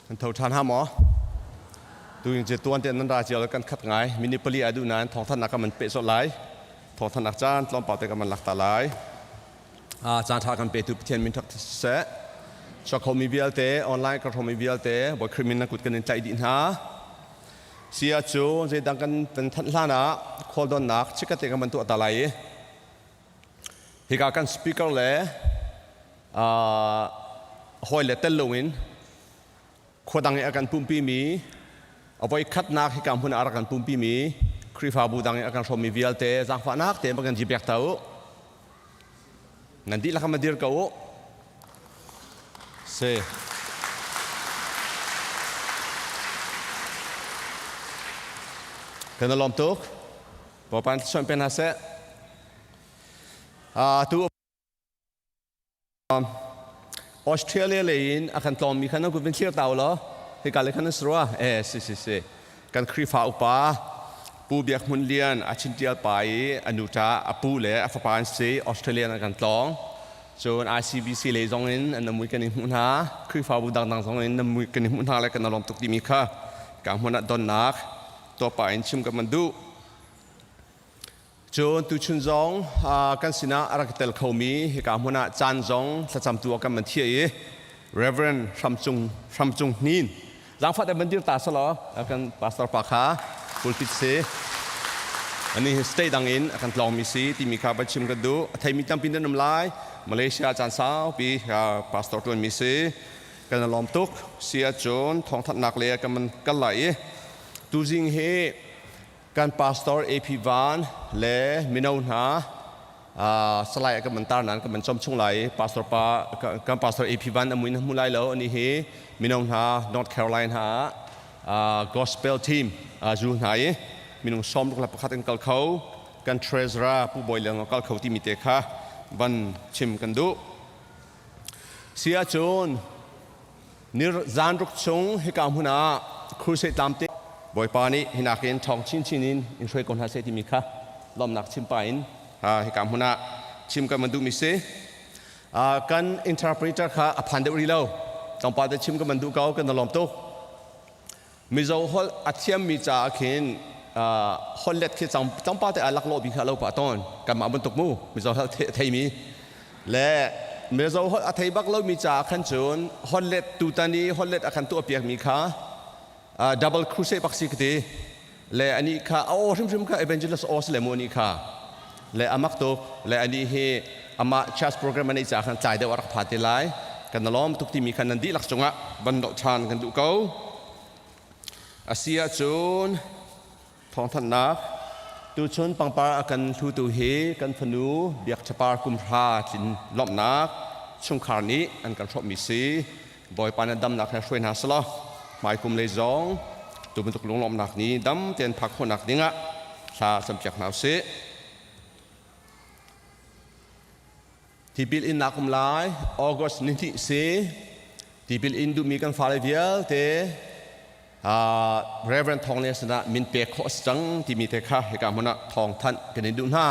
Kan tho ṭhan ha maw? Tu in tuan te nan ra cio kan khat ngai. Minute pali a duh nain thawngthanhnak kan man peh sawt lai. Thawngthanhnak caan tlawmpal te kan man lak ta lai. Caan ṭha kan petu Pathian min ṭhak seh. Chuak khomi vialte, online ka hromi vialte, Bawi Khrih min na kut kan in tlaih dih hna. Si ahcun zeidang kan kan thanh hlan ah khualdonnak chikkhat te kan van tuah ta lai i hika kan speaker le hawi le tel loin khua dang i a kan pumpi mi a voi khatnak hika hmun ah a rak kan pumpi mi Khrihfabu dang i a kan hrawmmi vialte zaangfahnak tein kan jibek ta u. Nan dihlak ma dir ko u. Si. Kan lawm tuk. Bawipa in thluachuah pe hna seh. Tu Australia lei in a kan tlawngmi kha nan kut vin thlir ta u law hika le khan an si rua. Eh, si si si. Kan Khrihfa upa Pu Biak Hmun Lian a chintial pa i a nu ṭa a pu le a fapa an si Australia an kan tlawng. Cun ICBC lei zong in an mui kan i hmuh hna. Khrihfabu dangdang zong in nan mui kan i hmuh hna le kan lawm tuk timi kha ka hmun ah donnak tuah pah in chim ka man duh. Cun tuchun zong kan sinah a rak tel khomi hika hmun ah caan zong thlacamtu a kan man thiah i Reverend Hramcung Hramcung Hnin zaangfah te ban dir ta selaw kan pastor pa kha pulpit si ani hi state dang in a kan tlawngmi si timi kha van chim kan duh a theimi tampi nan um lai Malaysia caan saupi pastor tuanmi si kan lawm tuk si ahcun thawngthanhnak le kan man kal lai i tuzing hi Kan pastor AP Van le mino hna salai kan man tar nan kan man chom chung lai pastor pa kan pastor AP Van amuin hmu lai lo ani hi mino hna North Carolina ha gospel team zu hna i minung som ruk la pakhat in kal kho kan treasurer pu boy leng kal kho ti mi te kha van chim kan duh si ahcun Ni zanruk chung hika hmun ah crusade tlamte Bawipa nih hinak in ṭhawng chinchin in in hruai ko hna seh timi kha lawmhnak chim pah in hika hmun ah chim kan van duhmi si. Kan interpreter kha a phan deuh rih lo. Tlawmpal te chim kan van duh ko, kan lawm tuk. Mizo holh a thiammi caah khin holh let khi tlawmpal te ah laklawh bik kha lo pah tawn. Kanmah bantuk mu Mizo holh theimi le Mizo holh a thei bak lomi caah khan cun holh let tutan i holh let a kan tuahpiakmi kha double crusade bak si ka ti. Le anih kha a aw hrimhrim kha evangelist aw si le mu anih kha le amak tuk le anih hi amah church program an ei caah khan tlai deuh a rak pha te lai. Kan lawm tuk timi khan nan dihlak cungah van doh ṭhan kan duh ko. A si ahcun thawngthanhnak tuchun pangpar a kan hlutu hi kan fanu Biak Chapar kum hra tlin lawmhnak chungkhar nih an kan hrawmmi si. Bawipa na damnak he hruai hna selaw hmaikum lei zong tu bantuk lunglawmhnak ni dam tein phak khawhnak dingah thla campiak hna usih. Tipil innak um lai August ni hnih si tipil in duhmi kan fale vialte Reverend Thawng Lian sinah min pek khawh a si cang timi te kha hika hmun ah thawng thanh kan in duh hna.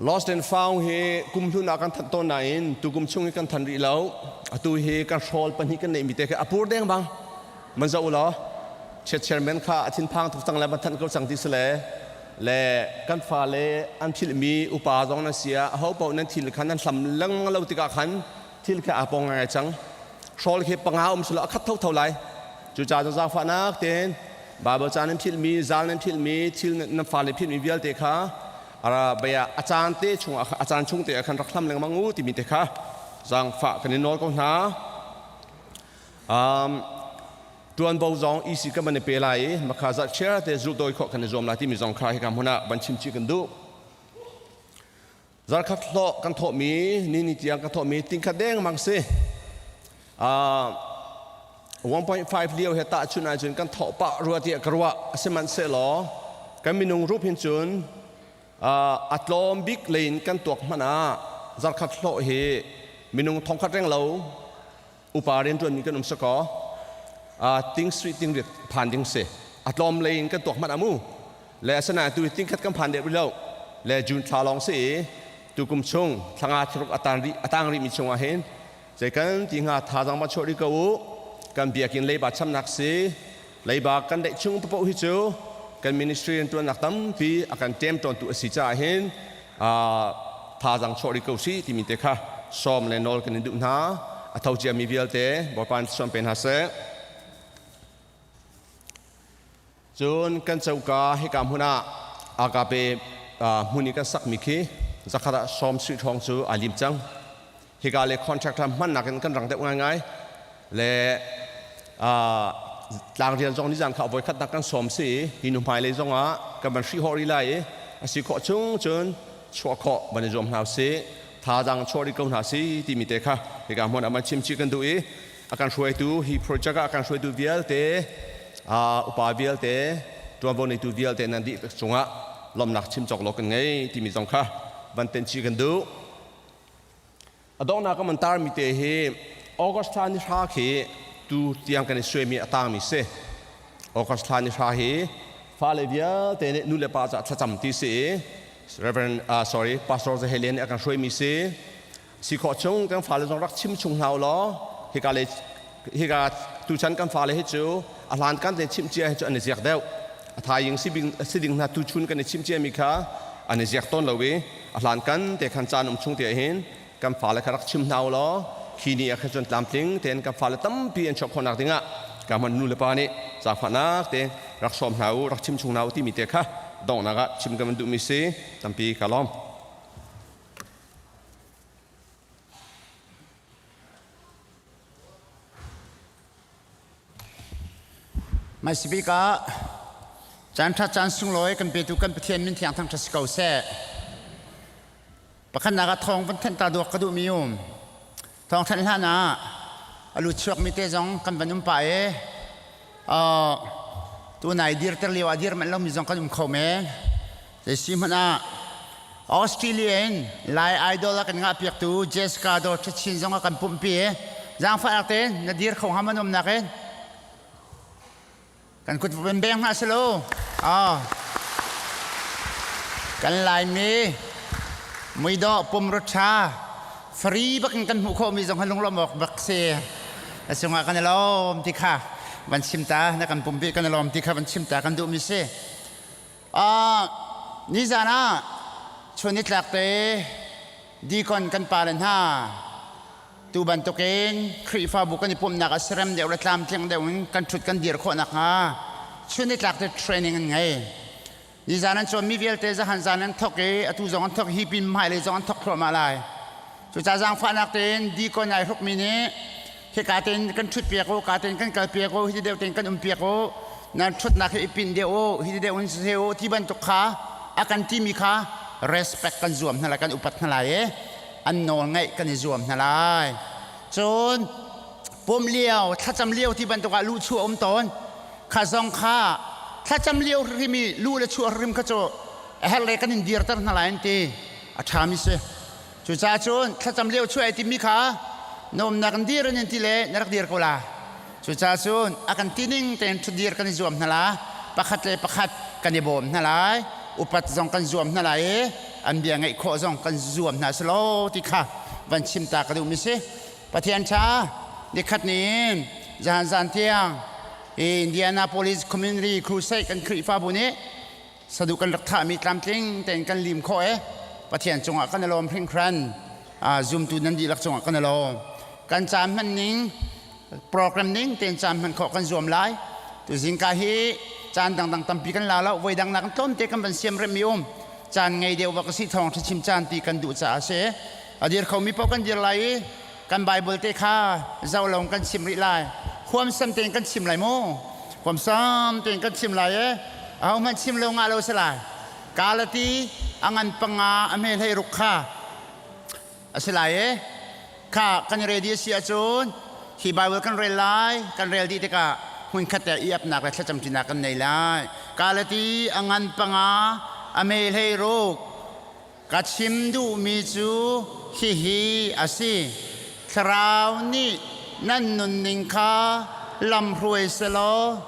Lost and found hi kum hlun ah kan thanh tawn nain tukum chung hi kan than rih lo. Atu hi kan hrawl pahnih kan neihmi te khi a pur deng bang. Man zoh u law chiat chairman kha a thinphang tuk cang le man thanh ko cang ti si le le kan fale an philhmi upa zong nan si ah aho paoh nan thil kha nan hlam lengmang lo tikah khan thil kha aa pong ngai cang hrawl khi panga um silo a khat thotho lai cucaah cun zaangfahnak tein Bible ca nan philhmi zal nan philhmi thil nan fale philhmi vialte kha ara bia a caan te chung a caan chung te ah khan rak hlam lengmang u timi te kha zaangfah kan in nawl ko hna. Tuanvo zong EC kan van i pe lai i makha zat share te zulh dawi khawh kan i zuam lai timi zong kha hika hmun ah van chim chih kan duh. Zarkhat hlawh kan thawhmi ni ni tiang kan thawhmi tingkhat deng mang si. 1.5 lio he tahchun ahcun kan thawh pah rua tiah ka ruah sihmanhsehlaw kan minung rup hin cun a tlawm bik lei in kan tuak hmanh ah zarkhat hlawh hi minung thongkhat reng lo upa rianṭuanmi kan um sakaw ting sui ting rit phan ding si a tlawm lei in kan tuak hmanh amu le asinain tu ting khat kan phan deh rih lo le June thla lawng si i tukum chung thlanga thlaruk a tang rih mi chung ah hin zei kan ti hnga thazang ma chuah rih ko u. kan biakinn leiba chamnak si. Leiba kan deih chung paoh hi cu kan ministry riantuannak tampi a kan ṭemṭawntu a si caah hin thazaang chuah rih ko si timi te kha sawm le nawl kan in duh hna. A tho ciami vialte Bawipa in thluachuah pe hna seh. Cun kan coka hika hmun ah agape hmun i kan sakmi khi zakhat ah sawm sui hrawng cu aa lim cang. Hika le contractor hmannak in kan rang deuh ngaingai le tlangrian zong nizan kha voi khatnak kan sawm si i hi nu hmailei zong ah kan van hrih hawh rih lai i a si khawh chung cun chuah khawh van i zuam hna usih thazaang chuah rih ko hna si timi te kha hika hmun ah van chim chih kan duh i a kan hruaitu hi project ah a kan hruaitu vialte upa vialte tuanvo neitu vialte nan dih cungah lawmnak chim cawk lo kan ngei timi zong kha van ten chih kan duh. A donghnak ah man tarmi te hi August thla ni hra khi tu tiang kan i suaimi a tangmi si. August thla ni hra hi fale vialte nih nu le pa caah thlacam ti si i Reverend sorry Pastor Zahelian nih a kan hruaimi si. Si khawh chung kan fale zong rak chim chung hna u law hika le hika tuchan kan fale hi cu a hlan kan te chimh cia hi cu an i ziak deuh. A thaing si ding hna tuchun kan i chimh ciami kha an i ziak tawn lo i a hlan kan te khan caan um chung te hin kan fale kha rak chim hna u law khi ni ah khan cun tlamtling tein kan fale tampi an chuah khawhnak dingah ka hman nu le pa nih zaangfahnak te rak sawm hna u rak chim chung hna u timi te kha donghnak ah chim kan duhmi si tampi ka lawm. Hmaisabik ah caan ṭha caan sunglawi kan petu kan Pathian min thiang thangṭhat si ko seh. Pakhatnak ah thawng van thanh ta duak ka duhmi um. Thawng thanh hlan ah a lu chuakmi te zong kan van um pah i tunai dirter lio ah dir manh lomi zong kan um kho men. Zei si hmanh ah Australia in Lai Idol a kan ngah piaktu Jessica Dawr Chin zong a kan pumhpi i zaangfahnak tein na dir kho hnga man umnak in kan kut van beng hna selaw kan Laimi muidawh pumrut ṭha free bak in kan hmuh khawhmi zong kha lunglawm awk bak si a cungah kan i lawm ti kha van chim ta na kan pumpi kan i lawm ti kha van chim ta kan duhmi si. Nizan ah chun nitlak te deacon kan pale hna tu bantukin Khrihfabu kan i pumhnak ah serem deuh le tlamtling deuh in kan ṭhut kan dir khawh nakhnga chun nitlak te training an ngei. Nizan an cawnmi vialte zahan zan an thawk i atu zong an thawk hi pin hmailei zong an thawk thluahmah lai. Cucaah zaangfahnak tein deacon ai hrukmi nih hika tein kan ṭhut piak u, ka tein kan kal piak u, hiti deuh tein kan um piak u, nan ṭhutnak hi i pin deuh u, hiti deuh in si u ti bantuk kha a kan timi kha respect kan zuam hna lai, kan upat hna lai i an nawl ngaih kan i zuam hna lai. Cun pum lio, thlacam lio ti bantuk ah luhchuah um tawn. Kha zong kha thlacam lio hrim i lu le chuah hrim kha cu a herh le kan in dirter hna lai an ti. A ṭhami si. Cucaah cun thlacam lio chuah ai timmi kha na umnak in dir in ti le na rak dir ko la. Cucaah cun a kan tining tein ṭhutdir kan i zuam hna la. Pakhat le pakhat kan i bawm hna lai. Upat zong kan zuam hna lai i an bia ngaih khawh zong kan zuam hna selaw ti kha van chim ta ka duhmi si. Pathian ṭha nikhat ni in zahan zan tiang Indianapolis Community Crusade kan Khrihfabu nih saduh kan rak thahmi tlamtling tein kan lim khawh i Pathian cungah kan i lawm hringhran. Zumtu nan dihlak cungah kan i lawm. Kan caan hman ning program ning tein caan hman khawh kan zuam lai. Tuzingka hi caan dangdang tampi kan la lo, voi dang nak tlawmte kan van siam remmi um. Caan ngei deuh va ka si thawng chim caan ti kan duh caah a si. A dir khomi paoh kan dir lai i kan Bible te kha zoh lawng kan chim rih lai. Huamsam tein kan chim lai mu. Huamsam tein kan chim lai e. Ahohmanh chim lo ngah lo si lai. Galati a ngan panga a hme hlei ruk kha a si lai e. Kha kan ready a si ahcun hi Bible kan rel lai. Kan rel dih tikah hmunkhat te i apnak le thlacamṭinak kan nei lai. Galati a ngan panga a hme hlei ruk Ka chim duhmi cu hihi a si. Thlarau nih nan nunning kha lamhruai selaw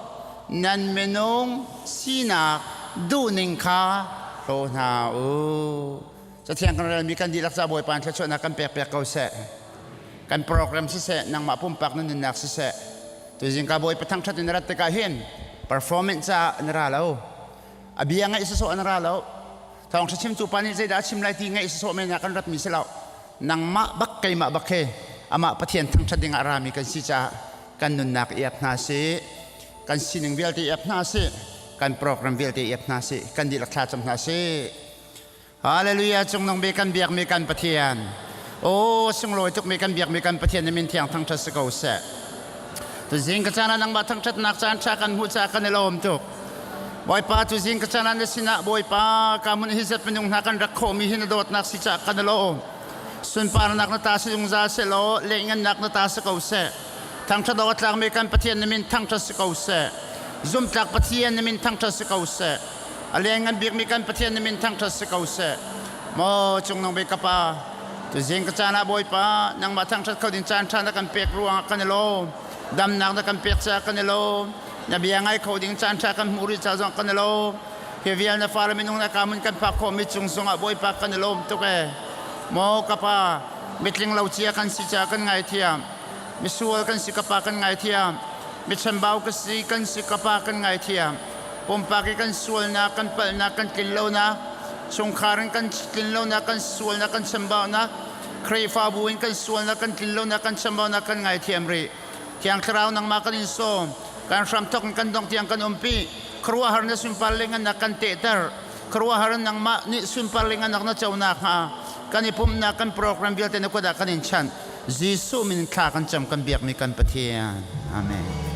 nan minung sinak duhning kha hlaw hna u. Cathiang kan relmi kan dihlak ca Bawipa in thluachuahnak kan pek piak ko seh. Kan program siseh, nangmah pumpak na nunnak siseh. Tuzing ka Bawipa thangṭhat in na rat tikah hin performance caah na ra lo. A bia ngaih sawsawh na ra lo. Thawngṭha chimtu pa nih zeidah a chim lai ti ngaih sawsawh men ah kan ratmi si lo. Nangmah bak keimah bak he amah Pathian thangṭhat ding ah a rami kan si caah kan nunnak i ap hna sih. Kan sining vialte i ap hna sih. Kan program vialte i ap hna sih. Kan dihlak thlacam hna sih. Hallelujah cungnung bik kan biakmi kan Pathian. Aw sunglawi tukmi kan biakmi kan Pathian na min thiang thangṭhat si ko seh. Tuzing ka caan ah nangmah thangṭhatnak caan ṭha kan hmuh caah kan i lawm tuk. Bawipa tuzing ka caan ah na sinah Bawipa ka mun hi zat minung hna kan rak khawhmi hi na dawtnak si caah kan i lawm. Sunparnak na ta si zungzal seh law leh-ngannak na ta si ko seh. Thangṭhat awk a tlakmi kan Pathian na min thangṭhat si ko seh. Zumtlak Pathian na min thangṭhat si ko seh. A leng an bikmi kan Pathian na min thangṭhat si ko seh. Maw cungnung bik ka Pa, tuzing ka caan ah Bawipa, nangmah thangṭhat kho ding caan ṭha na kan pek ruangah kan i lawm. Damnak na kan pek caah kan i lawm. Na bia ngai kho ding caan ṭha kan hmuh rih ca zong kan i lawm. Hi vial na fale minung na ka mun kan phak khawhmi cung zongah Bawipa kan i lawm tuk ee. Maw ka Pa, mitling lo cia kan si caah kan ngaithiam. Misual kan si ka Pa kan ngaithiam. Michambau ka si kan si ka Pa kan ngaithiam. Pumpak i kan sualnak, kan palhnak, kan tlinlonak, chungkhar in kan tlinlonak, kan sualnak, kan chambaunak, Khrihfabu in kan sualnak, kan tlinlonak, kan chambaunak kan ngaithiam rih. Thiang Thlarau nangmah kan in sawm. Kan hramthok in kan dongh tiang kan umpi. Khuaruahhar na sunpar le ngannak kan tehter. Khuaruahhar nangmah nih sunpar le ngannak na co nakhnga kan i pumhnak kan program vialte na kut ah kan in chanh. Jesuh min thla kan cam kan biakmi kan Pathian. Amen.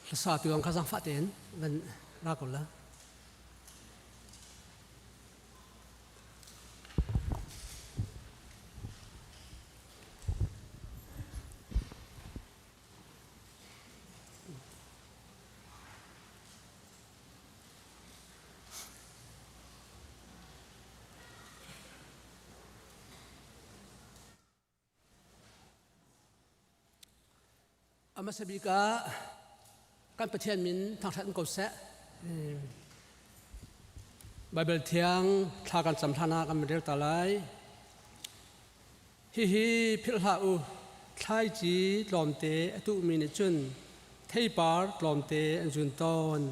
Hlasa tu ang kha zangfah tein van ra ko la. A hmasa bik ah kan Pathian min thangṭhat in ko seh. Baibal thiang thla kan cam hlan ah kan rel ta lai. Hihi philh hlah u, thlaici tlawmte a tuhmi nih cun theipar tlawmte an zun tawn.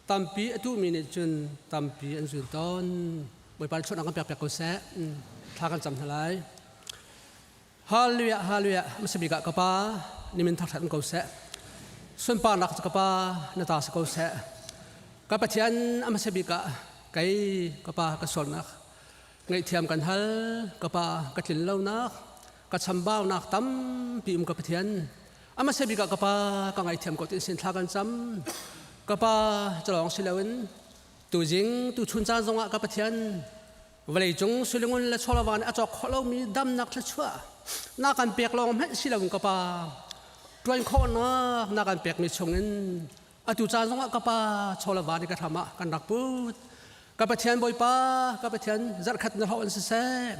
Tampi a tuhmi nih cun tampi an zun tawn. Bawipa nih chuahnak kan pek piak ko seh. Thla kan cam hna lai. Hallelujah, hallelujah. Hmasa bik ah ka pa nimin thangṭhat in ko seh. Sunparnak cu ka pa na ta si ko seh. Ka Pathian a hmasa bik ah kei ka pa ka sualnak ngaihthiam kan hal ka pa ka tlin lonak ka chambaunak tampi um ka Pathian a hmasa bik ah ka pa ka ngaihthiam ko tin sin thla kan cam ka pa calawng si loin tuzing tu chun caan zongah ka Pathian Vawleicung suilingun le chawlava nih a cawk khawh lomi damnak thluachuah na kan pek lawng hmanh si loin ka pa ṭuan khawhnak na kan pekmi chungin atu caan zongah ka pa chawlava nih ka hram ah kan rak put. Ka Pathian Bawipa, ka Pathian zarhkhat na hlawh in siseh,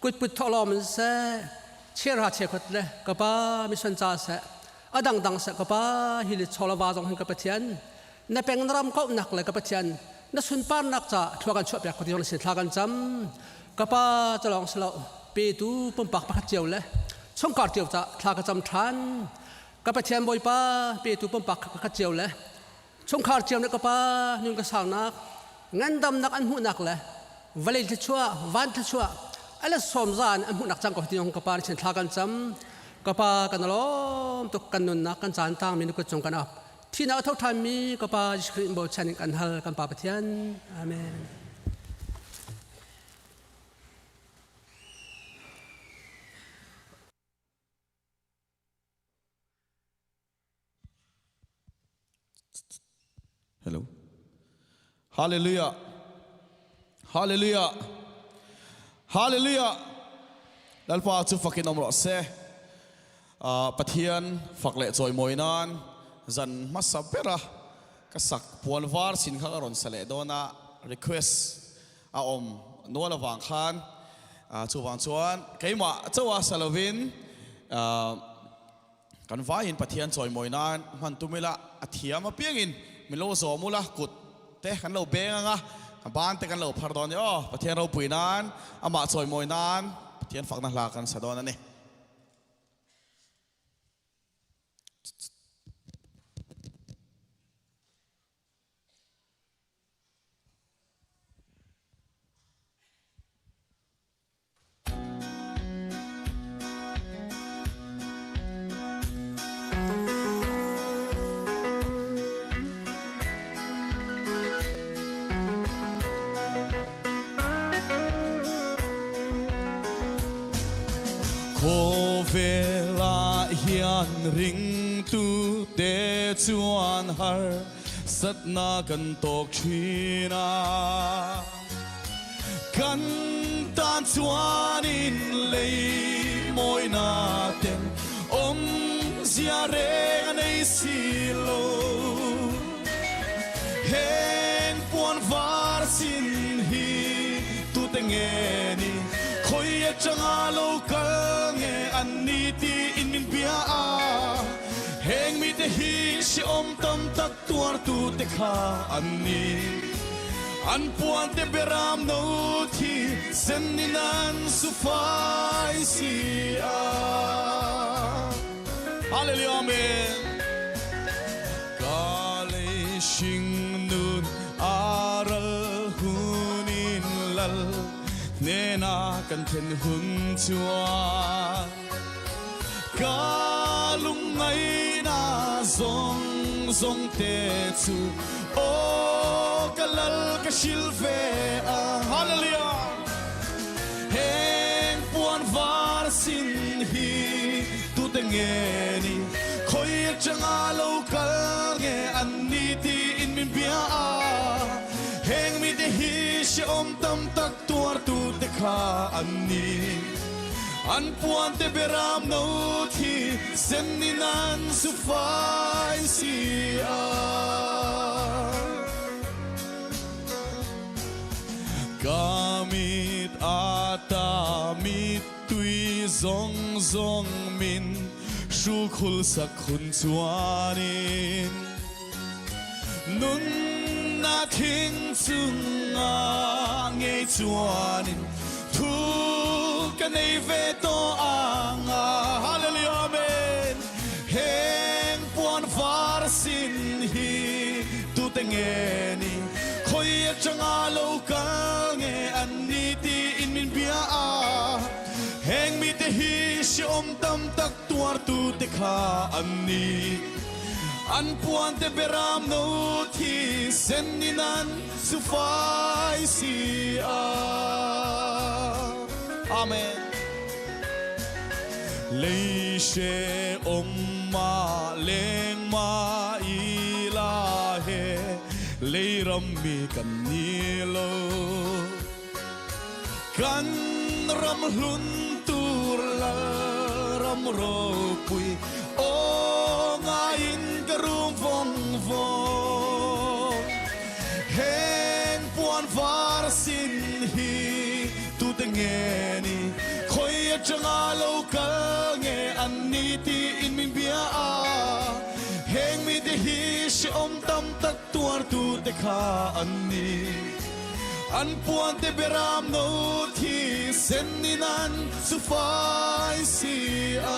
kutput thawhlawm in siseh, chiahra chiakhat le ka pa mission ca seh, a dangdang seh ka pa hi le chawlava zong hin ka Pathian na peng na ram kauhnak le ka Pathian na sunparnak ca thlua kan chuahpiak ko ti sin thla kan cam ka pa calawng silo petu pumpak pakhat cio le chungkhar cio ca thla ka cam ṭhan ka Pathian Bawipa petu pumpak pakhat cio le chungkhar cio le ka pa nun ka saunak ngandamnak an hmuhnak le vawlei thluachuah van thluachuah ala sawm zan an hmuhnak cang ko ti ka pa sin thla kan cam ka pa kan lawm tuk kan nunnak kan caan tang mi nu kut cung kan ap Thihnak a tho ṭhanmi ka Pa Jesuh Khrih bochan in kan hal kan Pa Pathian. Amen. Hello. Hallelujah. Hallelujah. Hallelujah. Lalpa chu fakin om rawh se. Pathian fak leh chawimawi nan zan hmasa bera ka sak puan var sin kha ka rawn sa leh dawn a, request a awm nual avang khan chuvang chuan keimah chauha sa lovin kan vaiin Pathian chawimawi nan hman tum ila a thiam apiangin min lo zawm ula kut te kan lo beng anga ban te kan lo phar dawn ni aw Pathian ropui nan amah chawimawi nan Pathian fakna hla kan sa dawn a ni. Khawvel ah hian ringtu te chuan har satna kan tawk thin a. Kan tan chuan in lei mawina ten awmzia reng a nei si lo. Heng puan var sin hi tute nge ni khoi atanga lo kal nge an ni tiin min bia a. Heng mite hi hreawm tam tak tuartu te kha an ni. An puan te beram no thi sen in an su fai si a. Hallelujah Amen. Ka lei hring nun aral hunin lal hnena kan then hun chuan ka lungngai na zong zong te chu o ka lal ka hril ve a hallelujah heng puan var sin hi tute nge ni khoi atanga lo kal nge tam tak tuartu te kha an ni. An puan te beram no thi sen ni nan su fai si a. Kamit ata mit tui zong zong min hru khul sak hun chuanin Nunnak thing cungah ngei chuanin thu ka nei ve to anga. Hallelujah, amen. Heng puan var sin hi tu te nge ni khoi atanga lo kal nge an ni ti in min bia a. Heng mi te hi si om tam tak tuar tu te kha an ni. An puan te beram no thi sen ni nan su fai si a. Amen. Lei she om ma leng ma i la he lei ram mi kan ni lo. Kan ram hlun tur lal ram ropui aw ngaiin ka rum vawng vawng. Heng puan var sin hi tute nge ni khoi atanga lo kal nge an ni tiin min bia a. Heng mi te hi hreawm tam tak tuartu te kha an ni. An puan te beram no thi sen in an su fai si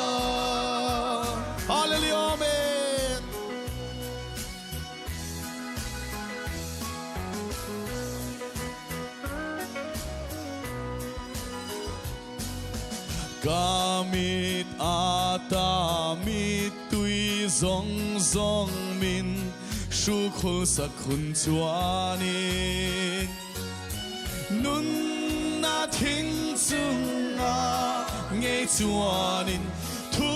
a. Hallelujah, amen. Ka mit ata mit tui zong zong min hrukhul sakhun chuanin nunna thing cungah ngei chuanin thu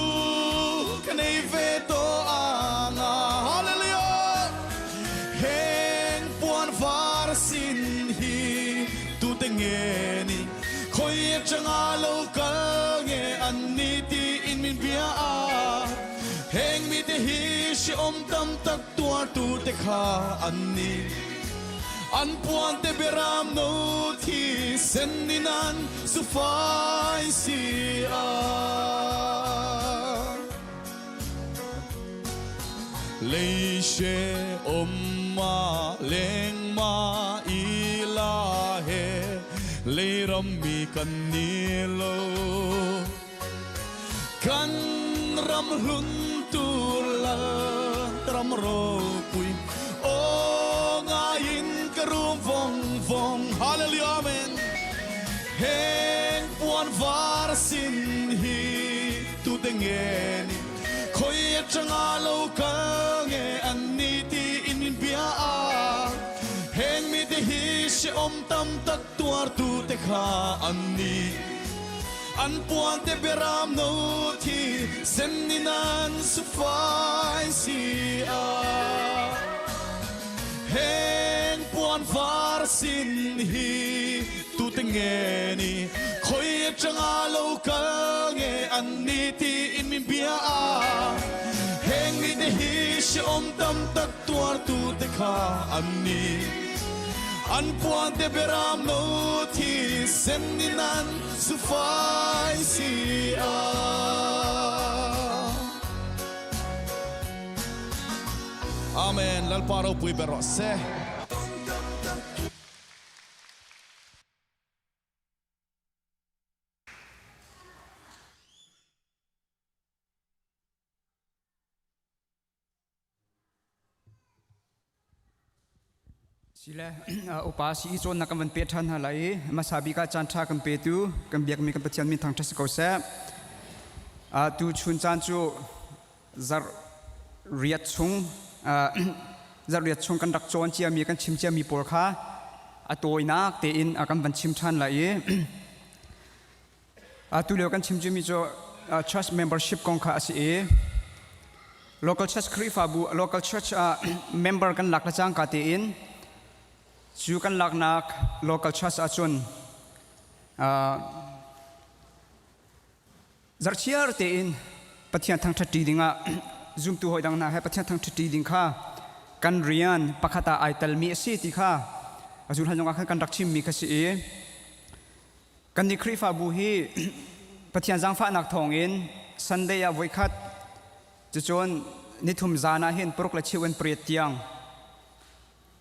ka nei ve to anga. Hallelujah. Heng puan var sin hi tu te nge ni khoi atanga lo kal nge an ni ti in min bia a. Heng mi te hi hreawm tam tak tuartu te kha an ni. An puan te beram no thi sen in an su fai si a. Lei she om ma leng ma i la he lei ram mi kan ni lo. Kan ram hlun tur lal ram ropui aw ngaiin ka rum vawng vawng. Hallelujah, amen. Heng puan var sin hi tu te nge ni khoi atanga lo kal nge an ni ti in min bia a. Heng mi te hi hreawm tam tak tuar tu te kha an ni. An puan te beram no thi sen in an su fai si a. Heng puan var sin hi tu te nge ni khoi atanga lo kal nge an ni ti in min bia a. Heng mi te hi hreawm tam tak tuar tu te kha an ni. An puan te beram no thi sen in an su fai si a. Amen. Lalpa ropui ber rawh se. Sile upa si i cawnnak kan van pe ṭhan hna lai i hmasa bik ah caan ṭha kan petu kan biakmi kan Pathian min thangṭhat si ko seh. Tu chun caan cu zarh riat chung zarh riat chung kan rak cawn ciami kan chim ciami pawl kha a tawinak tein kan van chim ṭhan lai i Atu lio kan chim cumi cu church membership kong kha a si i local church Khrihfabu local church ah member kan lak le cangka tein Cu kan laknak local church ahcun zarhchiar tein Pathian thangṭhatṭi dingah zumtu hawi dang hna he Pathian thangṭhatṭi ding kha kan rian pakhat ah ai telmi a si ti kha a zulhlan zongah khan kan rak chimmi kha si i kannih Khrihfabu hi Pathian zaangfahnak thawngin Sunday ah voikhat cucun nithum zan ah hin paruk le cheu in pariat tiang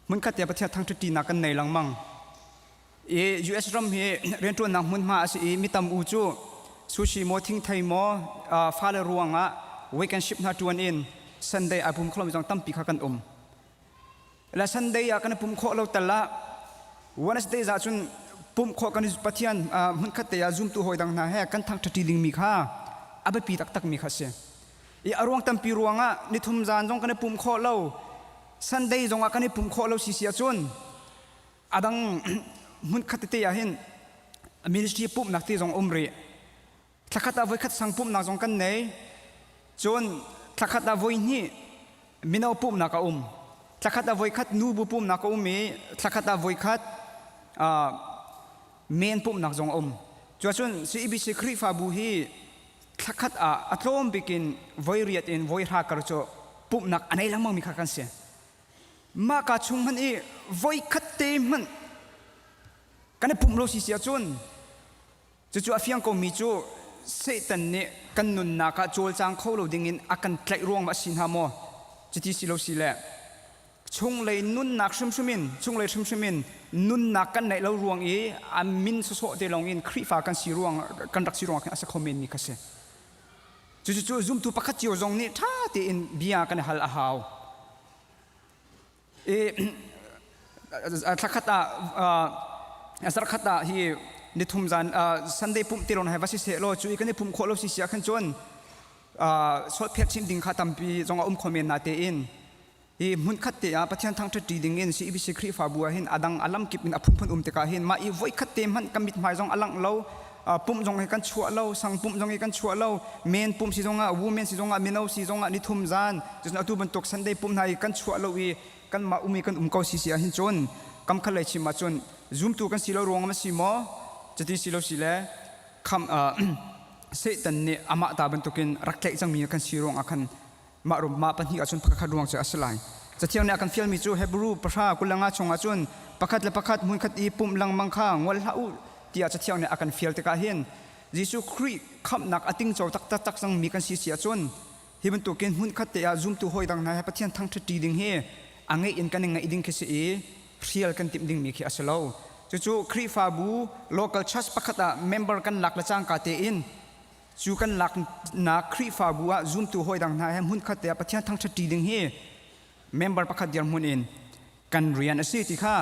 hmunkhat te Pathian thangṭhatṭinak kan nei lengmang. I US ram hi rianṭuannak hmunhma a si i mi tam u cu sushi maw thingthei maw fale ruangah weekend shift hna ṭuan in Sunday ai pum kholomi zong tampi kha kan um. La Sunday ah kan i pum khawh lo tal ah Wednesday ah cun pumh khawh kan Pathian hmunkhat te ah zumtu hawi dang hna he kan thangṭhatṭi dingmi kha a biapi taktakmi kha a si. I a ruang tampi ruangah nithum zan zong kan i pumh khawh lo Sunday zongah kan i pumh khawh lo si si ahcun a dang hmunkhat tete ah hin ministry pumhnak te zong um rih. Thlakhat ah voikhat sang pumhnak zong kan nei. Cun thlakhat ah voihnih mino pumhnak a um. Thlakhat ah voikhat nubu pumhnak a um i thlakhat ah voikhat men pumhnak zong a um. Cuacun CEBC Khrihfabu hi thlakhat ah a tlawm bik in voi riat in voi hra kar cu pumhnak a nei lengmang mi kha kan si. Mah ka chung hmanh i voi khat te hmanh kan i pumh lo si si ahcun cucu a fiang ko mi cu Satan nih kan nunnak ah cawlcang kho lo ding in a kan tlaih ruang a si hna maw cuti si lo si le Chunglei nunnak hrimhrim in chunglei hrimhrim in nunnak kan neih lo ruang i a min sawsawh te lawng in Khrihfa kan si ruang kan rak si ruang khin a si kho men mi kha si. Cucu zumtu pakhat cio zong nih ṭha tein bia kan i hal a hau. I thlakhat ah zarkhat ah hi nithum zan Sunday pumh ti lawng hai va si seh law cu i kan i pumh khawh lo si si ah khan cun solphet chim ding kha tampi zong a um kho men na tein Hi hmunkhat te ah Pathian thangṭhatṭi ding in CEBC Khrihfabu ah hin a dang a lamkip in a phunphun um tikah hin mah i voikhat te hmanh kan mithmai zong a langh lo, pumh zong hi kan chuah lo, sang pumh zong hi kan chuah lo, men pumh si zongah, women si zongah, mino si zongah nithum zan, cun atu bantuk Sunday pumh hna hi kan chuah lo i kanmah um i kan um ko si si ah hin cun kam khat lei chim ahcun zumtu kan si lo ruang a si maw? Cuti si lo si le kham Satan nih amah ta bantukin rak tlaih cangmi kan si ruangah khan Mah rum mah pahnih ahcun pakhat ruang cu a si lai. Cathiang nih a kan fialmi cu Hebrew pahra 25 chungah cun pakhat le pakhat hmunkhat i pumh lengmang kha ngol hlah u tiah Cathiang nih a kan fial tikah hin Jesuh Khrih khamhnak a tingco taktak cangmi kan si si ahcun hi bantukin hmunkhat te ah zumtu hawi dang hna he Pathian thangṭhatṭi ding hi a ngeih in kan i ngaih ding khi si i hrial kan timh dingmi khi a si lo. Cucu Khrihfabu local church pakhat ah member kan lak le cangka tein Cu kan laknak Khrihfabu ah zumtu hawi dang hna he hmunkhat te ah Pathian thangṭhatṭi ding hi member pakhat dirhmun in kan rian a si ti kha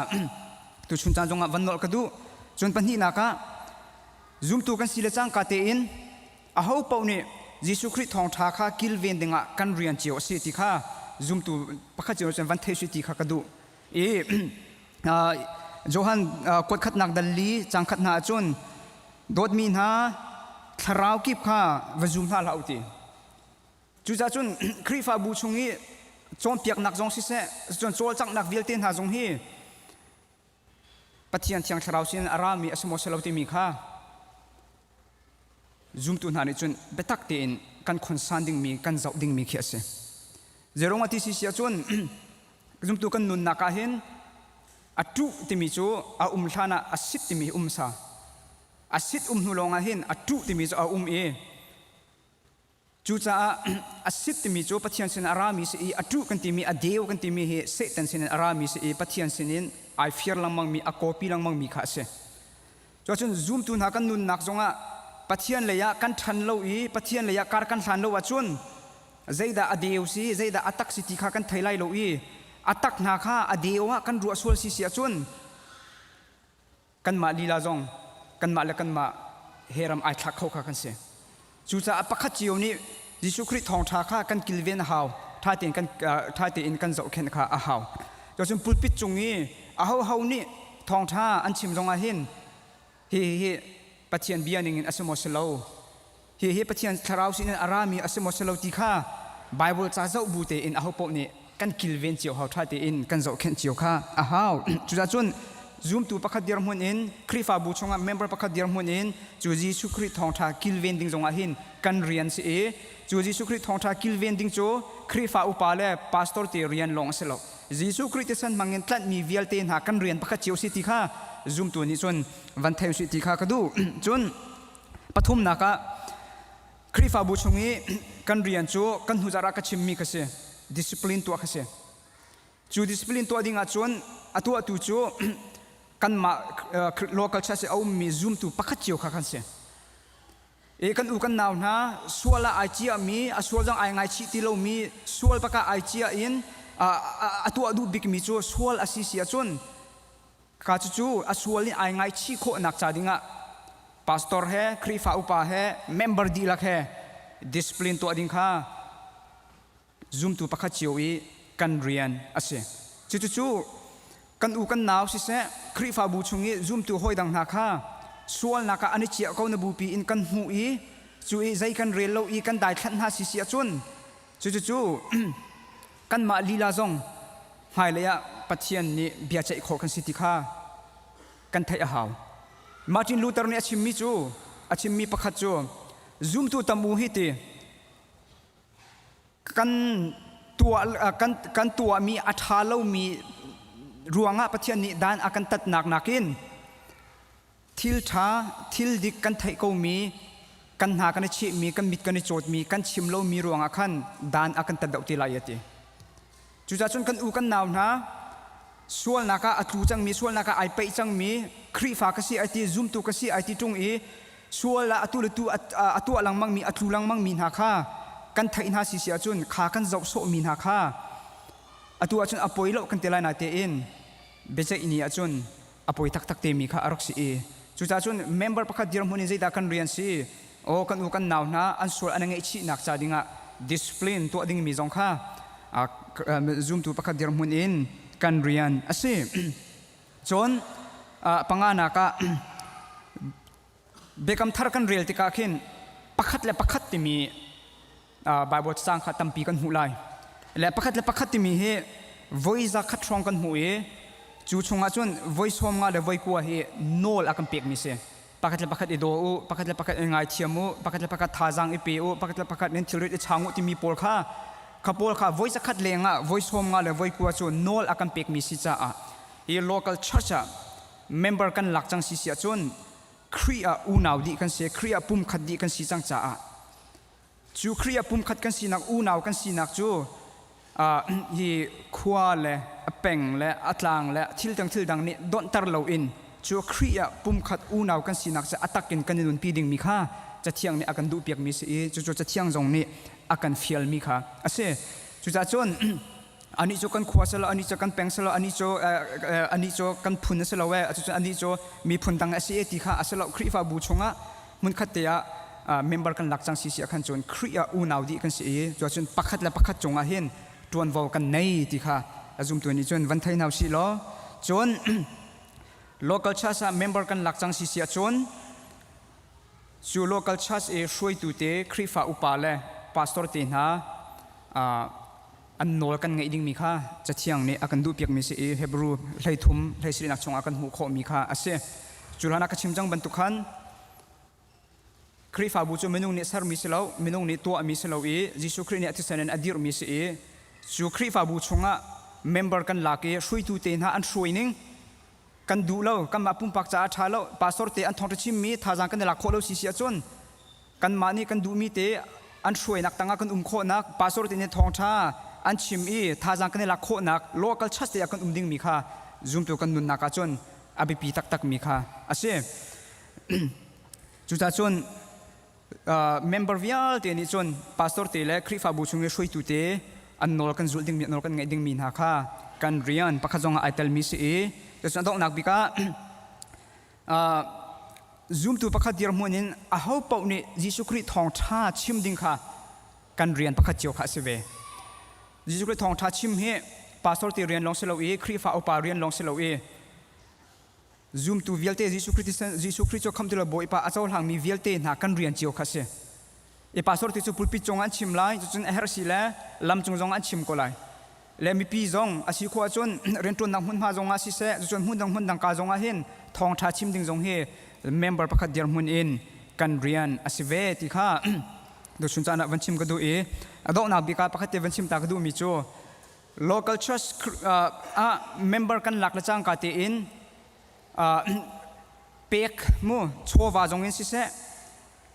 tuchun caan zongah van nolh ka duh. Cun pahnihnak ah zumtu kan si le cangka tein aho paoh nih Jesuh Khrih thawngṭha kha kilven dingah kan rian cio a si ti kha zumtu pakhat cio cun van thei sui ti kha ka duh. I Johan kuat khatnak dal li cang khat hna ahcun Dawtmi hna, thlarau kip kha va zum hna hlah u ti. Cucaah cun Khrihfabu chung i cawnpiaknak zong siseh, cun cawlcanghnak vialte hna zong hi Pathian Thiang Thlarau sin a rami a si maw si lo timi kha zumtu hna nih cun biatak tein kan khonsan dingmi, kan zoh dingmi khi a si. Zeirung a ti si si ahcun zumtu kan nunnak ah hin A ṭuh timi cu a um hlan ah a sit timi hi um sa. A sit um hnu lawng ah hin a ṭuh timi cu a um i cucaah a sit timi cu Pathian sin a rami si i a ṭuh kan timi a deu kan timi hi Satan sin in a rami si i Pathian sin in ai fir lengmangmi a kawpi lengmangmi kha a si. Cuacun zumtu hna kan nunnak zongah Pathian lei ah kan ṭhan lo i Pathian lei ah kar kan hlan lo ahcun zeidah a deu si zeidah a tak si ti kha kan thei lai lo i a tak hna kha a deu ah kan ruah sual si si ahcun kanmah lila zong kanmah le kanmah he ram ai thlak kho kha kan si. Cucaah pakhat cio nih Jesuh Khrih thawngṭha kha kan kilven a hau, ṭha tein kan ṭha tein kan zohkhenh kha a hau. Cun pulpit cung i ahoho nih thawngṭha an chim zongah hin hi hi Pathian bia ningin a si maw si lo, hi hi Pathian thlarau sinin a rami a si maw si lo ti kha Bible ca zoh bu tein aho paoh nih kan kilven cio hau ṭha tein kan zohkhenh cio kha a hau. Cucaah cun zumtu pakhat dirhmun in Khrihfabu chungah member pakhat dirhmun in cu Jesuh Khrih thawngṭha kilven ding zongah hin kan rian si i cu Jesuh Khrih thawngṭha kilven ding cu Khrihfa upa le pastor te rian lawng a si lo. Jesuh Khrih thisen hmangin tlanhmi vialte hna kan rian pakhat cio si ti kha zumtu nih cun van thei usih ti kha ka duh. Cun pathumnak ah Khrihfabu chung i kan rian cu kan hnuzarh ah ka chimmi kha si. Discipline tuah kha si. Cu discipline tuah ding ahcun a tuahtu cu kanmah local church i a ummi zumtu pakhat cio kha kan si. E kan u kan nau hna sual ah ai ciahmi a sual zong ai ngaichih ti lomi sual bak ah ai ciah in a tuah duh bikmi cu sual a si si ahcun Ka cucu a sual in ai ngaichih khawhnak ca dingah pastor he Khrihfa upa he member dihlak he discipline tuah ding kha zumtu pakhat cio i kan rian a si. Cucucu kan u kan nau siseh Khrihfabu chung i zumtu hawi dang hna kha sualnak ah an i ciah ko na bupi in kan hmuh i cu i zei kan rel lo i kan daithlanh hna si si ahcun cucucu kanmah lila zong hmailei ah Pathian nih bia ceih khawh kan si ti kha kan theih a hau. Martin Luther nih a chimmi cu a chimmi pakhat cu zumtu tam u hi ti kan tuah kan kan tuahmi a ṭha lomi ruangah Pathian nih dan a kan tatnak nakin thil ṭha thil dik kan theih komi kan hna kan i chehmi kan mit kan i cawtmi kan chim lomi ruangah khan dan a kan tat deuh te lai a ti. Cucaah cun kan u kan nau hna sualnak ah a tlu cangmi sualnak ah ai peih cangmi Khrihfa ka si ai ti zumtu ka si ai ti ṭung i sual ah atu le tu a tuah lengmangmi a tlu lengmangmi hna kha kan theih hna si si ahcun kha kan zoh sawhmi hna kha atu ahcun a poi lo kan ti lai na tein biaceih ni ahcun a poi taktak temi kha a rak si i cucaah cun member pakhat dirhmun in zeidah kan rian si aw kan u kan nau hna an sual an ngeihchihnak ca dingah discipline tuah dingmi zong kha zumtu pakhat dirhmun in kan rian a si. Cun panganak ah Biakam thar kan rel tikah khin pakhat le pakhat timi Bible cacang kha tampi kan hmuh lai. Le pakhat le pakhat timi hi voi za khat hrawng kan hmuh i cu chungah cun voi 50 le voi 90 hi nawl a kan pekmi si. Pakhat le pakhat i daw u, pakhat le pakhat i ngaithiam u, pakhat le pakhat thazaang i pe u, pakhat le pakhat nan thilrit i chang u timi pawl kha kha pawl kha voi zakhat lengah voi 50 le voi 90 cu nawl a kan pekmi si caah hi local church ah member kan lak cang si si ahcun Khrih ah unau dih kan si, Khrih ah pumkhat dih kan si cang caah cu Khrih ah pumkhat kan sinak unau kan sinak cu hi khua le a peng le a tlang le thil dang thil dang nih donhter loin cu Khrih ah pumkhat unau kan sinak cu a tak in kan i nunpi dingmi kha Cathiang nih a kan duhpiakmi si i cucu Cathiang zong nih a kan fialmi kha a si. Cucaah cun anih cu kan khua si lo, anih cu kan peng si lo, anih cu anih cu kan phun a si lo e, cucun anih cu miphun dang a si e ti kha a si lo. Khrihfabu chungah hmunkhat te ah member kan lak cang si si ah khan cun Khrih ah unau dih kan si i cuacun pakhat le pakhat cungah hin ṭuanvo kan nei ti kha a zumtu nih cun van thei hna usih law cun local church ah member kan lak cang si si ah cun cu local church i hruaitu te Khrihfa upa le pastor te hna an nawl kan ngaih dingmi kha Cathiang nih a kan duhpiakmi si i Hebrew 13 17 chungah kan hmuh khawhmi kha a si. Cu hlan ah ka chim cang bantuk khan Khrihfabu cu minung nih sermi si lo, minung nih tuahmi si lo i Jesuh Khrih nih a thisen in a dirhmi si i cu Khrihfabu chungah member kan lak i hruaitu te hna an hruai ning kan duh lo, kanmah pumpak caah a ṭha lo, pastor te an thawngṭha chimmi thazaang kan i lak khawh lo si si ahcun kanmah nih kan duhmi te an hruainak tangah kan um khawhnak, pastor te nih thawngṭha an chim i thazaang kan i lak khawhnak local church te ah kan um dingmi kha zumtu kan nunnak ahcun a biapi taktakmi kha a si. Cucaah cun member vialte nih cun pastor te le Khrihfabu chung i hruaitu te an nawl kan zulh dingmi nawl kan ngaih dingmi hna kha kan rian pakhat zong ah ai telmi si i cucun a donghnak bik ah zumtu pakhat dirhmun in aho paoh nih Jesuh Khrih thawngṭha chim ding kha kan rian pakhat cio kha a si ve. Jesuh Khrih thawngṭha chim hi pastor te rian lawng si lo i Khrihfa upa rian lawng si lo i Zumtu vialte Jesuh Khrih Jesuh Khrih cu khamtu le Bawipa a cohlangmi vialte hna kan rian cio kha a si. I pastor ti cu pulpit cung an chim lai, cucun a herh si le lam cung zong an chim ko lai. Le mipi zong a si khawh ahcun rianṭuannak hmunhma zong ah siseh, cucun hmun dang hmun dang ka zong ah hin thawngṭha chim ding zong hi member pakhat dirhmun in kan rian a si ve ti kha tuchun caan ah van chim ka duh i a donghnak bik ah pakhat te van chim ta ka duhmi cu local church ah member kan lak le cangka tein pek mu chawva zong in siseh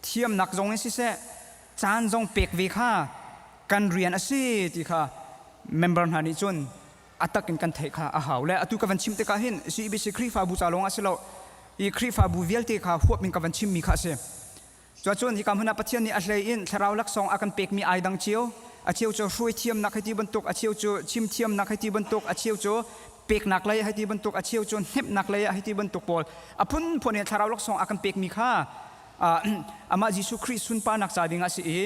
thiamnak zong in siseh caan zong pek ve kha kan rian a si ti kha member hna nih cun a tak in kan theih kha a hau le atu ka van chim tikah hin CBC Khrihfabu ca lawng ah si lo i Khrihfabu vialte kha huap in ka van chimmi kha a si. Cuacun hika hmun ah Pathian nih a hlei in thlarau laksawng a kan pekmi ai dang cio. A cheu cu hruai thiamnak hei ti bantuk, a cheu cu chim thiamnak hei ti bantuk, a cheu cu peknak lei hei ti bantuk, a cheu cu hnemhnak lei ah hei ti bantuk pawl a phunphun in thlarau laksawng a kan pekmi kha amah Jesuh Khrih sunparnak ca ding ah si i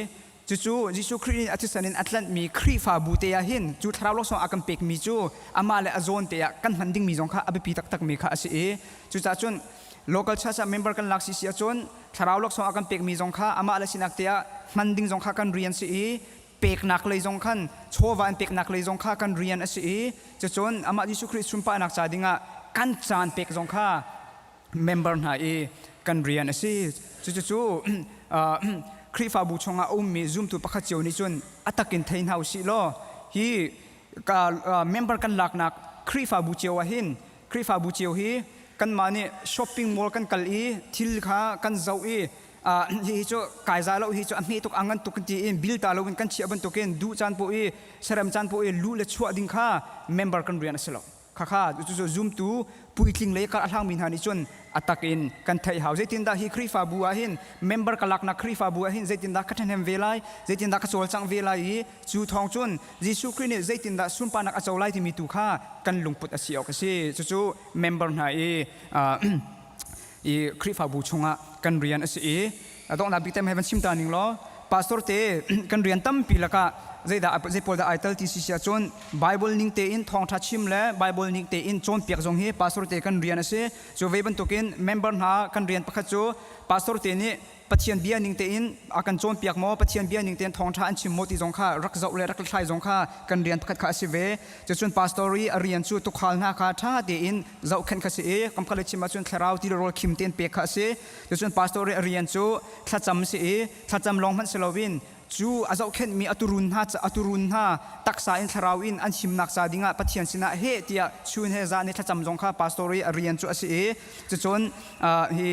cucu Jesuh Khrih nih a thisen in a tlanhmi Khrihfabu te ah hin cu thlarau laksawng a kan pekmi cu amah le a zawn te ah kan hman dingmi zong kha a biapi taktakmi kha a si i cucaah cun local church ah member kan lak si si ahcun thlarau laksawng a kan pekmi zong kha amah le sinak te ah hman ding zong kha kan rian si i peknak lei zong khan chawva in peknak lei zong kha kan rian a si i cucun amah Jesuh Khrih sunparnak ca dingah kan caan pek zong kha member hna i kan rian a si. Cucu Khrihfabu chungah a ummi zumtu pakhat cio nih cun a takin thei hna usih law hi member kan laknak Khrihfabu cio ah hin Khrihfabu cio hi kanmah nih shopping mall kan kal i thil kha kan zoh i hihi cu kai za lo hi cu a hme tuk a ngan tuk ti in bil ta loin kan chiah bantukin duh caan poh i serem caan poh i luh le chuah ding kha member kan rian a si lo. Khakha cucu zumtu puitling lei kar a hlangmi hna nih cun a tak in kan theih hau. Zeitindah hi Khrihfabu ah hin member ka laknak Khrihfabu ah hin zeitindah ka ṭhahnem ve lai, zeitindah ka cawlcangh ve lai i cu thawng cun Jesuh Khrih nih zeitindah sunparnak a co lai timi tu kha kan lungput a si awk a si. Cucu member hna i i Khrihfabu chungah kan rian a si i a donghnak bik te hei van chim ta ning law pastor te kan rian tampi lakah zeidah zei pawl dah ai tel ti si si ahcun Bible ning tein thawngṭha chim le Bible ning tein cawnpiak zong hi pastor te kan rian a si cu ve bantukin member hna kan rian pakhat cu pastor te nih Pathian bia ning tein a kan cawnpiak maw Pathian bia ning tein thawngṭha an chim maw ti zong kha rak zoh le rak thlai zong kha kan rian pakhat kha a si ve cucun pastor i a rian cu tukhal hna kha ṭha tein zohkhenh kha si i kam kha le chim ahcun thlarau ti rawl khim tein pek kha a si cucun pastor i a rian cu thlacam si i thlacam lawng hmanh si loin cu a zohkhenhmi a turun hna a turun hna taksa in thlarau in an himnak ca dingah Pathian sinah heh tiah chun he zan i thlacam zong kha pastor i a rian cu a si i cucun hi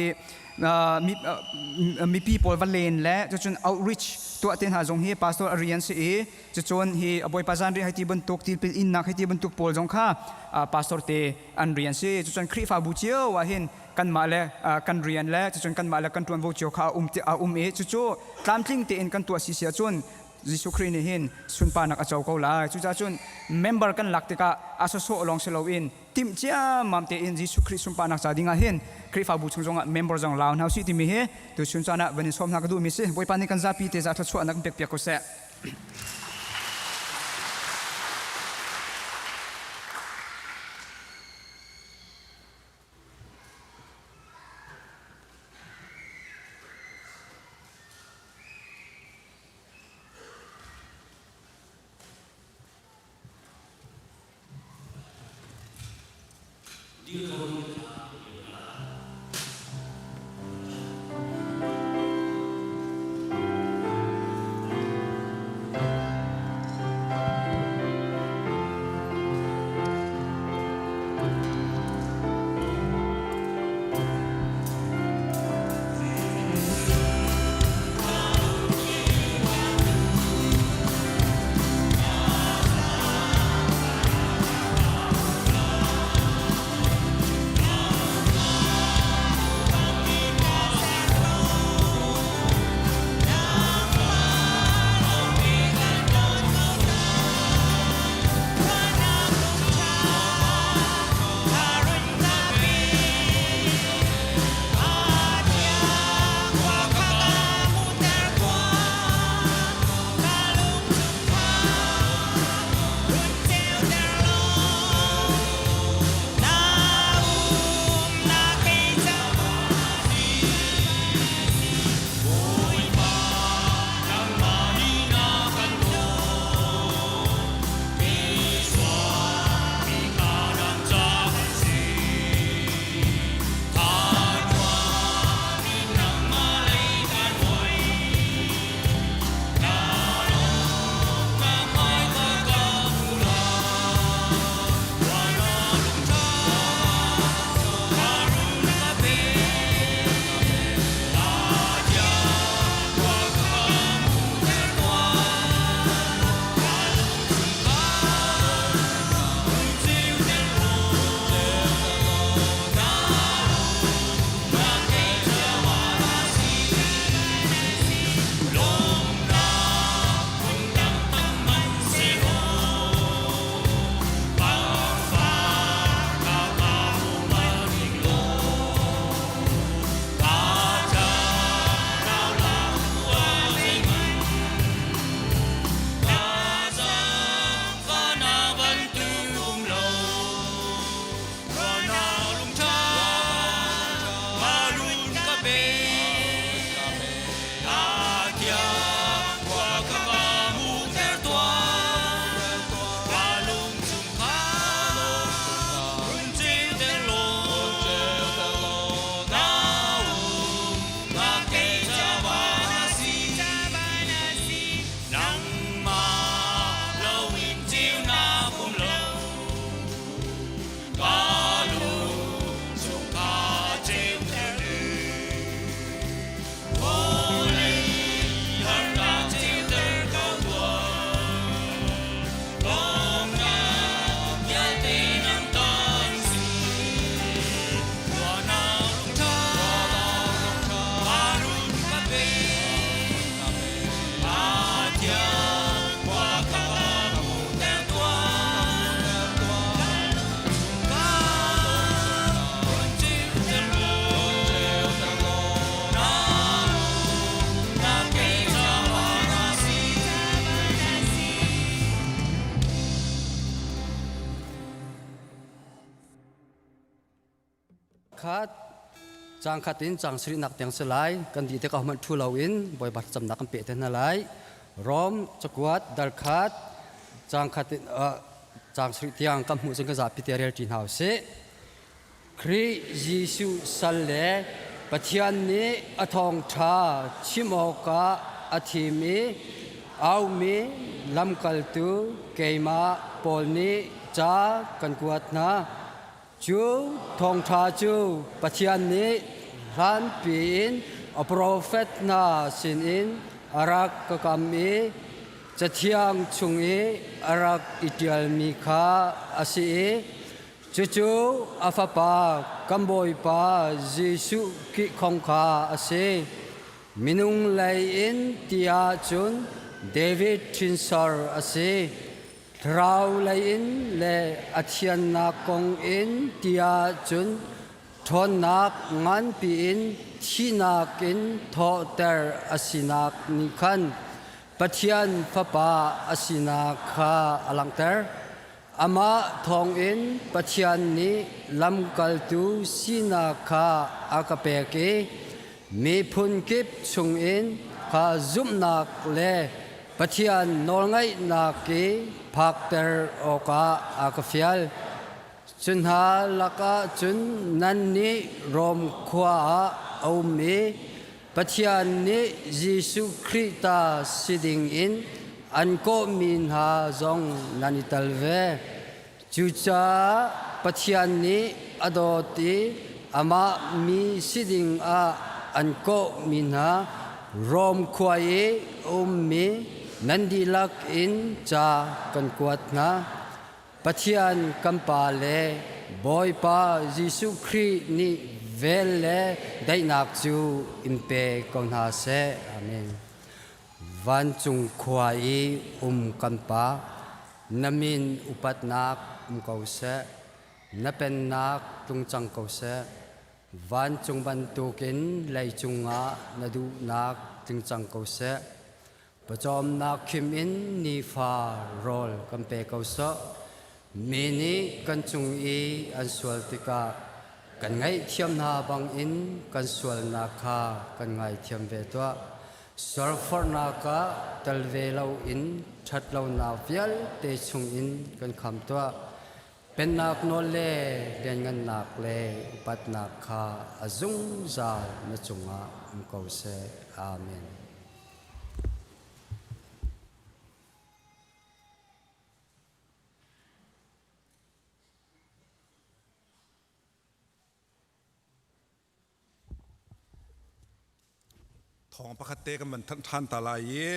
mipi pawl va len le cucun outreach tuah te hna zong hi pastor a rian si i cucun hi Bawipa zanriah hei ti bantuk tilpil innak hei ti bantuk pawl zong kha pastor te an rian si cucun Khrihfabu cio ah hin kanmah le kan rian le cucun kanmah le kan ṭuanvo cio kha a um a um i cucu tlamtling tein kan tuah si si ahcun Jesuh Khrih nih hin sunparnak a co ko lai. Cucaah cun member kan lak tikah a sawsawh lawng si loin timh ciammam tein Jesuh Khrih sunparnak ca dingah hin Khrihfabu chung zongah member zong lau hna usih timi hi tuchun caan ah van in sawm hna ka duhmi si. Bawipa nih kan zapi te za thluachuahnak kan pekpiak ko seh. Khat cang khat in cang sarihnak tiang si lai. Kan dih tikah hmanh ṭhu loin Bawipa thlacamnak kan peh te hna lai. Rom cakuat dal khat cang khat in cang sarih tiang kan hmuh cun kan zapi te rel ṭi hna usih. Khrih Jesuh sal le Pathian nih a thawngṭha chim awkah a thim i aumi lamkaltu keimah Paul nih ca kan kuat hna. Cu thawngṭha cu Pathian nih hlanpi in a profet hna sinin a rak ka kam i Cathiang chung i a rak i ṭialmi kha a si i cucu a Fapa kan Bawipa Jesuh Khrih kong kha a si. Minung lei in ti ahcun David hrinsor a si. Thlarau lei in le a thiannak kong in tiah cun ṭhawnnak nganpi in thihnak in thawhter a sinak nih khan Pathian Fapa a sinak kha a langhter. Amah thawngin Pathian nih lamkaltu sinak kha a ka pek i miphun kip chungin kha zumhnak le Pathian nawlngaihnak i phakter awkah a ka fial. Cu hna lakah cun nannih Rom khua ah a um i Pathian nih Jesuh Khrih ta si dingin an kawhmi hna zong nan i tel ve. Cucaah Pathian nih a dawt i amah mi si dingah an kawhmi hna Rom khua i a ummi nan dihlak in ca kan kuat hna. Pathian kan Pa le Bawipa Jesuh Khrih nih vel le daihnak cu in pe ko hna seh. Amen. Vancung khua i um kan Pa, na min upatnak um ko seh, na pennak tlung cang ko seh. Vancung bantukin leicung ah na duhnak tling cang ko seh. Pawcawmnak khim in nifa rawl kan pe ko sawh. Mi nih kan cung i an sual tikah kan ngaihthiam hna bangin kan sualnak kha kan ngaithiam ve tuah. Sualforhnak ah tel ve loin ṭhatlonak vialte chungin kan kham tuah. Pennak nawl le lianngannak le upatnak kha a zungzal na cungah um ko seh. Amen. Thawng pakhat te kan van thanh ṭhan ta lai i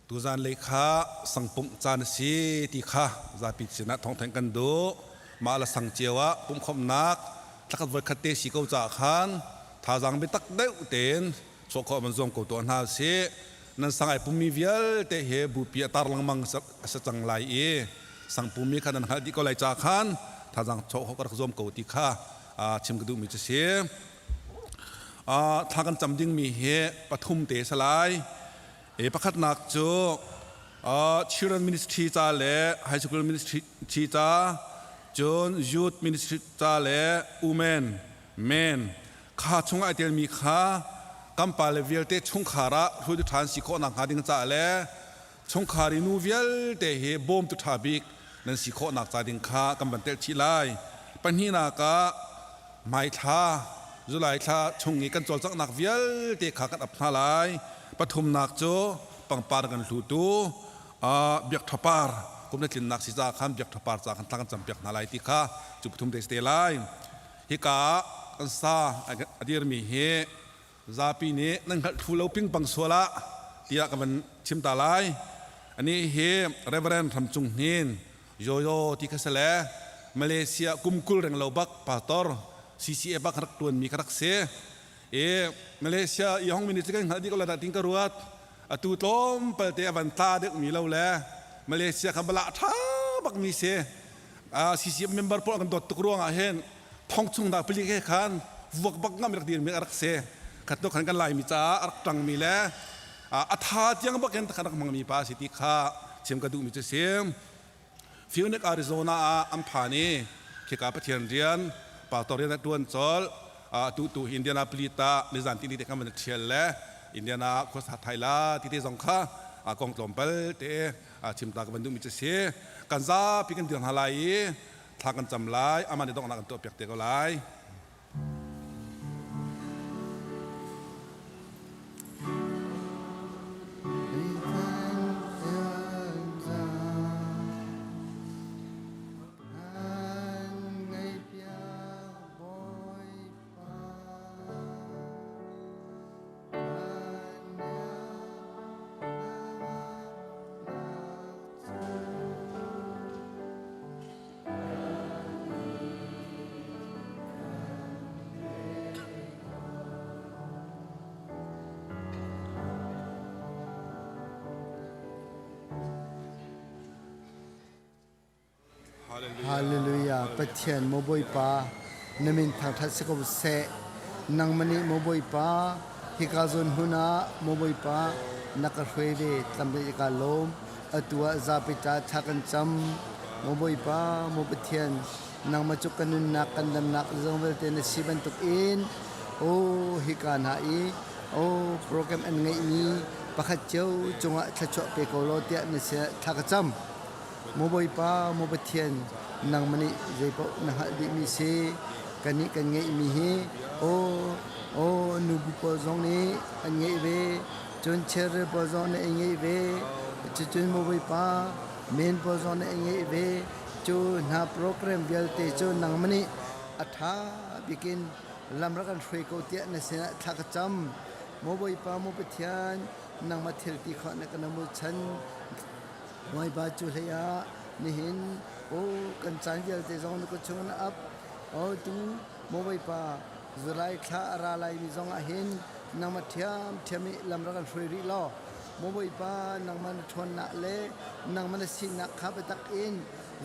tuzan lei kha sangpumh caan a si ti kha zapi sinah thawngthanh kan duh. Mah le sang cio ah pumhkhawmhnak thlakhat voikhat te si ko caah khan thazaang biatak deuh tein chuah khawh van zuam ko tuah hna usih. Nan sang ai pummi vialte he bupi a tar lengmang a si cang lai i sang pummi kha nan hngalh dih ko lai caah khan thazaang chuah khawh ka rak zuam ko ti kha chim ka duhmi cu si. Thla kan cam dingmi hi pathum te a si lai. Pakhatnak cu Children Ministry ca le High School Ministry ca, cun Youth Ministry ca le Women, Men kha chung ai telmi kha kan pale vialte chungkhar ah hruaitu ṭha an si khawh nakhnga ding caah le chungkhar i nu vialte hi bawmtu ṭha bik nan si khawhnak ca ding kha kan van telh chih lai. Pahnihnak ah hmaithla July thla chung i kan cawlcanghnak vialte kha kan ap hna lai. Pathumnak cu pangpar kan hlutu biakṭhapar kum le tlinnak si caah khan biakṭhapar ca khan thla kan campiak hna lai ti kha cu pathum te si te lai. Hika ah kan sa a dirmi hi zapi nih nan hngalh thlu lo pingpang sual ah tiah ka van chim ta lai. Anih hi Reverend Hram Cung Hnin Yoyo ti kha si le Malaysia kum 20 reng lo bak pastor CCA bak rak tuanmi kha rak si. I Malaysia i hong mi nih cu kan hngalh dih ko la dah tin ka ruat. Atu tlawmpal te a van tla deuh mi lo le Malaysia kha bala tha bak mi si. CCA member pawl kan dawt tuk ruangah hin thong chung dah palik he khan vuak bak ngam rak dir mi rak si. Khat to khan kan Laimi caah a rak tang mi le a tha tiang bak in khan rak hmang mi pa si ti kha chim ka duh mi cu si. Phoenix Arizona ah an phan i khika Pathian rian Pastor rian a tuan colh. Tu tu Indianapolis ta nizan ti te kan van thial le Indiana khuasa thai la ti te zong kha kong tlawmpal te chimta ka van duhmi cu si. Kan zapi kan dir hna lai i thla kan cam lai. Amah nih donghnak kan tuah piak te ko lai. Hallelujah Pathian maw Bawipa na min thangthat si ko seh nangmah nih maw Bawipa hika zawn hmun ah maw Bawipa na ka hruai ve tlamtling ka lawm Atu ah zapi ca thla kan cam. Maw Bawipa, maw Pathian, nangmah cu ka nunnak kan damnak zong vialte na si bantuk in aw hika hna i aw program an ngeihmi pakhat cio cungah thluachuah pe ko law tiah na sin ah thla ka cam. Maw Bawipa, maw Pathian, nangmah nih zeipaoh na hngalh dihmi si. Kannih kan ngeihmi hi aw aw nubu pawl zong nih an ngeih ve. Cun cherry pawl zong nih an ngeih ve. Cucun maw Bawipa, men pawl zong nih an ngeih ve. Cu hna program vialte cu nangmah nih a ṭha bik in lam rak kan hruai ko tiah na sinah thla ka cam. Maw Bawipa, maw Pathian, nangmah thil ti khawh na kan chan. Bawipa cu hlei ah nihin aw kan caan vialte zong na kut chung na ap. Aw tu maw Bawipa, July thla a ra laimi zong ah hin nangmah ṭhiamṭhiam i lam rak kan hruai rih law maw Bawipa nangmah na ṭhawnnak le nangmah na sinak kha biatak in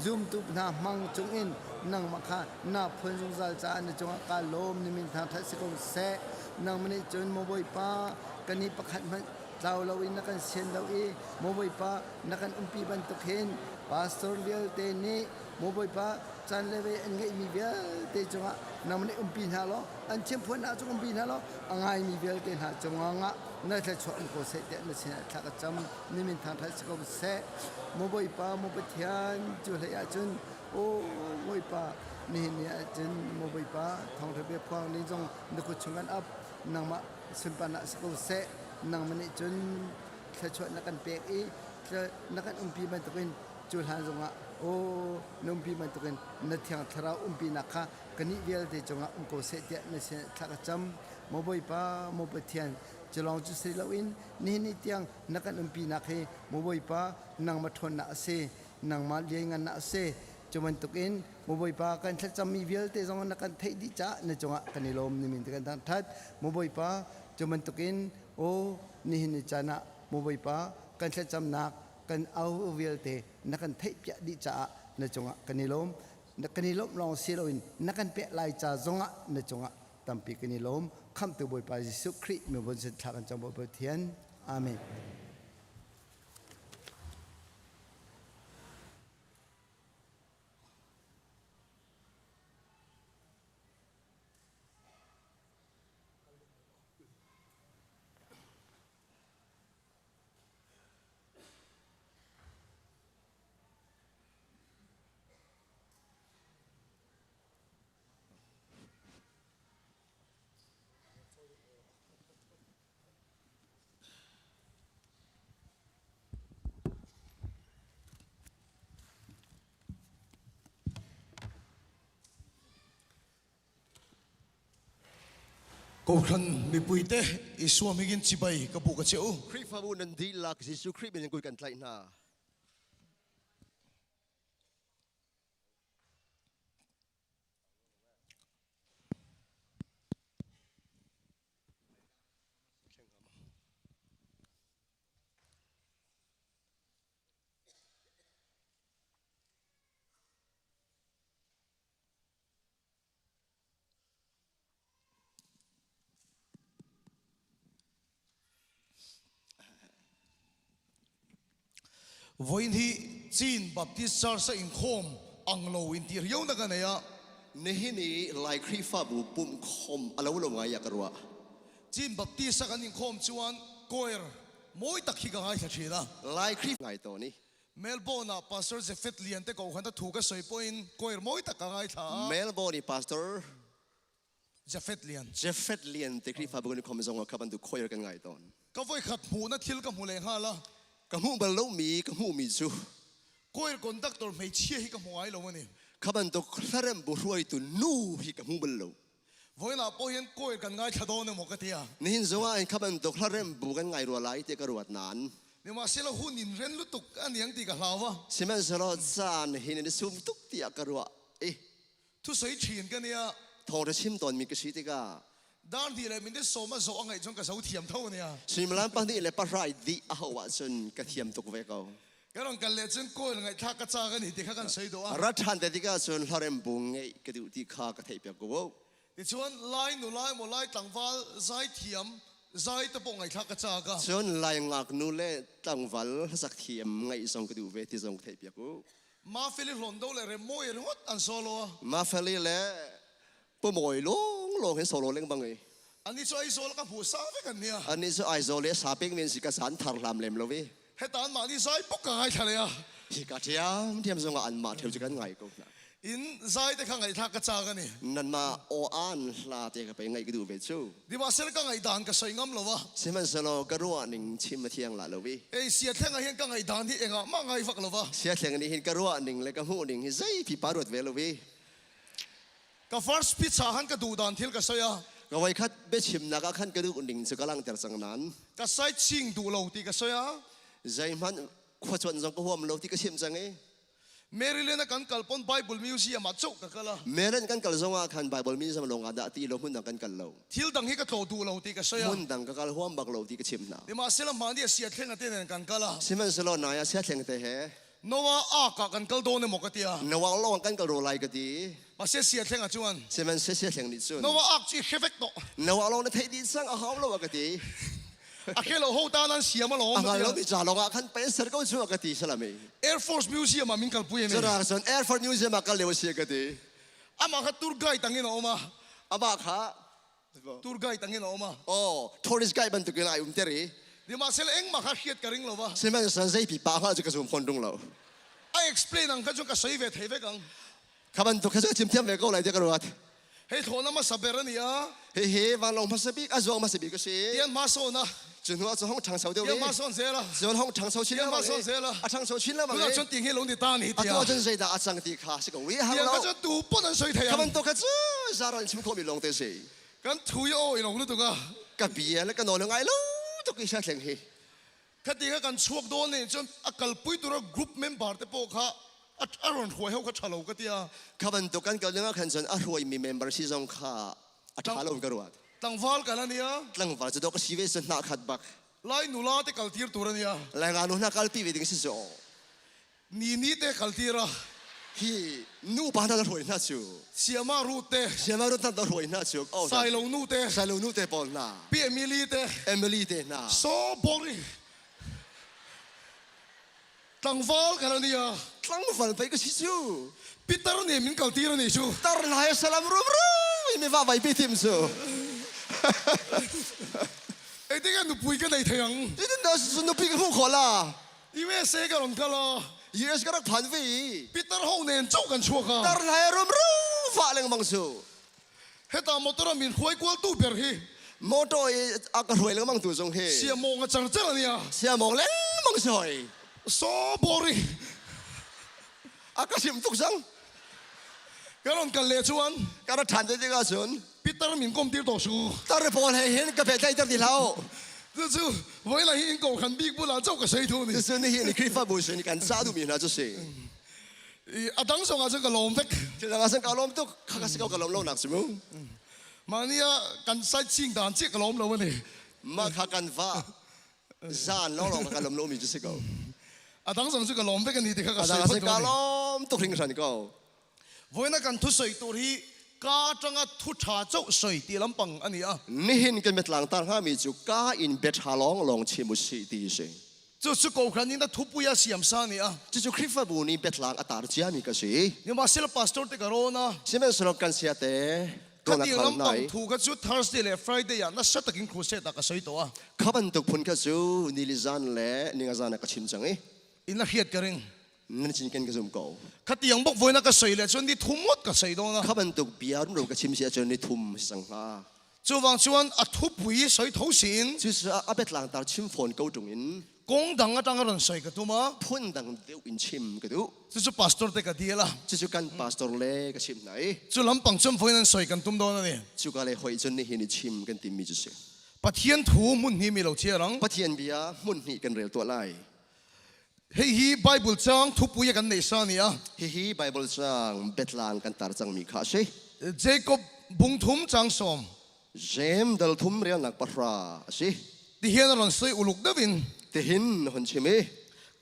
zumtu hna hmang cungin nangmah kha naa phuan zungzal caah na cungah kaa lawm na min thangṭhat si ko seh nangmah nih cun maw Bawipa kannih pakhat hmanh tlau loin na kan sian lo i maw Bawipa na kan umpi bantuk hin pastor vialte nih maw Bawipa caan le ve an ngeihmi vialte cungah nangmah nih umpi hna law an thiamphuan ah cun umpi hna law a ngaimi vialte hna cungah na thluachuah um ko seh tiah na sinah thla ka cam ni min thangṭhat si ko seh maw Bawipa maw Pathian cu hlei ah cun aw Bawipa nihin ni ah cun maw Bawipa thawngṭha bia phuang ding zong na kut chung kan ap nangmah sunparnak si ko seh nangmah nih cun thluachuah na kan pek i na kan umpi bantukin cu hlan zongah aw na umpi bantukin na thiang thlarau umpinak kha kannih vialte cungah um ko seh tiah na sin thla ka cam maw Bawipa maw Pathian cu lawng cu si loin nihin ni tiang na kan umpinak hi maw Bawipa nangmah ṭhawnnak a si nangmah lianngannak a si cu bantukin maw Bawipa kan thlacammi vialte zong na kan theih dih caah na cungah kan i lawm nimin ti kan thangṭhat maw Bawipa cu bantukin aw nihin ni caan ah maw Bawipa kan thlacamnak kan au vialte na kan theihpiak dih caah na cungah kan i lawm na kan i lawmh lawng si loin na kan pek lai ca zongah na cungah tampi kan i lawm khamhtu Bawipa Jesuh Khrih mibun sin thla kan cam Bawipa Pathian amen Kohhran mipuite Isua hmingin chibai ka buk a che u. Khrihfabu nan dihlak Jesuh Khrih min in kut kan tlaih hna. Voin hi Chin Baptist Church a inkhawm ang lo in ti riau na ka nei a. Nihin i Lai Khrihfabu pumhkhawm a lo lo ngai ah ka ruah. Chin Baptist a kan inkhawm chuan choir mawi tak hi ka ngaithla thin a. Lai Khrih ngai tawn i. Melbourne ah Pastor Jephet Lian te ko khan a thu ka sawi pawhin choir mawi tak ka ngaithla a. Melbourne i Pastor Jephet Lian. Jephet Lian te Khrihfabu kan inkhawm zong ah kha bantuk choir kan ngai tawn. Ka voikhat hmuhna thil ka hmu leh nghal a. Ka hmuh bal lomi ka hmuhmi cu Choir conductor hmeichhia hi ka hmu ngai lo a ni. Kha bantuk hlarem bu hruaitu nu hi ka hmu bal lo. Voilah pawh hian choir kan ngaithla dawn emaw ka ti a. Nihin zongah in kha bantuk hlarem bu kan ngai rua lai tiah ka ruat nain. Nimahsela hun in ren lutuk a niang ti ka hlau a. Sihmanhsehlaw caan hin in i sum tuk tiah ka ruah i Thusawi ṭhin ka nia. Thawngṭha chim tawnmi ka si tikah Dar hnih le minute sawm a zawh a ngaih cun ka zo thiam tho nia. Suimilam pahnih le pahra i dih a hauh ahcun ka thiam tuk ve ko. Ka rong kal le cun kawl ngaihthlak ka ca ka ni ti kha kan soi dawh a. Ra ṭhan te tikah cun hlarem bu ngeih ka duh ti kha ka theih piak ko. Tichuan Lai nu lai maw Lai tlangval zai thiam zai te pawh ngaihthlak ka ca ka. Cun Lai ngaknu le tlangval hlasak thiam ngaih zong ka duh ve ti zong ka theih piak u. Mafeli Hlondo le Remmawi ringawt an solo a. Mafeli le Pumawi lawnglawng hin solo lengmang i. Ani cu Aizawl ka hmu sa vek an nia. Ani cu Aizawl le sa pek men si ka san thar hlam lem lo i. Heta an mah nih zai bok ka ngaithla le a. Hi ka ṭhiam ṭhiam zongah anmah ṭheu cu kan ngai ko hna. In zai te kha ngaihthlak ka caak ani. Nanmah aw an hla te ka pei ngaih ka duh ve cu. Dihmahsel ka ngaih dan ka soi ngam lo a. Sihmanhsehlaw ka ruah ning chim a thiang la lo i. Ei siathleng ah hin ka ngaih dan hi engah mah ngai vak lo a. Siathleng nih hin ka ruah ning le ka hmuh ning hi zei pipa ruat ve lo i. Ka first speech ah khan ka duh dan thil ka soi a. Ka voikhat biachimnak ah khan ka duh ning cu ka langhter cang nain. Ka sightseeing duh lo ti ka soi a. Zeihmanh khuacuanh zong ka huam lo ti ka chim cang i. Maryland ah kan kal pon Bible Museum ah chauh ka kal a. Maryland kan kal zongah khan Bible Museum lawng ah dah ti lo hmun dang kan kal lo. Thil dang hi ka tlaw duh lo ti ka soi a. Hmun dang ka kal huam bak lo ti ka chim hna. Sihmanhsehlaw mah nih siathleng a te nen kan kal a. Sihmanhsehlaw nai ah siathleng te he. Noah Ark ah kan kal dawn emaw ka ti a. Noah lawng kan kal ro lai ka ti. Mahse siathleng ah chuan. Sihmanhsehlaw siathleng nih cun. Noah Ark cu i hre vek tawh. Noah lawng na theih dih cang a hau lo a ka ti. A ke lo ho ta nan siam a lawm. A ngal lo mi ca lawng ah khan pen ser ko chu ka ti salami. Air Force Museum ah min kalpui ani. Cura cun Air Force Museum ah kal leo si ka ti. Amah kha tour guide tangin a um a. Amah kha tour guide tangin a um a. Oh, tourist guide bantukin ai um ter i. Sihmanhsehlaw engmah kha hriat ka ring lo va. Sihmanhsehlaw zei pipa hngal cu ka zum fawn tung lo. A explain ang kha cu ka soi ve thei vek ang. Kha bantuk kha cu chim thiam ve ko lai tiah ka ruat. Hei thlawhna hmasa ber a ni a. Hihi vanlawng hmasa bik a zuang hmasa bik a si. Tian hma sawn a. Cu hnu ah cun hong ṭhangcho deuh Tian hma sawn zel a. Cun hong ṭhangcho chin Tian hma sawn zel a. A ṭhangcho chin lengmang Tunah cun ting hi lo ni ta ni tiah. Atu ah cun zeidah a cang ti kha si ko. Wi hang Tian lo. kha cun tu pon an soi thei Kha bantuk kha cu zaran chim khawhmi lawng te si. Kan thu i aw i lo lutuk a. Ka bia le ka nawl ngai lo tuk i thleng hi. Khati kha kan chuak dawn nih cun a kalpui tura group member te pawh kha a rawn hruai ho kha ṭha lo ka tia. Kha bantuk kan kal dingah khan cun a hruaimi member si zong kha a ṭha lo ka ruat. Tlangval kan ania. Tlangval cu dawh ka si ve cu hnah khat bak. Lai nula te kaltir tur ania. Lai nga nu hna kalpi ve ding si cu. Ni ni te kaltir a. Hi nu pa hna na hruai hna cu. Siama Ruth te. Siama Ruth hna na hruai hna cu. Oh, Sailo nu te. Sailo nu te pawl hna. Pi Emily te. Emily te hna. So boring. Tlangval kan ania. Tlangval pei ka si cu. Peter nih min kaltir ani cu. Tar lai salam rum rum mi va vai pi tim cu. Ei tinga nupui ka nei thei ang. Tin da nupi ka hmuh khawh la. USA ka ron kal a. US ka rak phan ve i. Peter ho nen chauh kan chuak a. Tar hlai rum rum fah lengmang su. Heta motor a min hruai kual tu ber hi. Motor i a ka hruai lengmang tu zong hi. Siamong a char char ania. Siamong lengmang si hoi. So boring. A ka sim tuk sang. Ka ron kal le chuan. Ka ra than te tikah cun. Peter min kom tir to su. Tar pawl he hin ka pe tlai ter ti hlau. Cu voi la hi in ko khan bik bula chau ka sei thu ni. Cu ni hi ni Khrihfabu sin kan sa duhmi hna cu si. A dang zong ah cun ka lawm vek. Thil dang ah cun ka lawm tuk. Kha ka si ko ka lawm lo nak si mu. Mah ni ah kan sightseeing dan chiah ka lawm lo ani. Mah kha kan va zan lawnglawng ka lawm lomi cu si ko. A dang zong cu ka lawm vek ani ti kha ka A dang ah ka lawm tuk hringhran ko. Voina kan thu soi tur hi ka atanga thu tha chauh soi ti lampang ani a. Nihin kan biatlang tar hngami cu ka in bia ṭha lawnglawng chim u sih ti si. Cu cu kohhran in a thupui a siam sa ni a. Cucu Khrihfabu nih biatlang a tar ciami ka si. Nimahsela pastor te ka rawn a. Sihmanhsehlaw kan sia te Ka ti lampang thu kha cu Thursday le Friday ah nasa takin crusade ah ka soi to a. Kha bantuk phun kha cu nili zan le ninga zan ah ka chim cang i. In a hriat ka ring. Nan cinken ka zum ko. Khatiang bok voina ka soi le cun ni thum ngawt ka soi dawn a. Kha bantuk bia rumro ka chim si ahcun ni thum si cang hnga. Cuvang chuan a thupui soi tho siin. Cucaah a biatlang tar chim fawn ko ṭung in. Kong dang atang a ron soi ka tum a. Phun dang deuh in chim ka duh. Cucu pastor te ka deal a. Cucu kan pastor le ka chim hna i. Cu lampang cun voin an soi kan tum dawn ani. Cuka le hoi cun nihin i chim kan timmi cu si. Pathian thu hmun hnih mi lo chia rang. Pathian bia hmun hnih kan rel tuah lai. Hihi Bible caang thupui a kan neih sa ni a. Hihi Bible caang biatlang kan tar cangmi kha a si. Jacob bungthum caang sawm. Jem dal thum relnak pahra a si. Tihian a ron soi uluk deuh in. Tihin hon chim i.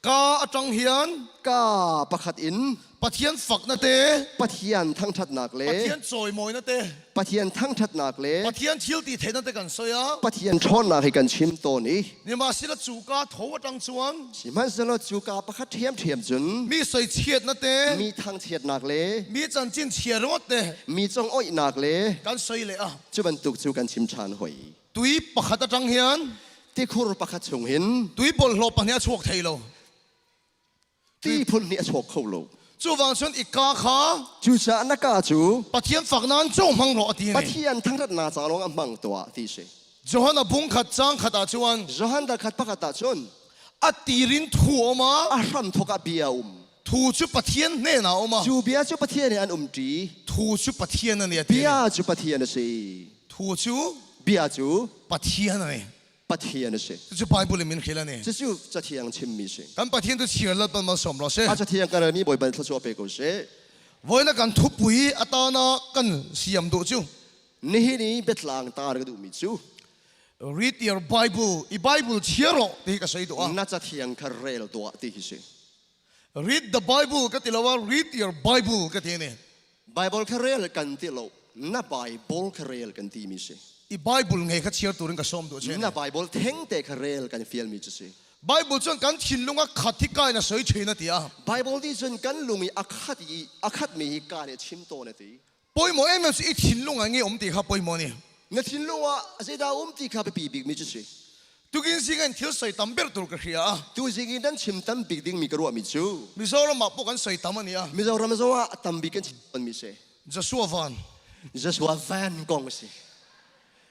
Ka atang hian. Ka pakhat in. Pathian fakna te. Pathian thangṭhatnak le. Pathian cawimawina te. Pathian thangṭhatnak le. Pathian thil ti theihna te kan soi a. Pathian ṭhawnnak hi kan chim tawn i. Nimahsela cu ka tho atang chuan. Sihmanhsehlaw cu ka pakhat ṭhiamṭhiam cun. Mi soichiatna te. Mi thangchiatnak le. Mi chanchin chia ringawt te. Mi congoihnak le. Kan soi leh a. Cu bantuk cu kan chim ṭhan hoi. Tui pakhat atang hian. Tikhur pakhat chung hin. Tui bawlhhlawh pahnih a chuak thei lo. Ti phun nih a chuak kho lo. Cuvang cun i ka kha. Cucaah na ka cu. Pathian fak nan cung hmang rawh a ti ni. Pathian thangṭhatnak ca lawng ah hmang tuah ti si. Johan a bung khat cang khat ah cun. Johan dal khat pakhat ah cun. A tirin thu um a. A hram thawk ah bia um. Thu cu Pathian hnen ah um a. Cu bia cu Pathian he an um ṭi. Thu cu Pathian a ni a ti. Bia cu Pathian a si. Thu cu. Bia cu. Pathian a ni. Pathian a si. Cucu Bible in min hril a ni. Cucu Cathiang chimmi si. Kan Pathian tu chir lat ban malsawm rawh seh. A Cathiang kan relmi Bawipa nih thluachuah pe ko seh. Voina kan thupui atana kan siam duh cu. Nihin i biatlang tar ka duhmi cu. Read your Bible. I Bible chia rawh ti ka soi duh a. Na Cathiang kha rel tuah ti hi si. Read the Bible ka ti lo ah read your Bible ka ti ni. Bible kha rel kan ti lo. Na Bible kha rel kan ti mi si. I Bible ngei kha chhiar turin ka sawm duh che. Na Bible theng te kha rel kan fial mi cu si. Bible cun kan thinlung a khat hi kai na soi thin a ti a. Bible ti cun kan lung i a khat i a khat mi hi ka nih a chim tawn a ti. Pawimawh em em si i thinlung ah nge um ti kha pawimawh ni. Na thinlung ah zeidah um ti kha biapi bik mi cu si. Tukin zing in thil soi tam ber tur ka hria a. Tu zing in nan chim tam bik ding mi ka ruah mi cu. Mizoram ah pawh kan soi tam ani a. Mizoram zong ah tam bik kan chim mi si. Joshua Van. Joshua Van kong si.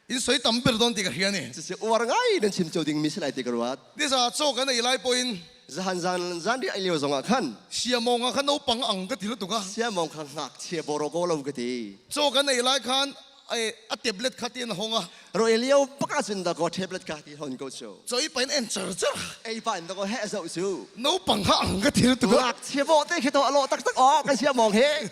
In soi tam ber don ti ka hria ni. Cucu uar ngai nan chim cio ding mi si lai ti ka ruat. Nisa chaw kan ei lai pawhin Zahan zan zan ri ai lio zong ah khan siamong ah khan naupang ang ka ti lu tuk a. Siamong kha ngakchia borogo lo ka ti. Chaw kan ei lai khan ai a tablet kha ti an hong a. Ro ei lio bak ah cun da ko tablet ka ti hon ko cu. Choi pa in en char char. Ei pa in da ko he zoh cu. Naupang kha ang ka ti lu tuk a. Ngakchia bo te khi to alo tak tak o kan siamong he.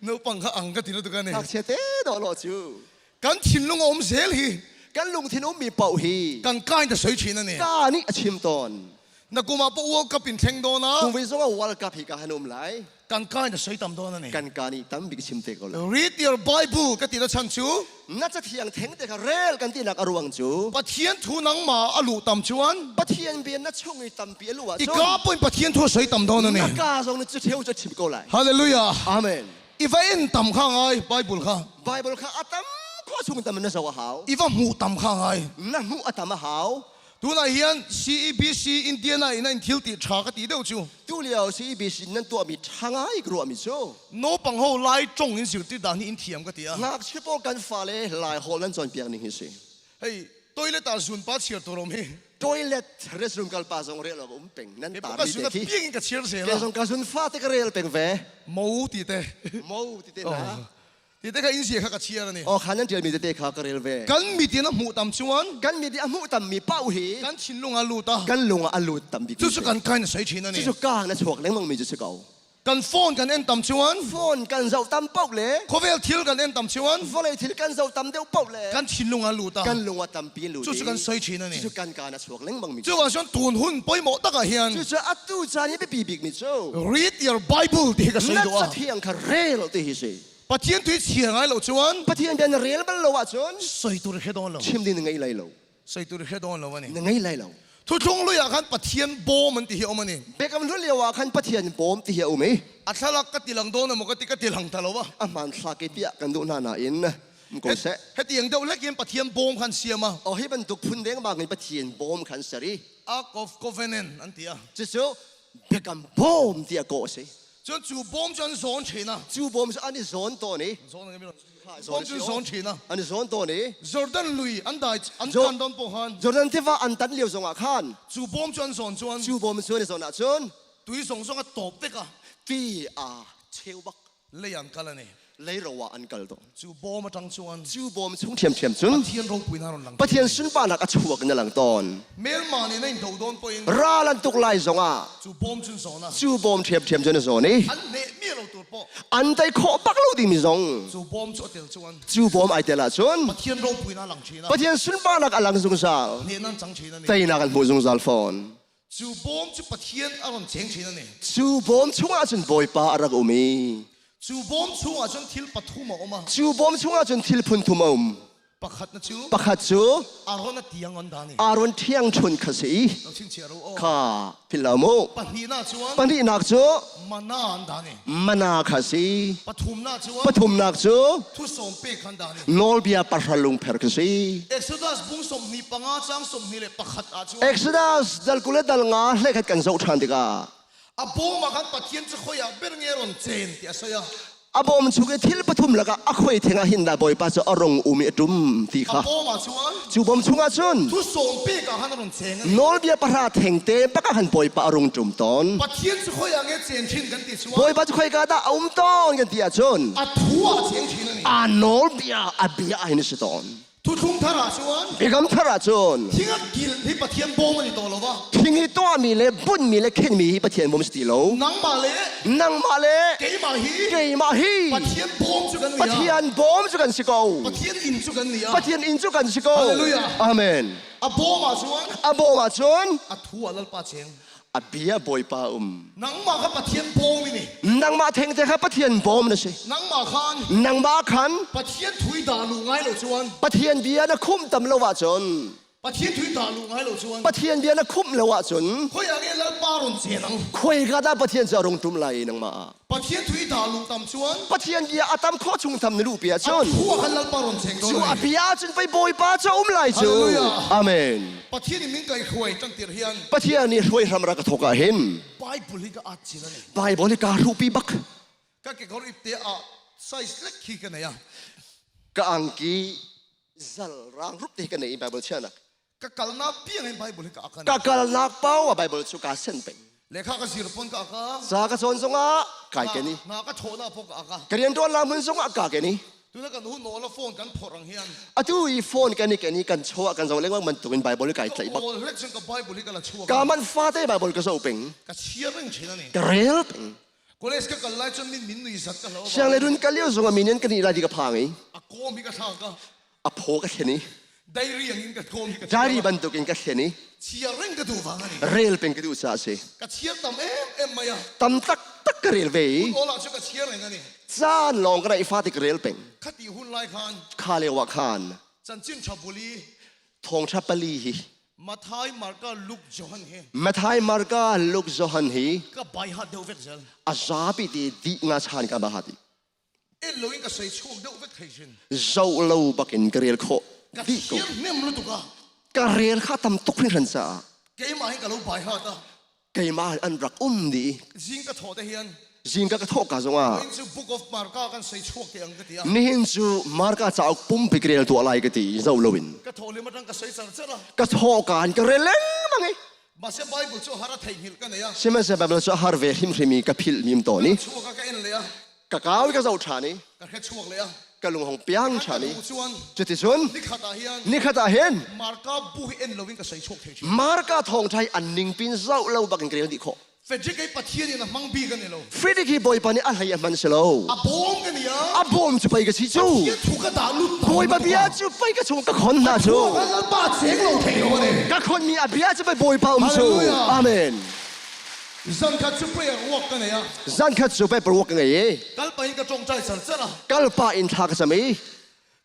Naupang kha ang ka ti lu tuk a ni. Ngakchia te do lo cu. Kan thinlung a um zel hi. Kan lungthin ummi paoh hi. Kan ka in a soi chin ani. Ka nih a chim tawn. Na kum ah World Cup in thleng dawn a. Kum zong ah World Cup hi ka han um lai. Kan ka in a soi tam dawn ani. Kan ka nih tam bik chim te ko lai. Read your Bible ka ti na chan cu. Na cathiang theng te kha rel kan ti nak a ruang cu. Pathian thu nangmah a luh tam chuan. Pathian bia na chung i tampi a luh ahcun. I ka pawh in Pathian thu a soi tam dawn ani. Na ka zong nih cu theu cu chim ko lai. Hallelujah. Amen. I va en tam kha ngai Bible kha. Bible kha a tam khawh chung tam na zoh a hau. I va hmuh tam kha ngai. Na hmuh a tam a hau. Tunah hian CEBC Indiana in in thil ti tha ka ti deuh chu. Tu lio CEBC nan tuahmi tha ngai ka ruahmi cu. Naupang ho lai tong in zir ti dan hi in thiam ka ti a. Ngakchia pawl kan fale lai hol nan cawnpiak ning hi si. Hei toilet ah zun pa chir tur om hi. Toilet restroom kal pa zong rel um peng nan tar mi te khi. Piang in ka chir zel. Ke zong ka zun fa te ka rel peng ve. Mo ti te. Mo ti te na. Ti te kha in zia kha ka chir ani. Oh khan nan tial mi te kha ka rel ve. Kan mi tin a hmuh tam chuan. Kan mi ti a hmuh tam mi pau hi. Kan thinlung a lut a. Kan lung a lut tam bik. Cu cu kan kain sei thin ani. Cu cu ka na chuak lengmang mi cu si ko. Kan phone kan en tam chuan. Phone kan zoh tam paoh le. Khawvel thil kan en tam chuan. Vawlei thil kan zoh tam deuh paoh le. Kan thinlung a lut a. Kan lung a tampi lut. Cucu kan soi thin ani. Cucu kan kaan a chuak lengmang mi. Cu ah cun tun hun poimawh tak ah hian. Cucu atu caan hi biapi bik mi cu. Read your Bible ti hi ka soi duh a. Na cathiang kha rel ti hi si. Pathian tu hi chia ngai lo chuan. Pathian bia na rel bal lo ahcun. Soi tur hre dawn lo. Chim ding na ngei lai lo. Soi tur hre dawn lo ani. Na ngei lai lo. Thuthlung hlui ah khan Pathian bawm an ti hi a um a ni. Biakam hlun lio ah khan Pathian bawm ti hi a um i. A thlalak ka ti lang dawn emaw ka ti ka ti lang ta lo a. A hmanthlak i piah kan duh hna nain um ko seh. Hetiang deuh hlek in Pathian bawm khan siam a. Oh hi bantuk phun dengmang in Pathian bawm khan ser i. Ark of Covenant an ti a. Cucu biakam bawm tiah kawh a si. Cun cu bawm cu an zawn ṭhin a. Cu bawm cu an i zawn tawn i. Bawm cu zawn ṭhin a. An i zawn tawn i. Jordan lui an dai an tan dawn pawh khan. Jordan tiva an tan lio zongah khan. Cu bawm cu an zawn cun. Cu bawm cu an i zawn ahcun. Tui zong zong a tawp vek a. Ti aa cheu bak. Lei an kal ani. Leiro ah an kal tawn. Cu bawm atang chuan. Cu bawm chung ṭhiamṭhiam cun. Pathian ropuinak ron lang. Pathian sunparnak a chuak in a lang tawn. Melma nih na in do dawn pawhin. Ral an tuk lai zongah. Cu bawm cun zawn a. Cu bawm ṭhiamṭhiam cun a zawn i. An neh mi lo tur pawh. An tei khawh bak lo dingmi zong. Cu bawm cu a tel chuan. Cu bawm ai tel ahcun. Pathian ropuinak a lang ṭhin a. Pathian sunparnak a lang zungzal. Nehnak an cang ṭhin ani. Teinak an hmu zungzal fawn. Cu bawm cu Pathian a ron cheng chin ani. Cu bawm chungah cun Bawipa a rak um i. Cu bawm chungah cun thil pathum a um a. Cu bawm chungah cun thil phun thum a um. Pakhat na cu. Pakhat cu. Aaron a tiang on dan i. Aaron ṭhiangṭhunh kha si. Lo chingchiah ro aw. Kha philh lo mu. Pahnihnak cuan. Pahnihnak cu. Mana an dan i. Mana kha si. Pathumnak cu. Pathumnak cu. Thusawm pe khan dan i. Nawlbia pahra lungpher kha si. Exodus bung 25 cang 21 ah cun. Exodus dal 20 le dal nga hlekhat kan zoh ṭhan tikah. A bawm ah khan Pathian cu khoi ah ber nge ron cen ti a soi a. A bawm chung i thil pathum lakah a khoi theng ah hin dah Bawipa cu a rung um i a ṭum ti kha. A bawm ah cun. Cu bawm chungah cun. Thu sawm pek ah khan a run cheng. Nawlbia pahra thengte bak ah khan Bawipa a rung ṭum tawn. Pathian cu khoi ah nge cen chin kan ti chuan. Bawipa cu khoika dah a um tawn kan ti ahcun. A thu ah cheng chin ani. A nawlbia a bia ah hin a si tawn. Thuthlung thar ah cun Biakam thar ah cun thing a kil hi Pathian bawm an i to lo va. Thing i tuahmi le bunhmi le khenmi hi Pathian bawm si ti lo. Nangmah le nangmah le keimah hi keimah hi Pathian bawm cu kan ni a. Pathian bawm cu kan si ko. Pathian inn cu kan ni a. Pathian inn cu kan si ko. Hallelujah. Amen. A bawm ah cun a bawm ah cun a thu ah Lalpa cheng. A bia Bawipa um. Nangmah kha Pathian bawm ini. Nangmah thengte kha Pathian bawm na si. Nangmah khan. Nangmah khan. Pathian thui dah lu ngai lo chuan. Pathian bia na khumh tam lo ahcun. Pathian thui dah lu ngai lo chuan. Pathian bia na khumh lo ahcun. Khoi ah nge Lalpa run chen ang. Khoi ka dah Pathian cu a rung tum lai nangmah. Pathian thui dah lu tam chuan. Pathian bia a tam khawh chung tam na luh pi ahcun. A thu ah khan Lalpa run cheng Cu a bia ahcun pei Bawipa cu a um lai cu. Hallelujah. Amen. Pathian in min kai hruai tan tir hian. Pathian nih hruai hram rak a thawk ah hin. Bible hi ka at chin ani. Bible hi kaa hruhpi bak. Ka kekawr ipte ah size lek khi ka nei a. Ka angki zal rang rup te ka nei Bible chianak. Ka kalnak piang in Bible hi ka akan. Ka kalnak pau a Bible cu ka sen peng. Lekha ka zir pon ka aka. Sa ka cawn zongah kai ke ni. Na ka thawhnak pawh ka aka. Ka rian tuan la hmun zongah ka ke ni. Tuna kan hun nola phone kan phor ang hian. Atu i phone kan i ken i kan chaw kan zo lengmang bantukin Bible kai tlaih bak. Ka hlek cun ka Bible hi ka la chuak. Ka man fate Bible ka zo peng. Ka chiar reng thin ani. Ka rel peng. College ka kal lai cun min min nui zat ka hlo. Siang le run kal lio zong min in kan i lai di ka phang i. A kom hi ka thla ka. A phaw ka thlen i. Diary ang in ka kom hi ka. Diary bantukin ka thlen i. Chiar reng ka duh wang ani. Rel peng ka duh ca si. Ka chiar tam em em mai a. Tam tak tak ka rel ve i. Hun ola cu ka chiar reng ani. Caan lawng ka raih fate ka rel peng. Khati hun lai khan. Kha lio ah khan. Chanchin ṭha buli. Thawngṭha pali hi. Mathai, Marka, Luke, Johan hi. Mathai, Marka, Luke, Johan hi. Ka bai hat deuh vek zel. A zapi ti dih nga chan ka ba hati. En lo in ka sei chuak deuh vek thei sin. Zoh lo bakin ka rel khawh. Ka thiam hnem lutuk a. Ka rel kha tam tuk hringhran caah. Keimah hin ka lo bai hat a. Keimah an rak um dih. Zing ka thawh te hian. Zing ka ka thawh ka zongah. Nihin cu Book of Marka kan sei chuak te ang ka ti a. Nihin cu Marka cauk pumpi ka rel tuah lai ka ti zoh loin. Ka thawh lim atang ka sei char char a. Ka thawh kaan ka rel lengmang i. Mahse Bible cu har a theihnghilh ka nei a. Sihmanhsehlaw Bible cu a har ve hrimhrim i ka philh mim tawn i. Ka chuak a ka en le a. Ka kau i ka zoh ṭhan i. Ka hre chuak le a. Ka lung hong piang ṭhan i. Cuticun Cuticun nikhat ah hin nikhat ah hin Marka bu hi en loin ka sei chuak thei ṭhin. Marka thawngṭha hi an ningpin zoh lo bakin ka rel dih khawh. Frederick ei Pathian in a hmang bik an ni lo. Frederick hi Bawipa nih a hlei a hman si lo. A bawm ka ni a. A bawm cu pei ka si cu. Pathian thu ka dah lut Bawipa bia cu pei ka chung ka khon hna cu. Ka lalpa cheng lo thei lo ani. Ka khonmi a bia cu pei Bawipa um cu. Amen. Zankhat cu prayer walk ka nei a. Zankhat cu prayer walk ka ngei i. Kalpa in ka ṭawngṭai char char a. Kalpa in thla ka cam i.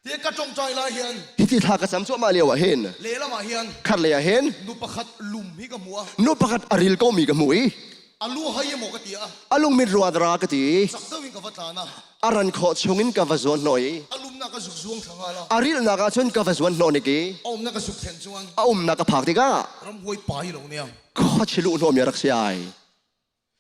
Ti ka ṭongṭai lai hian Hiti thla ka cam cuahmah lio ah hin lehlam ah hian khat lei ah hin nu pakhat lum hi ka hmu a. Nu pakhat a ril komi ka hmu i A lu hai emaw ka ti a. A lungmit ruadra ka ti. Cak deuh in ka va tlan a. A ran khawh chungin ka va zuan hnawh i A lumnak ka zuk zuang thla ngal a. A rilnak ah cun ka va zuan hnawh nik i A umnak ka zuk thlen chuan a umnak ka phak tikah ramhuai pa hi lo nia. Khuachilu hnawhmi a rak si ai.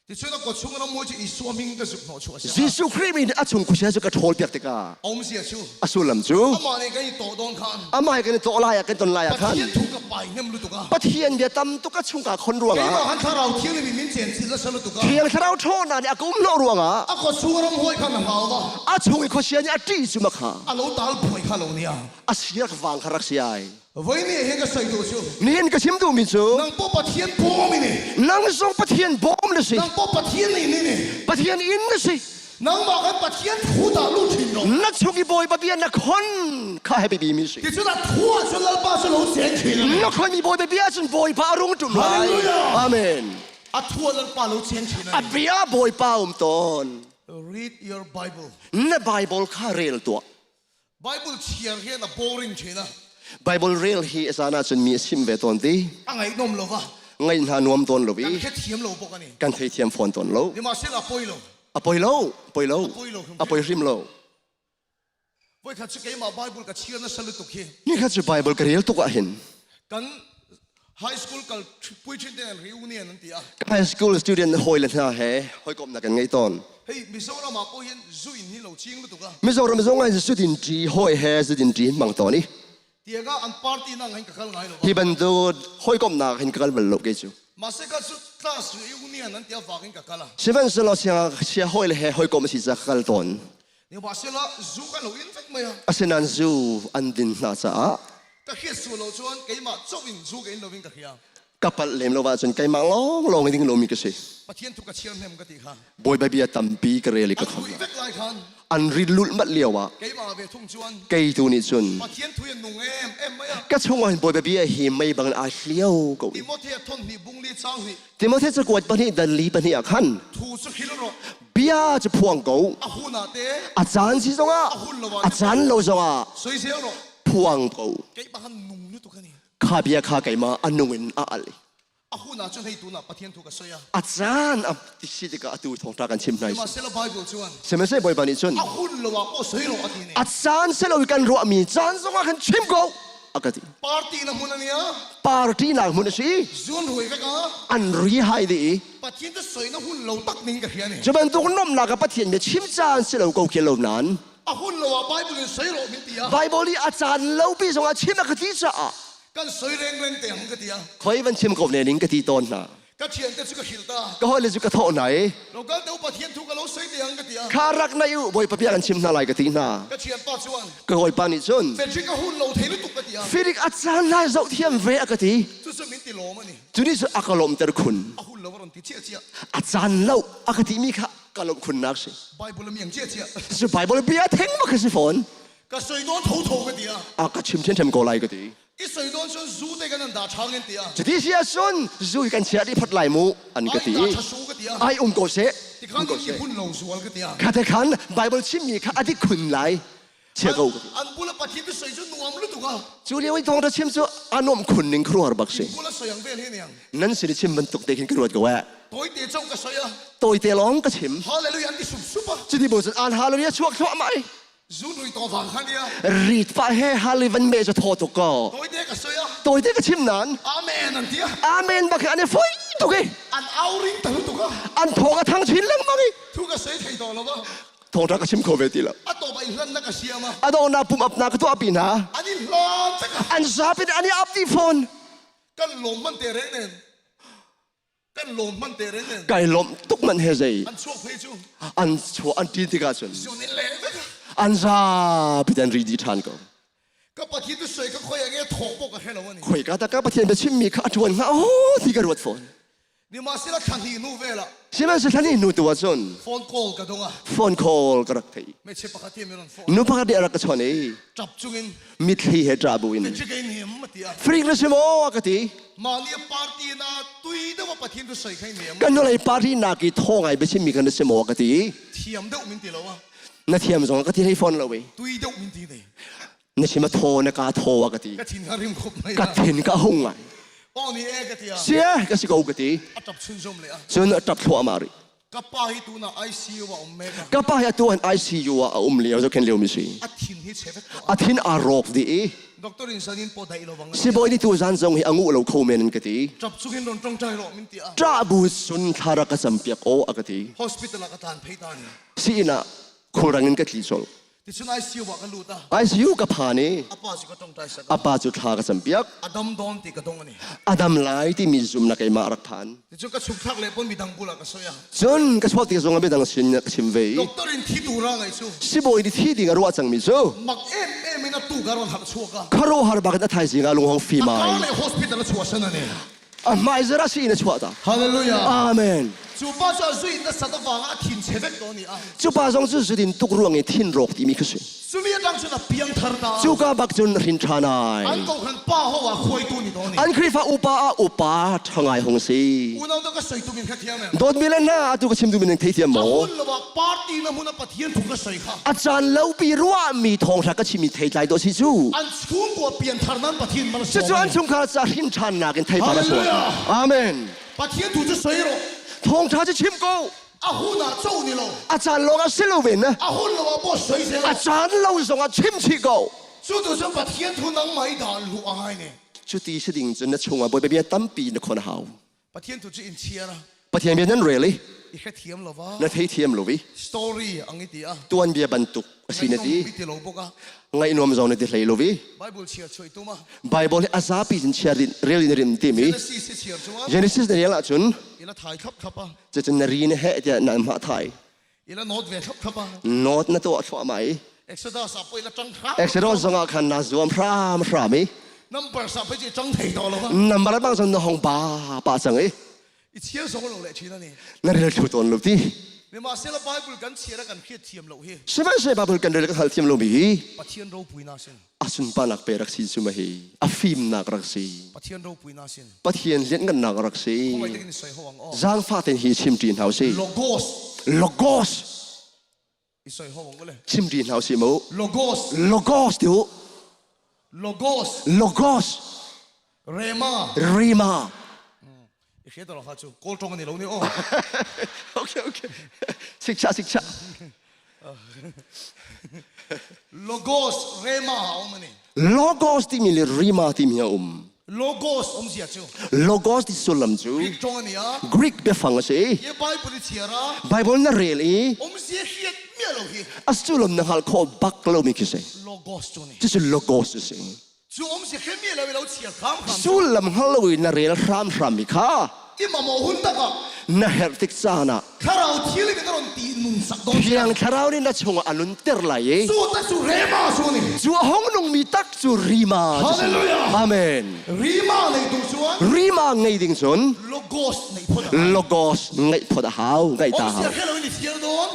Tichuan a kawchung ramhuai cu Isua min ka zuk hnawh chuah a si. Jesuh Khrih min a chung khuachia cu ka ṭhawl piak tikah A umzia cu a sullam cu amah nih kan i tawh dawn khan amah he kan i tawh lai ah kan ton lai ah khan Pathian thu ka pai hnem lutuk a. Pathian bia tam tuk a chungka khon ruangah Keimah han thlarau thianghlim in min cen cil a sa lutuk a. Thiang Thlarau ṭhawnnak nih a ka um hnawh ruangah A kawchung ramhuai khan a hlau va. A chung i khuachia nih a ṭih cu ma kha A lo tal buai kha lo nia. A siak vang kha rak si ai. Voi nih hin ka soi duh cu. Nihin ka chim duhmi cu Nang pawh Pathian bawm in Nang zong Pathian bawm na si. Nang pawh Pathian inn in Pathian inn na si. Nangmah kan Pathian thu dah lu thin lo. Na chung i Bawipa bia na khon kha happy bi mi si. Ti cun a thu ah cun Lalpa cu lo cheng thin. Na khon mi Bawipa bia cun Bawipa a rung ṭum lai. Hallelujah. Amen. A thu ah Lalpa lo cheng thin. A bia Bawipa um tawn. Read your Bible. Na Bible kha rel tuah. Bible chhiar hian a boring thin a. Bible rel hi a caan ahcun mi a chim ve tawn ti. A ngaihnawm lo va. Ngaih hna nuam tawn lo i. Kan hrethiam lo bawk ani. Kan theithiam fawn tawn lo. Nimahsela a poi lo. A poi lo, poi lo. A poi hrim lo. Voikhat cu keimah Bible ka chhiar nasa lutuk hi. Nikhat cu Bible ka rel tuk ah hin. Kan high school kal pui thin ten reunion an ti a. High school student hawi le hna he hawikomhnak kan ngei tawn. Hei Mizoram ah pawh hian zu in hi lo ching lutuk a. Mizoram zong ah zu din ṭi hawi he zu din ṭi hmang tawn i. Tianga an party nang hin ka kal ngai lo. Hi bantuk hawikomhnak hin ka kal bal lo kei cu. Mahse ka cu class reunion an tia vakin ka kal a. Sihmanhsehlaw sia sia hawi le he hawikom si ca ka kal tawn. Nimahsela zu kan lo in vek mai a. Asinain zu an din hna caah Ka hriat sual lo cun keimah cawh in zu ka in lo in ka hria. Ka palh lem lo ahcun keimah lawnglawng in ding lomi ka si. Pathian thu ka chiar hnem ka ti kha. Bawipa bia tampi ka rel i ka An hui vek lai khan. An ri lulhmalh lio ah Keimah ve thung chuan. Kei tu nih cun Pathian thu in nung em em mai a. Ka chungah hin Bawipa bia hi mei bangin aa hlio ko. Timothea thon hnih bung li chang hnih. Timothea cakuat pahnih dal li pahnih ah khan Thu cu hril rawh. Bia cu phuang ko. A hun ah te. A caan si zongah. A hun lo ah. A caan lo zongah. Soisel rawh. Phuang ko. Keimah han nung lutuk ani. Kha bia kha keimah a nung in a al. A hun ah cun hei tunah Pathian thu ka soi a. A caan a si tikah atu thawngṭha kan chim hna. Sihmanhsehlaw Bible chuan. Sihmanhsehlaw Bawipa nih cun. A hun lo ah pawh soi rawh a ti ne. A caan si lo kan ruahmi caan zongah khan chim ko a ka ti. Party na hmun ania. Party nak hmun a si. Zun hui vek a. An ri hai dih i. Pathian te soi na hun lo tak ning ka hria ni. Cu bantuk nomnak ah Pathian bia chim caan si lo ko khel lo nan. A hun lo ah Bible in soi rawh min ti a. Bible i a caan lo pi zongah chim a ka ti caah. Kan soi reng reng te hang ka ti a. Khoi van chim ko ne ning ka ti tawn hna. Ka thian te cu ka hil ta. Ka hoi le cu ka thawh hna i. Local te Pathian thu ka lo soi te hang ka ti a. Kha rak na u Bawipa bia kan chim hna lai ka ti hna. Ka thian pa chuan. Ka hawipa nih cun. Frederick a hun lo thei lutuk ka ti a. Frederick a caan lai zoh thiam ve a ka ti. Cu cu min ti lawm ani. Cu nih cun a ka lawmhter khun. A hun lo a ron ti chiah chiah. A caan lo a ka timi kha ka lawmh khunnak si. Bible mi ang chiah chiah. Cu Bible bia theng ma ka si fawn. Ka soi dawn tho tho ka ti a. A ka chim ṭhiamṭhiam ko lai ka ti. I soi dawn cun zu te kan an dah ṭhang in ti a. Cuti si ahcun zu kan chia dih phot lai mu an ka ti. Ai dah ṭha su ka ti a. Ai um ko seh. Ti khan in i hun lo zual ka ti a. Kha te khan Bible chimmi kha a dik khun lai. Chia ko ka ti. An bula Pathian tu soi cu nuam lutuk a. Cu lio i thawngṭha chim cu a nuamh khun ning khuaruahhar bak si. Bula soi ang vel hi niang. Nan sin i chim bantuk te khin ka ruat ko eh. Tawite cong ka soi a. Tawite lawng ka chim. Hallelujah an ti sup sup a. Cuti bu cun an hallelujah chuak thluahmah i. Zun to vang khan ia. Rit pa he hali van me cu thaw tuk ko. Tawite ka soi a. Tawite ka chim nan. Amen an ti a. Amen bak an i foi tuk i. An auring ta tuk a. An thawng a thang chin lengmang i. Thu ka soi thei to lo ba. Thawngṭha ka chim kho ve ti lo. A tawp in hlan na ka siam a. A donghnak pum apnak ka tuahpi hna. An i hlan cak An zapi an i ap dih fawn. Kan lawm man te reng nen. Kan lawm man te reng nen. Kai lawm tuk man he zei. An chuak phei cu. An chuah an ṭin tikah cun. Zun in le vek. An zapi an ri dih ṭhan ko. Ka Pathian tu soi ka khoi ange thawk pawh ka hre lo ani. Khoi ka ta ka Pathian bia chimmi kha a ṭuan hnga aw ti ka ruat fawn. Nimahsela thla hnih hnu velah Sihmanhsehlaw thla hnih hnu tu ah cun phone call ka dong a. Phone call ka rak thei. Hmeichhe pakhat hi mi ron phone. Nu pakhat nih a rak ka chawnh i ṭap chungin mitthli he ṭah bu in Frederick ei niam a ti a. Frik na si maw a ka ti. Mah nih party na tui deuh a Pathian tu soi khai niam. Kan nulei party nak i thaw ngai biachimmi kan na si maw a ka ti. Thiam deuh min ti lo a. Na thiam zong ka ti hlei fawn lo i. Tui deuh min ti ne. Na chim a thaw na ka thaw a ka ti. Ka thin ka rim khop mai. Ka thin ka hung ngai. Aw ni e ka ti a. Sia ka si ko ka ti. A tap chun zom le a. Cun a tap thluahmah rih. Ka pa hi tuna ICU ah um mek a. Ka pa hi atu an ICU ah a um lio zo khen lio mi si. A thin hi chevek to. A thin a rawk dih i. Doctor in sanin po dai lo bang. Sibawi ni tu zan zong hi a ngu lo kho men ka ti. Tap chungin ron tong tai ro min ti a. Tra bu sun thlara ka cam piak o a ka ti. Hospital ah ka tan phei ta ni. Si ina khulrang in ka tli chol. Ticun ICU ah ka lut a. ICU ka phan i A pa cu ka tongtai sak. A pa cu thla ka campiak. A dam dawn ti ka dong ani. A dam lai timi zumnak keimah rak phan. Ticun ka chungthlak le pon midang bul ah ka soi a. Cun ka chuak ti zong ah midang sin ka chim ve i. Doctor in thi tu ra ngai cu. Sibawi nih thi ding a ruah cangmi cu. Mak em em in a tu ka ron harh chuak a. Khuaruahhar bak in a thaizing ah lunghong fim ai. A kar le hospital a chuah san ani. A hmaizarh ah si in a chuah ta. Hallelujah. Amen. Cu pa cu a zui na sat avang ah a thin che vek dawn i a. Cu pa zong cu zudin tuk ruang i thin rawk timi khi si. Cumi atang cun a piang thar ta. Cu ka bak cun hrin ṭhan ai. An ko khan pa ho ah khuaitu ni dawn i. An Khrihfa upa ah upa ṭha hung si. Unau to ka soi tu min kha thiam em. Dawtmi le hna atu ka chim tu min thei thiam maw? A hun lo ah party na hmun a Pathian thu ka soi kha. A caan lo pi ruahmi thawngṭha ka chimmi theitlai dawh si cu. An chungkua pianthar nan Pathian mal Cucu an chungkhar ca hrin ṭhannak in theipar a chuak. Amen. Pathian thu cu soi rawh. Thawngṭha cu chim ko. A hun ah co ni lo. A caan lawng ah si lo ven na. A hun lo ah pawh soi zel. A caan lo zong ah chim chih ko. Cu tu cu Pathian thu nangmah i dah luh a ngai ne. Cuti si ding cun na chungah Bawipa bia tampi na khon a hau. Pathian tu cu in chiar a. Pathian bia nan rel i. I hrethiam lo va. Na theithiam lo i. Story ang i ti a. Tuanbia bantuk a si na ti. I ti lo bawk a. Ngaihnuam zong na ti hlei lo i. Bible chiar chuai tum a. Bible hi a zapi in chiar din rel in rim timi. Genesis i chiar chuan. Genesis na rel ahcun. Ila thai thlap thlap a. Cucun na ri na heh tiah na hmah thai. Ila note ve thlap thlap a. Note na tuah thluahmah i. Exodus ah poi la tang hram. Exodus zong ah khan na zuam hram hram i. Number sa pei ci tang thei to lo va. Number bang zong na hong ba pa cang i. I chiar zong lo le chin ani. Na rel thlu tawn lo ti. Sihmanhsehlaw Bible kan chiar a kan hriat thiam lo hi. Sihmanhsehlaw Bible kan rel kan hal thiam lo mi hi. Pathian ropuina sin. A sunparnak pe rak si cu ma hi. A fimnak rak si. Pathian ropuina sin. Pathian lianhngannak rak si. Zaangfah tein hi chim ṭi hna usih. Logos. Logos. Chim ṭi hna usih mu. Logos. Logos ti u. Logos. Logos. Rema. Rema. Kawl ṭong ani lo ni aw. Okay okay. Sikcha sikcha. Logos rema a um ani. Logos timi le rema timi a um. Logos um zia cu. Logos ti sullam cu Greek ṭong ani a. Greek biafang a si. Ye Bible i chiar a. Bible na rel i. Um zia hriat mia lo hi. A sullam na hngal khawh bak lo mi khi si. Logos cu ni. Cucu logos a si. Cu um si hrim lo lo chiar hram hram. Sullam hngal lo in na rel hram hram mi kha. I mamaw hun tak ah. Na herh tik caan ah. Thlarau thil in ron ti nun sak dawn. Thiang thlarau nih na chungah a nunter lai i. Cu ta cu rema cu ni. Cu a hong nungmi tak cu rima. Hallelujah. Amen. Rima nei tu chuan. Rima ngei ding cun. Logos nei phot. Logos ngeih phot a hau. Ngeih ta hau.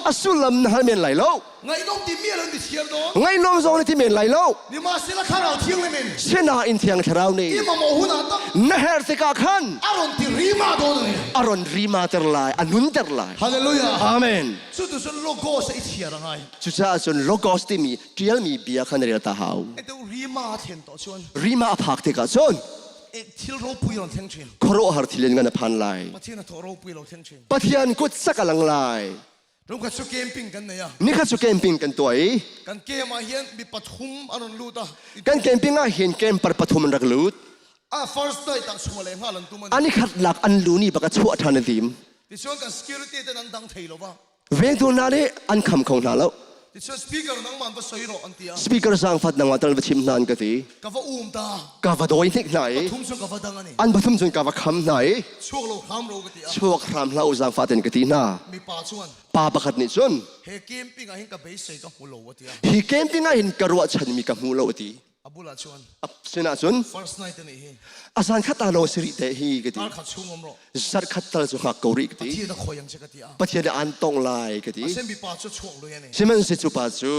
A sullam na hal men lai lo. Ngaihnawm ti mi lo ni thiam dawn. Ngaihnawm zong na ti men lai lo. Nimahsela thlarau thianghlim in. Sinain thiang thlarau nih. I mamaw hun ah tak. Na her tikah khan. A ron ti rima dawn ani. A ron rima ter lai, a nun ter lai. Hallelujah. Amen. Cu tu cun logos i thiar a ngai. Cucaah cun logos timi ṭialmi bia kha na rel ta hau. Atu rima a thlen to cun. Rima a phak tikah cun. Thil ropui ron thleng chin. Khuaruahhar thil in ngan a phan lai. Pathian a thaw ropui lo thleng chin. Pathian kut sak a lang lai. Rungkhat cu camping kan nei a. Nikhat cu camping kan tuah i kan camp ah hin mi pathum an ron lut a. Kan camping ah hin camper pathum an rak lut. A first night ah chua le ngal an tum an. Ani khat lak an lu ni baka chuah ṭhan an tim. Tichuan kan security ten an dang thei lo va. Vengtu hna nih an kham kho hna lo. Tichuan speaker nangman va soi rawh an ti a. Speaker zaangfat nangmah tal va chim hna an ka ti. Ka va um ta. Ka va dawi hnik hna i. Pathum cun ka va dang ani. An pathum cun ka va kham hna i. Chuak lo hram ro ka ti a. Chuak hram hlah u zaangfah ten ka ti hna. Mipa chuan. Pa pakhat nih cun. He camping ah hin ka beisei ka hmu lo a ti a. Hi camping ah hin ka ruahchanmi ka hmu lo a ti. A bulah chuan. A sinah cun. First night ani hi. A zan khat ta lo si rih te hi ka ti. Kar khat chung om ro. Zarh khat tal cu hngak ko rih ka ti. Pathian a khoi ang che ka ti a. Pathian nih an tong lai ka ti. Asen mipa cu chuak lui ani. Sihmanhsehlaw cu pa cu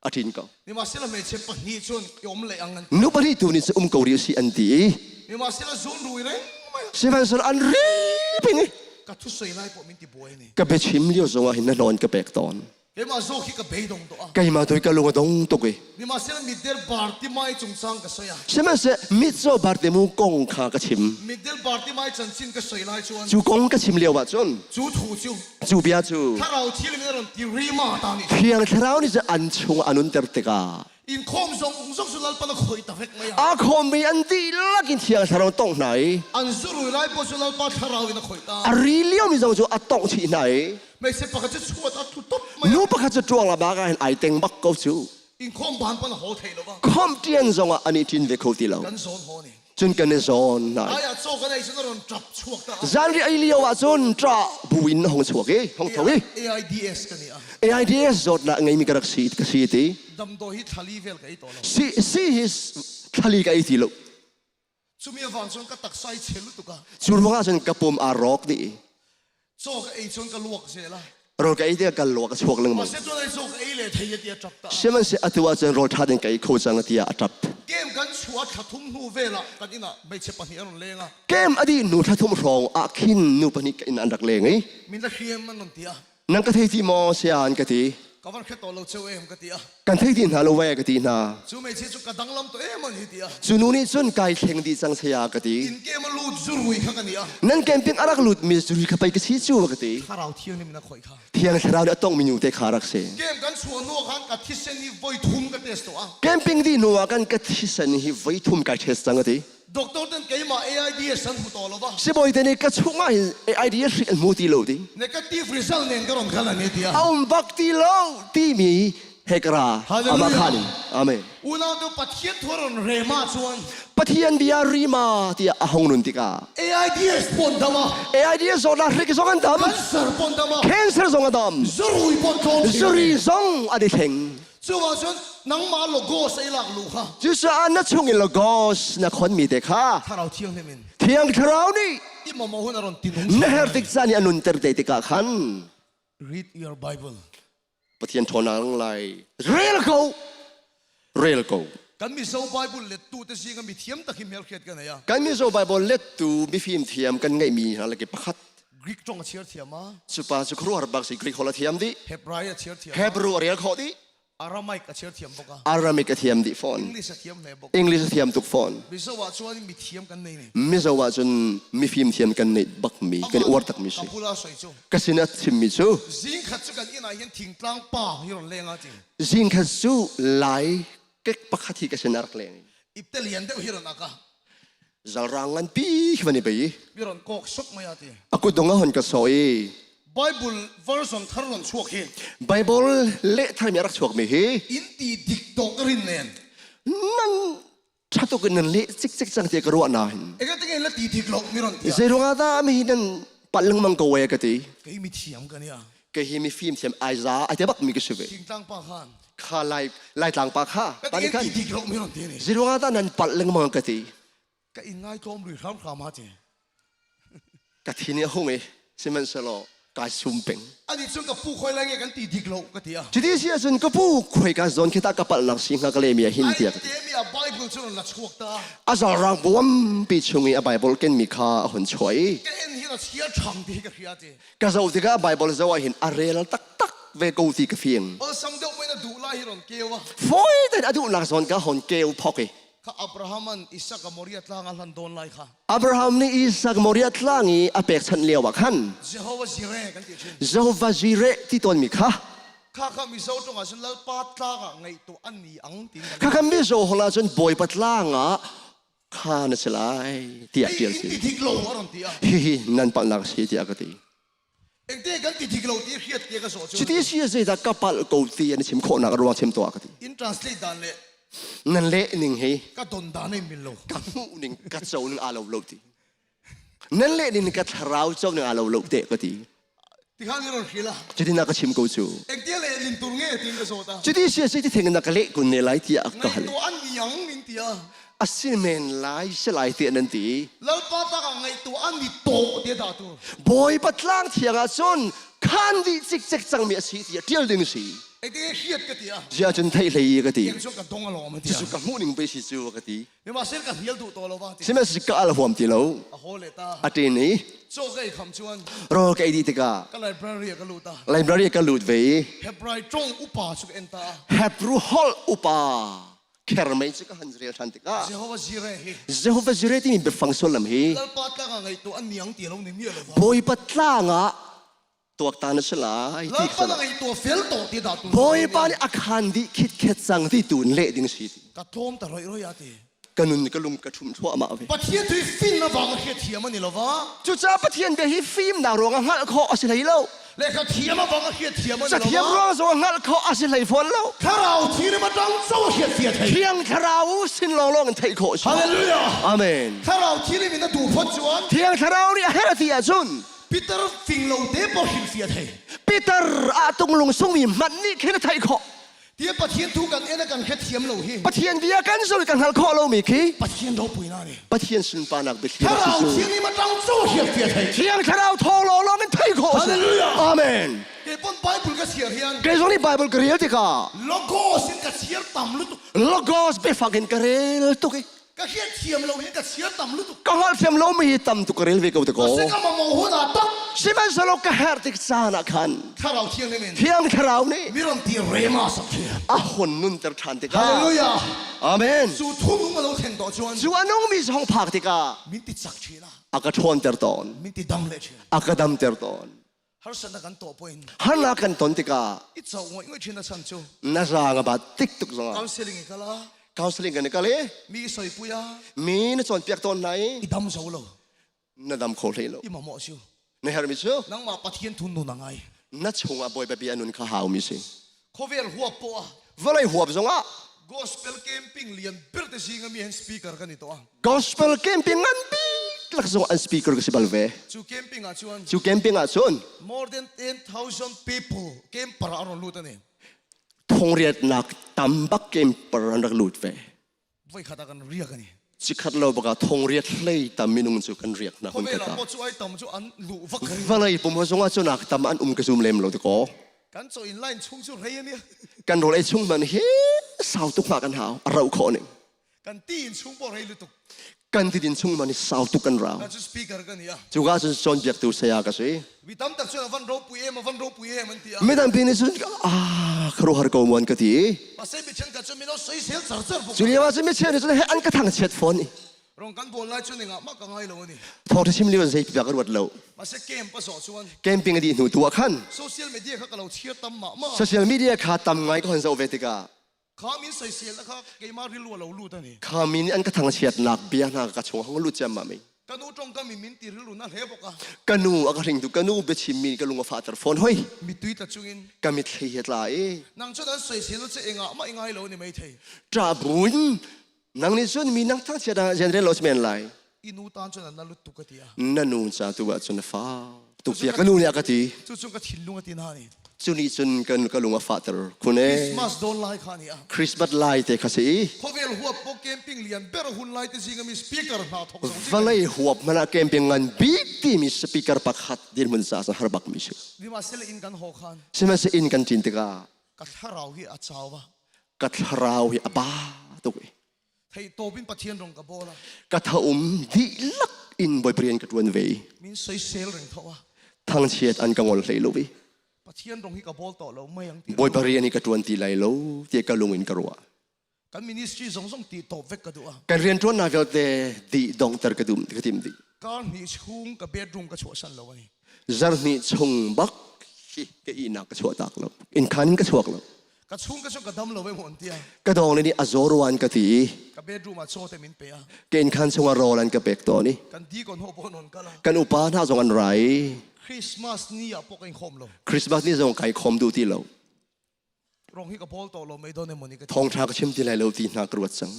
a ṭin ko. Nimahsela hmeichhe pahnih cun i um leh ang an Nu pahnih tu nih cun um ko rih si an ti i. Nimahsela zun rui reng mai. Sihmanhsehlaw an ri ping i. Ka thu soi lai pawh min ti buai ni. Ka biachim lio zongah hin na hnawn ka pek tawn. Keimah zawk hi ka beidong tawh a. Keimah tu hi ka lung a dong tuk i. Nimahsela mitdel Bartimai chungchang ka sawi a. Sihmanhseh mitcaw Bartimu kong kha ka chim. Mitdel Bartimai chanchin ka sawi lai chuan. Cu kong ka chim lio ah cun. Cu thu cu. Cu bia cu. Thlarau thil in a rawn ti rima ta nih. Thiang Thlarau nih cun an chung a nunter tikah. Inkhawm zong zong cu Lalpan a khawih ta vek mai a. A khawmmi an dihlak in Thiang Thlarau tongh hna i. An zurui lai paoh cu Lalpa Thlarau in a khawih ta. A ri liomi zong cu a tongh chih hna i. Hmeichhe pakhat cu chuat a tlu top mai. Nu pakhat cu ṭuang la bak ah hin ai teng bak ko cu. Inkhawm ban pan a haw thei lo va. Khawmh ṭian zong ah an i ṭin ve kho ti lo. Kan zawn haw ni. Cun kan i zawn hna. Ai ah caw kan ei cun a ron ṭap chuak ta. Zanriah ei lio ah cun ṭah buin a hung chuak i hung tho i. AIDS ka ni a. AIDS zawtnak ngeimi ka rak si ka si ti. Damdawi hi thlali vel ka ei tawh lo. Si si hi thlali ka ei ti lo. Cumi avang cun ka taksa i chel lutuk a. Cu ruangah cun ka pum aa rawk dih. Caw ka ei cun ka luak zel a. Rawl ka ei tikah ka luak a chuak lengmang. Mahse cun ei caw ka ei le thei ti a ṭap ta. Sihmanhseh atu ah cun rawl ṭha tein ka ei kho cang tiah a ṭap. Kem kan chuah thla thum hnu vel ah kan inn ah hmeichhe pahnih an rawn leng a. Kem a dih hnu thla thum hrawng ah khin nu pahnih ka inn an rak leng i. Min la hriam an rawn ti a. Nan ka thei ti maw saya an ka ti. Ka van hre to lo cheu em ka ti a. Kan thei ti hna lo ve ka ti hna. Cu meiche cu ka danglam to em an hi ti a. Cu nu nih cun kai thleng dih cang saya ka ti. In kem a lut zurui kha ka ni a. Nan camping a rak lut mi zurui kha pei ka si cu ka ti. Thlarau thiang nih min a khoi kha. Thiang thlarau nih a tong mi nu te kha rak si. Kem kan chuah nu khan ka thisen hi voi thum ka test to a. Camping di hnu ah kan ka thisen hi voi thum kai test cang a ti. Doctor ten keimah AIDS an hmu to lo va. Sibawi te nih ka chungah hin AIDS hri an hmu ti lo ti. Negative result nen ka ron kal ani tia. A um bak ti lo timi he ka ra. Ama khan in. Amen. Unau tu Pathian thu ron rema chuan. Pathian bia rima tiah a hong nun tikah. AIDS pon dama. AIDS zawtnak hrik zong an dam. Cancer pon dama. Cancer zong a dam. Zurui pon tlawm. Zuri zong an i thleng. Cuah cun nangmah logos ei lak lu kha. Cucaah na chung in logos na khonmi te kha. Thlarau Thianghlim in. Thiang Thlarau nih. I momo hun a ron tinung. Na her tik caan i a nunter te tikah khan. Read your Bible. Pathian ṭhawnnak lai rel ko. Rel ko. Kan Mizo Bible lettu te zing a mi thiam tak hi hmelhriat kan nei a. Kan Mizo Bible lettu mifim thiam kan ngeihmi hna laki pakhat. Greek ṭong a chir thiam a. Cupa cu khuaruahhar bak si Greek holh a thiam dih. Hebrai a chir thiam. Hebrew a rel khawh dih. Aramaic a chir thiam bawk a. Aramaic a thiam dih fawn. English a thiam hle bawk. English a thiam tuk fawn. Mizo ah chuan mi thiam kan nei ni. Mizo ah cun mifim thiam kan nei bak mi kan uar tak mi si. Ka bula soi cu. Ka sin a chim mi cu. Zing khat cu kan inn ah hin thingtlang pa hi ron leng a ti. Zing khat cu lai kek pakhat hi ka sin a rak leng. Ipte lian deuh hi ron aka. Zalrang nganpi khi van i bei. Mi ron kok sok mai a ti. A kutdong a hon ka sawh i. Bible version thar ron chuak hi. Bible leh tharmi a rak chuak mi hi. In ti dik tawk rin nen. Nan thatuk in nan leh cikcek cang ti ka ruah nain. Ega tinge la ti dik lo mi ron tia. Zei ruangah dah mi hi nan palh lengmang ko we ka ti. Kei mi thiam ka nia. Kei hi mi fim thiam ai za ai te bak mi ka si ve. Thingtlang pa khan. Kha lai laitlang pa kha. Ka ti ti dik lo mi ron ti ni. Zei ruangah dah nan palh lengmang ka ti. Ka in ngai tlawm rui hram hram ha ti. Ka thin i a hung i sihmanhsehlaw kai sum peng. Ani cun ka pu khoi lai nge kan ti dik lo ka ti a. Cuti si ahcun ka pu khoi ka zawn khi ta ka palh nak si hnga ka le mi a hin tiah. Ai te mi a Bible cu la chuak ta. A zalrang buampi chung i a Bible ken mi kha a hun chuah i. Ka en hin a chia ṭhang ti ka hria ti. Ka zoh tikah Bible zoh ah hin a rel taktak ve ko ti ka fiang. Awlsam deuh mei na duh lai hi ron keu a. Fawi tein a duhnak zawn ka hon keu phok i. Kha Abraham an Isak a Moriah tlang a hlan dawn lai kha. Abraham nih Isak Moriah tlang i a pekchanh lio ah khan Jehovah Jireh kan ti ṭhin. Jehovah Jireh ti tawnmi kha Kha kha Mizo ṭong ah cun Lalpa tlang ah ngaihtuah an ni ang tiin kan Kha kha Mizo holh ah cun Bawipa tlang ah kha na si lai tiah ṭial si. Ti dik lo a ron ti a. Hihi nan palhnak a si tiah ka ti. Engte kan ti dik lo ti hriat te ka zawh cu. Cuti si a zeidah ka palh ko ti an chim khawhnak a ruang chim tuah ka ti. In translate dan le nan leh ning hi ka don dan ei mil lo. Ka hmuh ning ka co ning aa lo lo ti. Nan leh ning ka thlarau co ning aa lo lo te ka ti. Tikhan i ron hril a. Cuti na ka chim ko cu. Engtia le lin tur nge tin ka zawt a. Cuti si a si ti theng na ka leh kun ne lai tiah ka hal. Ngaihtuah an niang in tia. A si men lai si lai tiah nan ti. Lalpa tak ah ngaihtuah an ni tawh tiah dah tu. Bawipa tlang thiang ah cun khan dih cikcek cangmi a si tiah ṭial ding si. Engtin hriat ka ti a. Ziah cun theih hlei i ka ti. Tiang cun ka dong alawm a ti. Cucu ka hmuh ning pei si cu ka ti. Sihmanhsehlaw ka hnial duh taw lo va ti. Sihmanhsehlaw ka al huam ti lo. A haw le ta. A ṭin i. Caw ka ei kham chuan. Rawl ka ei dih tikah. Ka library ah ka lut a. Library ah ka lut ve i. Hebrai ṭong upa cu ka en ta. Hebrew holh upa khermei cu ka han rel ṭhan tikah. Jehovah Jireh hi. Jehovah Jireh timi biafang sullam hi. Lalpa tlang ah ngeitu an niang ti lo ni mi lo va. Bawipa tlang ah tuaktan a si lai ti Lalpa na ngaihtuah fel tawh ti dah tu Bawipa nih a khan dih khitkhet cang ti tu in leh ding si ti ka tlawm ta roi roi a ti ka nun ka lung ka ṭhum thluahmah ve Pathian tu hi fin na vang a hriat thiam ani lova cucaah Pathian bia hi fimnak ruangah hngalh khawh a si hlei lo lehkha thiam a vang a hriat thiam ani Cathiam lova ruang zong hngalh khawh a si hlei fawn lo Thlarau thirim atang cho a hriat fia thei Thiang Thlarau sin lawnglawng in theih khawh a si Hallelujah Amen Thlarau thirim in a duh phot chuan Thiang Thlarau nih a herh ti ahcun Peter fing lo te pawh hrilhfiah thei. Peter ah tunglung sungmi hmanh nih khin a theih khawh. Tia Pathian thu kan en a kan hrethiam lo hi. Pathian bia kan zul kan hngalh khawh lomi khi. Pathian ropuina nih. Pathian sunparnak biathli Thlarau thianghlim atang cu hrilhfiah thei. Thiang Thlarau thawng lawnglawng in theih khawh. Hallelujah. Amen. Kei pon Bible ka chiar hian. Kei zong nih Bible ka rel tikah. Logos in ka chiar tam lutuk. Logos biafang in ka rel tuk i. Ka hriat lo hi ka chiar tam lutuk. Ka hngalhthiam lomi hi tam tuk ka rel ve ko te ko. Ka ka mamawh hun ah tak. Sihmanhsehlaw ka herh tik caan ah khan Thlarau Thianghlim in Thiang Thlarau nih mi ron ti rema sak hi. a hun nunter ṭhan tikah Hallelujah. Amen. Cu thunung a lo thlen tawh chuan Cu a nungmi zong phak tikah min ti cak ṭhin a. a ka ṭhawnter tawn. Min ti dam le ṭhin. A ka damter tawn. Harsatnak kan tawh poin Harnak kan ton tikah i cho ngoi ngoi ṭhin a chan cu na zaang a bat tik tuk zongah counseling i kala counseling kan i kal i mi soi puya mi na cawnpiak tawn hna i i dam zo lo na dam kho hlei lo i mamawh cu na hermi cu nangmah Pathian thun nun a ngai na chungah Bawipa bia nun kha haumi si khawvel huap poh ah vawlei huap zongah gospel camping lian ber te zinga mi hen speaker kan i to a gospel camping ngan bik lak zong an speaker ka si bal ve chu camping ah chuan chu camping ah cun more than 10000 people camper a ron lut ani thongriat nak tam bak camper an rak lut ve Voikhat ah kan riak ani. Cikhat lo baka thong riat hlei tam minung cu kan riak na hun Khawvel kata. ah maw cu ai tam cu an luh vak ri. Vawlei pum zong ah cun ak tam an um ka zum lem lo ti ko. Kan chaw in line chung cu rei ani. Kan rawl ei chung man hi sau tuk ma kan hau a rau khawh ning. Kan ti in chung pawh rei lutuk. Kan ti din chung man hi sau tuk kan rau. Ka cu speaker kan i a. Cu ka cun cawnpiaktu saya ka si. Mi tam tak cun a van ropui em a van ropui em an ti a. Mi tampi nih cun ah khuaruahhar ko muan ka ti. Pasei mi then ka cu mino soisel char char buk. Cu lio ah cun mi cheu nih cun he an ka thangchiat fawn i. Rong kan bawl lai cu ningah mah ka ngai lo ani. Thawngṭha chim lio zei pipa ka ruat lo. Mase camp a zawh chuan. Camping a dih hnu tu ah khan. Social media kha ka lo chiar tam mah mah. Social media kha tam ngai ka hon zoh ve tikah. Kha min soisel kha keimah rilru a lo lut ani. Kha min an ka thangchiatnak bia hna ka chung hong lut ciammam i. Ka nu tongkam in min ti rilru na hle bawk a. Ka nu a ka hringtu ka nu biachim mi ka lung a fahter fawn hoi. Mitui tla chungin. Ka mitthli he tla i. Nang cun an soisel che engah mah i ngai lo ni maithei. Ṭah buin nang nih cun mi nang thangchiat ah general lo si men lai. I nu tan cun an na lut tuk ka ti a. Na nu ca tu ah cun a fa tuk tiah ka nu nih a ka ti. Cu cun ka thinlung a ti na ni. Cu nih cun kan ka lung a fahter khun e. Christmas dawn lai kha ni a. Christmas lai te kha si. Khawvel huap po camping lian ber hun lai te zing ami speaker hna thok zong Vawlei huap hmanh ah camping ngan bik timi speaker pakhat dirhmun ca sa har bak mi si. Sihmanhsehlaw inn kan haw khan. Sihmanhsehlaw inn kan ṭin tikah ka thlarau hi a chau va. Ka thlarau hi a ba tuk i. Theihtawp in Pathian rong ka bawl a. Ka thaum dihlak in Bawipa rian ka ṭuan ve i. Min soisel reng tho a. Thangchiat an ka ngol hlei lo i. Pathian rong hi ka bawl tawh lo mei ang ti. Bawipa rian hi ka ṭuan ti lai lo tiah ka lung in ka ruah. Kan ministry zong zong ti tawp vek ka duh a. Kan rianṭuannak vialte dih dongter ka dum ka tim dih. Kar hnih chung ka bedroom ka chuahsan lo ani. Zarh hnih chung bak hi ka ihnak ka chuah tak lo. Inn khan in ka chuak lo. Ka chung ka chung ka dam lo ve mon tia. Ka dong le nih a zaw ruan ka ti i. Ka bedroom ah chaw te min pe a. Ka inn khan chungah rawl an ka pek tawn i. Kan dikon ho pon on kala. Kan upa hna zong an rai. Christmas ni ah pok in khom lo. Christmas ni zong kai khom duh ti lo. Rong hi ka bawl to lo mei don emaw ni ka Thawngṭha ka chim ti lai lo ti hna ka ruat cang.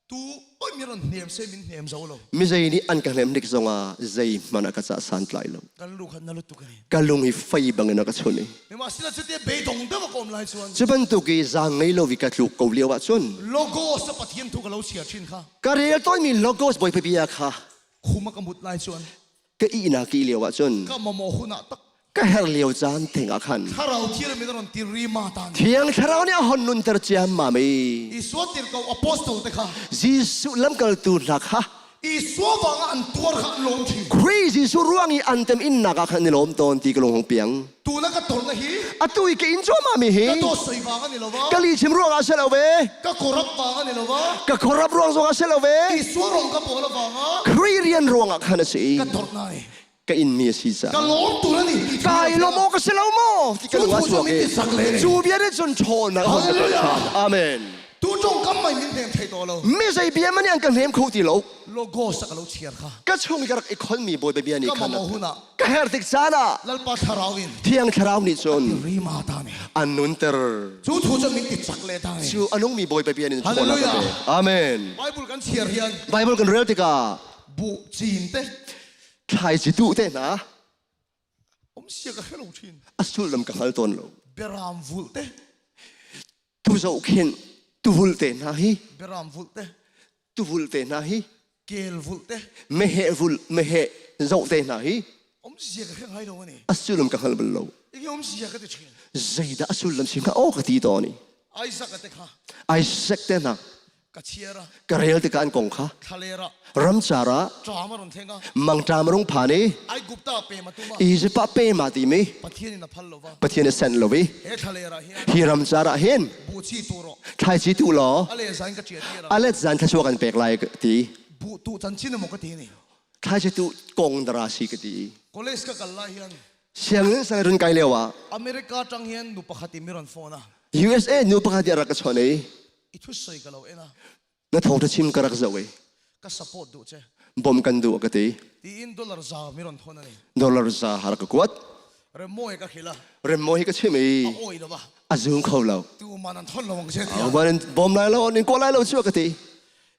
Tu oi mi ron hnem se min hnem zo lo. Mi zei nih an ka hnem dik zongah zei hmanh a ka cah santlai lo. Kan lu khan na lut tuk ai. Ka lung hi fei bangin a ka chun i. Mimah sila cu te beidong deuh a kom lai chuan. Cu bantuk i zaang ngei lo i ka tluk ko lio ah cun. Logos a Pathian thu ka lo chia thin kha. Ka rel tawnmi logos Bawipa bia kha. Khum a ka mut lai chuan. Ka ihnak ki lio ah cun. Ka mamawh hun ah tak. Ka her lio caan theng ah khan Thlarau thiang min ron ti rima ta ni. Thiang Thlarau nih a hon nunter ciammam i Isua tirhkoh apostle te kha Jesuh lamkaltu hna kha Isua vangah an tuar kha an lawm thin. Khrih Jesuh ruang i an tem innak ah khan an i lawm tawn ti ka lung hung piang. Tuna ka torna hi Atu i ka in cuahmah mi hi ka dawt soi vang ani lo va ka lihchim ruangah si lo ve ka korap vang ani lo va ka korap ruang zongah si lo ve Isua rong ka pawl vangah Khrih rian ruangah khan a si ka torna ni ka inmi a si caah ka lawm tur ani ti kai lawm awk a si lo maw ti ka lung a chuak i cu bia nih cun ṭhawnnak a hon ka ṭhan amen tu tawngkam mai min hnem thei to lo mi zei bia man an ka hnem kho ti lo logos ka lo chiar kha ka chung i ka rak i khonmi bawipa bia nih ka khan mamawh hunah ka her tik caan ah lalpa thlarau in thiang thlarau nih cun rima ta ni an nunter cu thu cu min ti chak le ta ni cu a nungmi bawipa bia nih ṭhawnnak a pe amen bible kan chiar hian bible kan rel tikah bu cin te Thlaici tuh te hna. Um sia ka hre lo thin. A sullam ka hngal tawn lo. Beram vulh te. Tu zohkhenh tuvul te hna hi. Beram vulh te. Tuvul te hna hi. Kel vulh te. Meheh vulh meheh zoh te hna hi. Um sia ka hre ngai lo ani. A sullam ka hngal bal lo. Ige um sia ka ti thin. Zeidah a sullam si hnga aw ka ti tawn i. Isaac te kha. Isaac te hna. Ka chiar a. Ka rel tikah an kong kha. Thlaler ah. Ramcar ah. Ṭam a run thleng a. Mangṭam a rung phan i. Aigupta pe ma tuma. Egypt ah pe ma timi. Pathian in a phal lo va. Pathian a sent lo i. He thlaler ah hin. Hi ramcar ah hin. Buchi tu ro. Thlaici tu law. A le zan ka ṭia ti ra. A let zan thluachuah kan pek lai ti. Bu tu chan chin mo ka ti ni. Thlaici tu kong dara si ka ti. College ka kal lai hian. Sianginn sang run kai lio ah. America tang hian nu pakhat i mi ron phone a. USA nu pakhat i a rak ka chawnh i. I thu soi ka lo en a. Na thawngtha chim ka rak zoh i. Ka support duh che. Bom kan duh ka ti. Tiin dollar za mi ron thon ani. Dollar za har ka kuat. Remo ka khila. Remo hi ka chim i. A oi lo ba. A zum kho lo. Tu man an thon lo wang che tia. Man bom lai lo nin ko lai lo chu ka ti.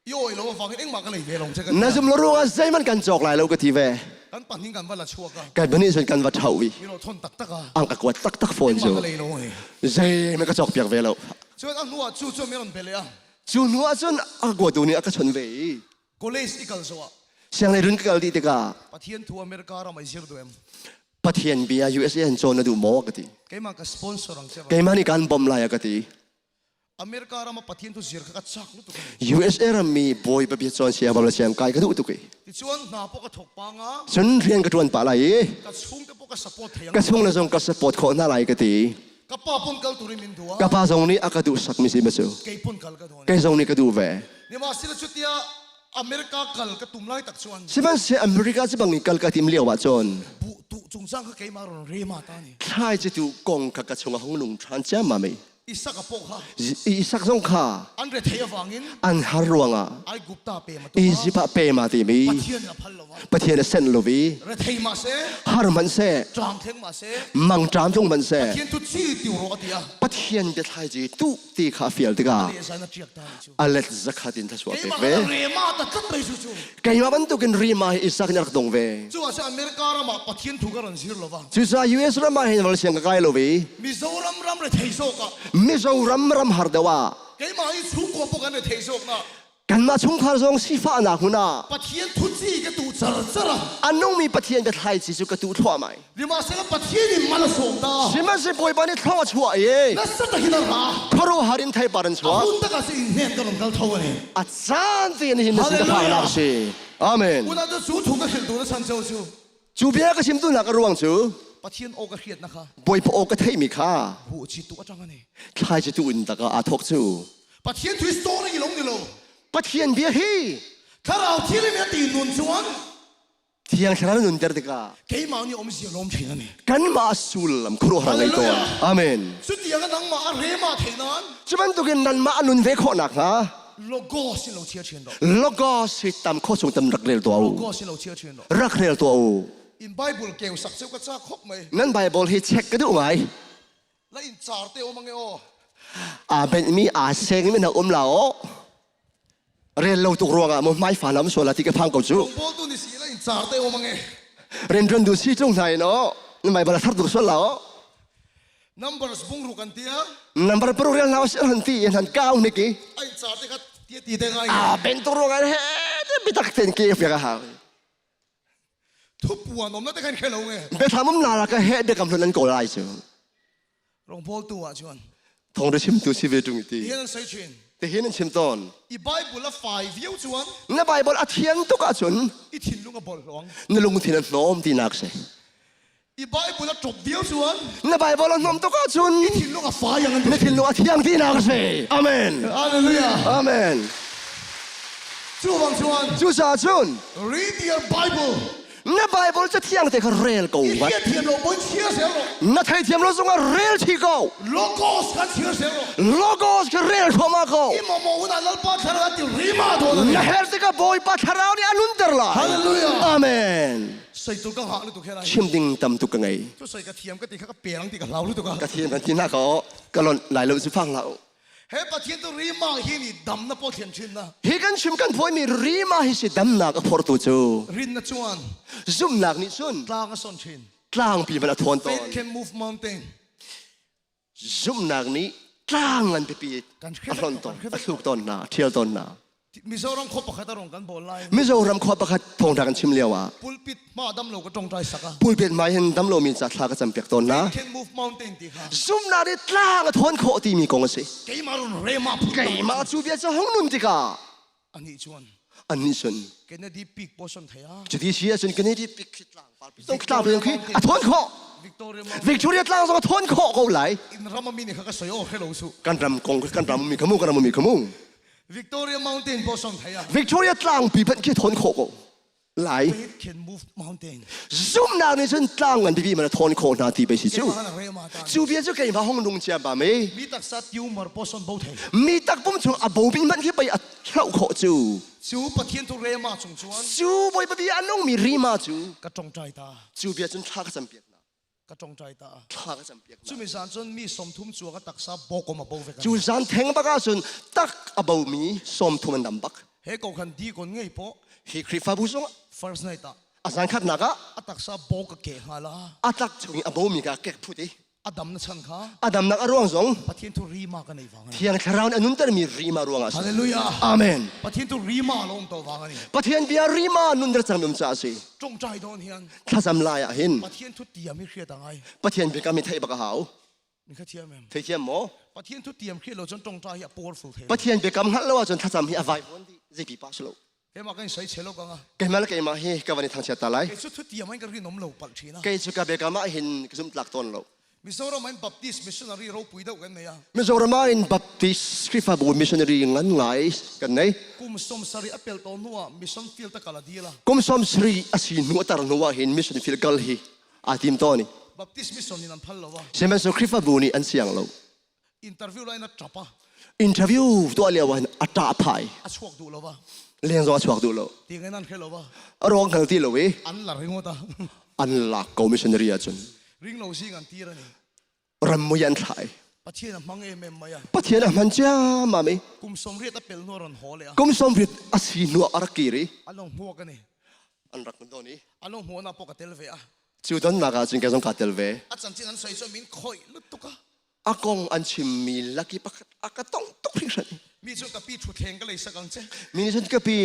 I oi lo wang in engmah ka lei ve long che ka. Na zum lo ruang ah zeiman kan cawk lai lo ka ti ve. Kan pan hin kan va la chuak a. Kan bani sun kan va thau i. Mi ro thon tak tak a. Ang ka kuat tak tak phone chu. Engmah ka lei lo ni. Zei me ka cawk piak ve lo. Cun a hnuah cu cu mi ron bele a. Cu hnu ah cun a kuatu nih a ka chawnh ve i. College i kal zo ah. Sianglei run ka kal dih tikah. Pathian thu America ram ai zir duh em. Pathian bia USA an cawn na duh maw ka ti. Keimah ka sponsor ang che. Keimah nih kan bawmh lai a ka ti. America ram ah Pathian thu zir kha ka chak lu tuk. USA ram mi bawi bia cawn siang bawm le siang kai ka duh tuk i. Ti chuan hna pawh ka thok pa nga. Cun rian ka tuan pah lai i. Ka chung te pawh ka support thei ang. Ka chung le zong ka support khawh hna lai ka ti. Ka pa pun kal turin min duh a. Ka pa zong nih a ka duh sak mi si ma cu. Kei pun kal ka duh. Kei zong nih ka duh ve. Nimahsela cutia America kal ka tum lai tak chuan. Sihmanhsehlaw America cu bang in kal ka tim lio ah cun. Bu tu cungcang kha keimah ron rema ta ni. Thlai cu tu kong kha ka chung a hung nung ṭhan ciammam i. Isak a pawh kha. Isak zong kha. An rethei avangin. An har ruangah. Aigupta pe ma Egypt ah pe ma timi. Pathian a phal lo va. Pathian a senh lo i. Rethei ma seh. Har hmanh seh. Ṭam thleng ma seh. Mangṭam tlung hmanh seh. Pathian tu chi tiu ro a ti a. Pathian biathlai ci tu ti kha a fial tikah. A let zakhat in thasuah pek ve. Rema ta tlat mai chu chu. Keimah bantukin Rema hi Isak nih a rak dong ve. Cu ah America ram ah Pathian thu ka ron zir lo va. Cucaah US ram ah hin siang ka kai lo ve. Mizoram ram re thei zawk ah. Mizoram ram har deuh ah. Keimah hi chungkua pawh kan re thei zawk na. Kanmah chungkhar zong sifahnak hmun ah. Pathian thu ci ka tu char char a. A nungmi Pathian ka thlai ci cu ka tu thluahmah. Sihmanhsehlaw Pathian in mal a sawm ta. Sihmanhsehlaw Bawipa nih thlong a chuah i. Nasa takin a ra. Khuaruahhar in theipar an chuak. A hun tak ah si in hnen ka run kal tho ani. A caan te in hin na sin ka phaknak a si. Amen. Unau cu cu thu ka hrilh tu na chan ceu cu. Cu bia ka chim tu nak a ruang cu. Pathian aw ka hriat na kha. Bawipa aw ka theihmi kha. Bu chi tu atang ani. Thlai ci tu in tak ah aa thawk cu. Pathian thu story long ni lo. Pathian bia hi. Thlarau thil in a ti nun chuan. Thiang Thlarau nunter tikah keimah nih awmzia lawm thin ani. Kanmah sullam khuaruahhar ngei tawn. Amen. Cutiang nangmah a rema thei nan. Cu bantukin nanmah a nun ve khawh nakhnga Logos in lo chia thin ro. Logos hi tam kho chung tam rak rel tuah u. Logos in lo chia thin ro. Rak rel tuah u. In Bible keu sak cheu ka cha khop mai. Nan Bible hi check ka duh ngai. La in char te om ange o. Aa benh mi aa seng mi na um la o. Rel lo tuk ruangah mo hmai fa lam sual ti ka phang ko cu. Bol tu ni si la in char te om ange. Ren ren du si chung hnai no. Na mai bala thar tuk sual la o. Numbers bung ru kan tia. Number paru rel nau si han ti han kau ni ki. Ai char te ka tia ti te ngai. Aa ben tuk ruangah he bitak ten ke fiak a hau. Thupuan om na te khan khelo nge. Biathlam um na ka he biakam hlun an kawl lai cu. Rongbawl tu ah chuan. Thong re chim tu si ve tung ti. Hian an sei chin. Te hin an chim ton. I Bible a fai viau chuan. Na Bible a thian tuk ahcun. I thinlung a bol hlong. Na lungthin a hnawm ti nak si. I Bible a ṭop viau chuan. Na Bible a hnawm tuk ahcun. I thinlung a fai ang. Na thinlung a thiang ti nak si. Amen. Hallelujah. Amen. Cu bang chuan. Cu sa cun. Read your Bible. Na Bible cu thiang te kha rel ko. I thiam lo pon chhiar sel ro. Na thei thiam lo zongah rel thi ko. Logos kan chhiar sel ro. Logos ka rel thluahmah ko. I momo una lalpa thlarau ti rima do Na her tikah Bawipa thlarau nih a nunter lai. Hallelujah. Amen. Sei tu ka ha lu tu khe lai. Chim ding tam tuk ka ngei. Tu sei ka thiam ka ti kha ka perang ti ka hlau lu tu ka. Ka thiam kan ti na ko ka lon lai lo zu phang lau. He Pathian tu rima hi ni dam na po thiam chin na. Hi kan chim kan phuaimi rima hi si damnak a phortu cu. Rin na chuan. Zumnak nih cun. Tlang a son chin. Tlangpi man a thawn tawn. Faith can move mountain. Zumnak nih tlang ngan pipi a hlon tawn, a thluk tawn hna, a ṭhial tawn hna. Mizoram khua pakhat a rong kan bawl lai. Mizoram khua pakhat thawngṭha kan chim lio ah. Pulpit ma dam lo ka ṭongṭai sak a. Pulpit ma hin dam lomi ca thla ka cam piak tawn na. Can move mountain ti kha. Zumnak nih tlang a thawn khawh timi kong a si. Keimah run rema phut. Keimah cu bia cu hung nun tikah. Anih chuan. Anih cun. Kennedy Peak portion thei a. Cuti si ahcun Kennedy Peak khi tlang parpi tong tlang pi khi a thawn khawh. Victoria tlang zong a thawn khawh ko lai. In ram mi nih kha ka soi o khelo su. Kan ram kong kan ram mi khamu kan ram mi khamu. Victoria Mountain portion thei a. Victoria tlang pi phanh khi thawn khawh ko lai. Faith can move mountain. Zumnak nih cun tlang ngan pipi man a thawn khawh hna ti pe si cu. Cu bia cu keimah hong nung cia ba me. Mi taksa tumor portion bo thei. Mi tak pum chung a bo mi man khi pei a hloh khawh cu. Cu Pathian tu rema chung chuan. Cu Bawipa bia a nungmi rima cu. Ka tongtai ta. Cu bia cun thla ka cam piak na. Ka tongtai ta. Thla ka cam piak na. Cu mi zan cun mi 30 cu ka taksa bokom a bo ve. Cu zan theng bak ah cun tak a bo mi 30 an dam bak. He ko khan di kon ngei po. Hi Khrihfabu zong first night ah a zan khat nak ah a taksa bo ka ke hnga la. A tak chung i a bo mi ka kek phut i a dam na chan kha a damnak a ruang zong Pathian tu rima ka nei wang ani Thiang Thlarau nih a nunter mi rima ruang ah Hallelujah Amen Pathian tu rima lo um to wang ani Pathian bia rima nunter cang um ca si tongtai don hian thlacam lai ah hin Pathian thu tiam hi hriat angai Pathian bia mi theih bak a hau ni kha thiam em thei thiam maw Pathian thu tiam hriat lo chon tongtai hi a powerful the Pathian biakam hngalh lo ahcun thlacam hi a vai vuan dih zeipi pa si lo Keimah kan soi chelo ka nga. Keimah le keimah hi ka van i thangchiat ta lai. Kei cu thutiam in ka rinom lo palh ṭhin a. Kei cu ka biakam ah hin ka zumhtlak tawn lo. Mizoram in Baptist missionary ropui deuh kan nei a. Mizoram ah in Baptist Khrihfabu missionary ngan ngai kan nei. Kum 70 a pel tawn hnu ah mission field a kal a dil a. Kum 70 a si hnu a tar hnu ah hin mission field kal hi aa tim tawn i. Baptist mission in an phal lo a. Sihmanhsehlaw Khrihfabu nih an siang lo. Interview lai na ṭap a. Interview tuah lio ah a ṭah phai. A chuak duh lo va. Leng zong a chuak duh lo. Ti ngai nan hre lo va. A ruang hngal ti lo i. An la ringot a. An lak ko missionary ahcun. Ring lo zing an tir ani. Ram mui an thlai. Pathian a hmang em em mai a. Pathian a hman cia mami. Kum 80 a pel hnu ron haw le a. Kum 80 a si hnu a rak kir i. An long hmuak ani. An rak don i. An long hmuak na pawh ka tel ve a. Cu donnak ah cun kei zong kaa tel ve. A chanchin an soi cu min khoi lutuk a. A kong an chimmi laki pakhat a ka tong tuk hringhran. Mi cu ka pi ṭhuthleng ka lei sak ang che. Mi nih cun ka pi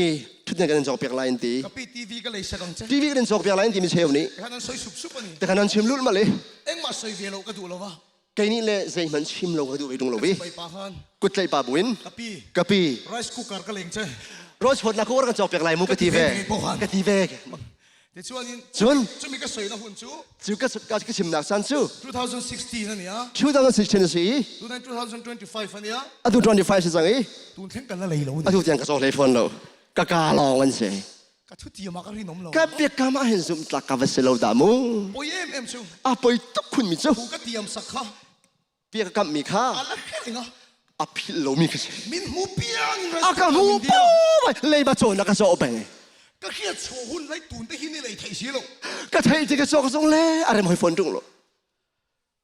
ṭhuthleng kan in cawk piak lai an ti. Ka pi TV ka lei sak ang che. TV kan in cawk piak lai an ti mi cheu nih. Khan an soi sup sup ani. Te khan an chim lulh male. Engmah soi ve lo ka duh lo va. Kei nih le zeihmanh chim lo ka duh ve tung lo vi. Pa khan. Kut tlaih pa buin. Ka pi. Ka pi. Rice cooker ka leng che. Rose hot na cooker kan cawk piak lai mu ka ti ve. Ka ti ve. Cun Cun cumi ka soi na hun cu cu ka ka chimnak caan cu 2016 ani a 2016 a si i tutan 2025 ani a atu 25 si cang i tun thleng kan la lei lo atu tiang ka cawk hlei fawn lo ka ka lawng an si ka thu tiam ah ka rinom lo ka biakam ah hin zum tlak ka va si lo dah mu poi em em cu a poi tuk khun mi cu thu ka tiam sak kha bia ka kamh mi kha a la kha a philh lomi ka si min hmu piang a ka hmu po leiba cawn na ka caw peng ka hriat chuah hun lai tun te hi ni lei thei si lo ka thei ti ka cawk zong le a rem hoi phone tung lo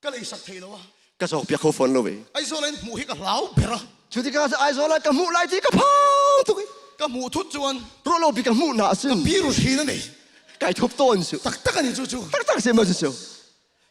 ka lei sak thei lo a ka cawk piak kho phone lo ve Aizawl in hmuh hi ka hlau ber a cu tikah Aizawl ah ka hmuh lai ti ka phang tuk i ka hmuh thut chuan ruah lo bi ka hmuh na sin pi ru thin ani kai thup tawn su tak tak ani chu chu tak tak se ma chu chu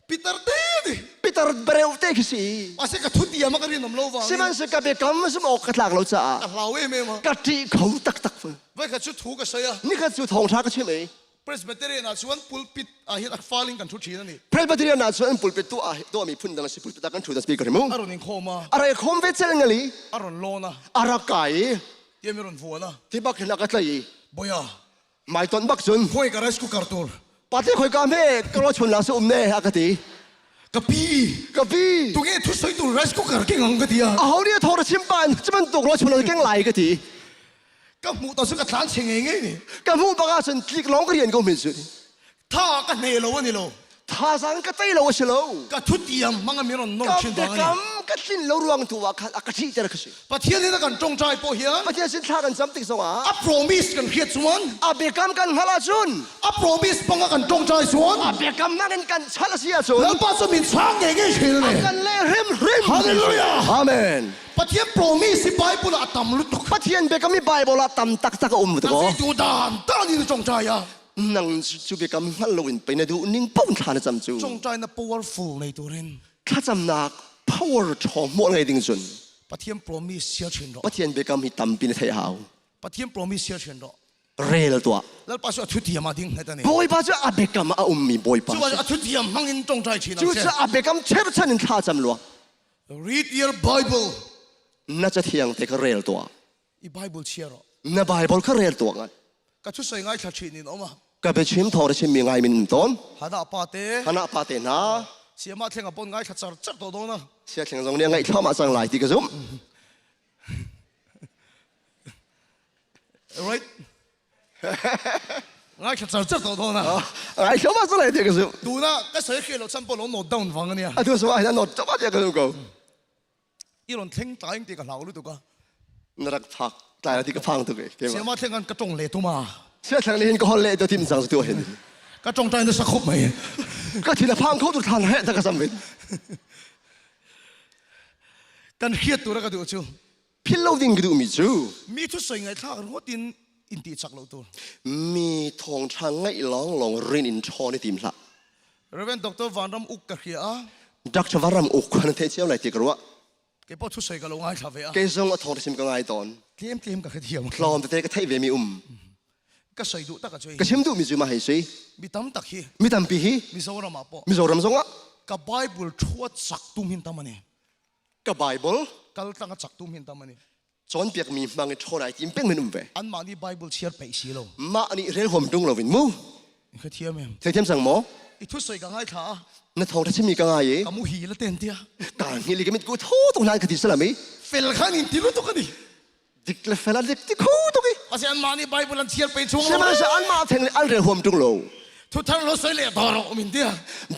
Peter te ni Peter bereu te khi si ase ka thu tiam ka rin om lo wa sihmanhsehlaw ka biakam sum awk ka tlak lo caah ka hlau em em ka ṭih kho taktak vai kha chu thu ka sei a ni khat cu thawngṭha ka chim ei. Presbyterian ah chuan pulpit ah hian a fal in kan thu thin a ni. Presbyterian ah chuan pulpit tu ah tuahmi phun dang a si pulpit ah kan thu da speaker mu. A rawn inkhawm a. A rak khawm ve cel ngali. A rawn lawn a. A rak kai i. Tiam i rawn vuan a. Ti bak hin a ka tlai i. Boya. Mai ton bak cun. Khoi ka rice cooker tur. Pate khoi ka me ka ro chun la su um ne a ka ti. Ka pi. Ka pi. Tunge thu soi tur rice cooker keng ang ka ti a. A ho ni thor chim pan chiman tuk ro chun la keng lai ka ti. Ka hmuh ta chu ka tlan che ngei ngei ni. Ka hmuh bak ah cun tlik lawng ka rian ko min cu. Tha ka hne lo ani lo. Thazaang ka tei lo a si lo. Ka thutiam hmang a mi ron nor thin vang ani. Kam ka tlin lo ruang tu ah khan a ka thih ter ka si. Pathian in a kan tongtai pawh hian Pathian sin thla kan cam tik zongah a promise kan hriat chuan a biakam kan hngalh ahcun a promise bang a kan tongtai chuan a biakam nakin kan chalh a si ahcun Lalpa cu min chang ngei ngei thin ani. A kan leh hrimhrim. Hallelujah. Amen. Pathian promise hi Bible ah a tam lutuk. Pathian biakam hi Bible ah tam taktak a um ko. Tu dan dan in tongtai a. Nang cu biakam hngal loin pei na duh ning paoh thla na cam cu. Tongtai na powerful nei turin. Thlacamnak power ṭhawng hmuh ngei ding cun. Pathian promise sia thin ro. Pathian biakam hi tampi na theih hau. Pathian promise sia thin ro. Rel tuah. Lalpa cu a thutiam ah ding het ani. Bawipa cu a biakam a ummi Bawipa. Cu a thutiam hmang in tongtai thin Cu cu a biakam cherchan in thla cam lua. Read your Bible. Na cathiang te kha rel tuah. I Bible chia rawh. Na Bible kha rel tuah ngai. Ka thu soi ngai thla thin in om a. Ka biachim thawng chim mi ngai min tawn. Hana pa te. Hana pa te hna. Siama thleng a pon ngai thla char char to do na. Sia thleng zong nih ngaih thla ma cang lai ti ka zum. Right. Ngai thla char char to do na. Ngai thla ma cang lai ti ka zum. Tu na ka soi khi lo chan po lo note down wang ania. Atu so ai note chama ti ka zum ko. I ron thleng tlai ti ka hlau lu tu ka. Na rak phak tlai ti ka phang tu ke. Siama thleng an ka tong le tu ma. Sia thleng ni hin ka hol le to tim sang tu hin. Ka tong tai na sa khup mai. Ka thina phang kho tu than he ta ka sam vin. Kan hriat tu ra ka du chu. Phil lo ding ka duhmi cu mi thu soi ngai thlak ringawt in in ti chak lo tur. Mi thawngṭha ngaih lawnglawng rin in ṭhawn i tim hlah. Reverend Dr. Vanram Uk ka hria a. Dr. Vanram Uk khan thei cio lai ti ka ruah. Kei pawh thu soi ka lo ngaithla ve a. Kei zong a thawng sim ka ngai tawn. Tlem tlem ka hrethiam. Tlawm tete ka theih ve mi um. Ka soi duh tak a cui. Ka chim duh mi cu ma hei si. Mi tam tak hi. Mi tampi hi. Mizoram ah pawh. Mizoram zong ah. Ka Bible thu a chak tum hin tam ani. Ka Bible kal tlang a chak tum hin tam ani. Cawnpiakmi hmang i ṭhawn ai tim peng men um ve. Anmah nih Bible chiar peih si lo. Mah nih rel huam ṭung loin mu. Ka thiam em. Thei thiam sang maw? I thu soi ka ngai thla a. Na thawng tha chimmi ka ngai i. Ka mu hi la ten tia. Ka hi li ka mit ku tho tuk nan ka ti salami. Fel khan in ti lu tuk ani. Dik le fel an dik ti kho tuk i. Ase anmah nih Bible an chiar pe chung lo. Sihmanhsehlaw anmah theng an rel huam ṭung lo. Thuthar lo soi le dor um in tia.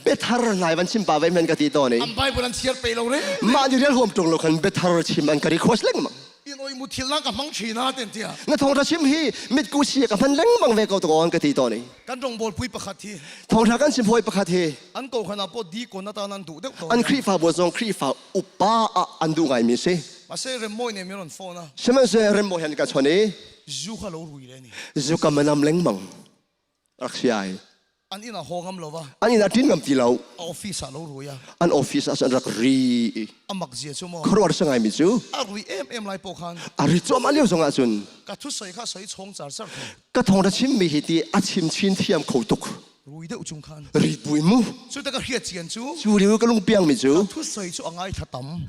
Biathar nai van chim pa ve men ka ti tawn i. An Bible an chiar pe lo re. Mah ni rel huam ṭung lo khan biathar chim an ka request lengmang. In oi mu thil na ka hmang thina ten tia. Na thawngṭha chim hi mitku si ka hman lengmang ve ko to ka ti tawn i. Kan rong pui pakhat hi. Thawngṭha kan chim hawi pakhat hi. An ko khana po di ko na ta nan duh deuh to. An Khrihfabu zong Khrihfa upa ah an duh ngaimi si. Mase remmoi ne mi ron phone a. Sihmanhsehlaw remmoi han ka chon i. Zu kha lo rui le ni. Zu ka manam lengmang. Rak si ai. An inn ah haw ngam lo va. An inn ah ṭin ngam ti lo. A office ah lo rui a. An office ah cun rak ri. A mak zia cu maw. Khuaruahhar si ngaimi cu. A rui em em lai pawh khan. A ri cuahmah lio zong ah cun. Ka thu soi kha soi chawng char char kho. Ka thawng ra chimmi hi ti a chim chin thiam kho tuk. Rui deuh chung khan. Ri pui mu. Cu te ka hriat cian cu. Cu lio ka lung piang mi cu. Ka thu soi cu a ngai tha tam.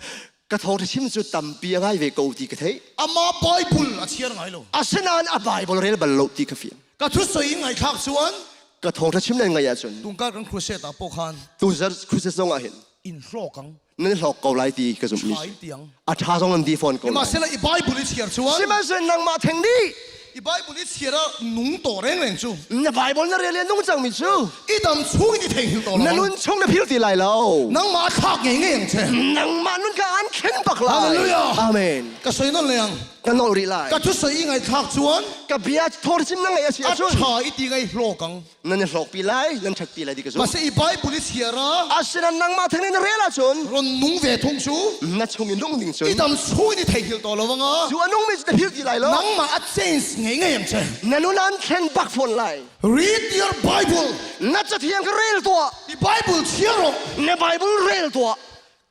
Ka thawng tha chim cu tampi a ngai ve ko ti ka theih. Ama Bible a chiar ngai lo. Asinain a Bible rel bal lo ti ka fiang. Ka thu soi in ngaithlak chuan. Ka thawng tha chim nan ngai ahcun. Tungkar kan crusade ah pawh khan. Tuzar crusade zong ah hin. In hlawk ang. Nan hlawk ko lai ti ka zumh mi. Tiang. A tha zong an ti fawn ko lai. Sihmanhsehlaw i Bible i chiar chuan. Sihmanhsehlaw nangmah theng nih. I Bible i chiar ah nung to reng reng cu. Na Bible na rel i nung cang mi cu. I dam chung in i thei hil to Na nun chung na phil ti lai lo. Nangmah thlak ngei ngei ang che. Nangmah nun ka an khen bak lai. Hallelujah. Amen. Ka soi non leang. Ka nol rih lai. Ka thu soi i ngai thlak chuan. Ka bia thor chim na ngai a si ahcun. A tha i ti ngai hlawk ang. Nan i hlawkpi lai, nan ṭhatpi lai ti ka zumh. Mase i Bible i chiar ah. Asinain nangmah theng nih na rel ahcun. Ron nung ve thung cu. Na chung i nung ding cun. I dam chung in i thei hil to lo anga. Cu a nungmi cu na phil ti lai lo. Nangmah a change ngei ngei ang che. Na nun an thlen bak fawn lai. Read your Bible. Na cathiang ka rel tuah. I Bible chiar rawh. Na Bible rel tuah.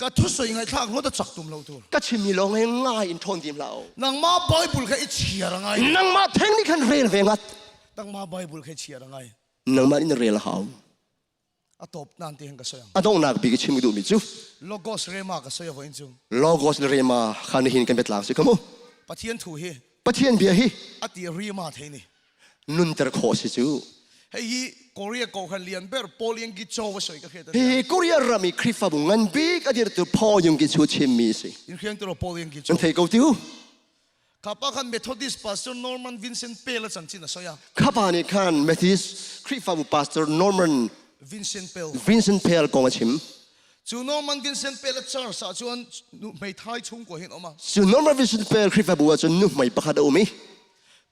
Ka thu soi ngaithlak ngawt a chak tum lo tur. Ka chimmi lawng he ngai in ṭhawn tim hlah u. Nangmah Bible kha i chiar a ngai. Nangmah theng nih khan rel ve ngat. Nangmah Bible kha i chiar a ngai. Nangmah in rel a hau. A top nan ti hin ka soi ang. A donghnak bik i chim duhmi cu Logos rema ka soi avo in cu. Logos le rema kha nihin kan biatlang si khamu. Pathian thu hi Pathian bia hi a ti rema thei ni. Nunter khawh si cu. Hei hi Korea kohran lian ber Paul Yong-ki Cho va soi ka hriat. Hi Korea ram i Khrihfabu ngan bik a dirtu Paul Yong-ki Cho chimmi si. In hriang tiro Paul Yong-ki Cho. Nan thei ko tiu. Kapa khan Methodist Pastor Norman Vincent Peale a chanchin a soi a. Khapa nih khan Methodist Khrihfabu Pastor Norman Vincent Peale Vincent Peale kong a chim. Cu Norman Vincent Peale a church ah cun hmeithai chungkua hin um a. Cu Norman Vincent Peale Khrihfabu ah cun nuhmei pakhat a um i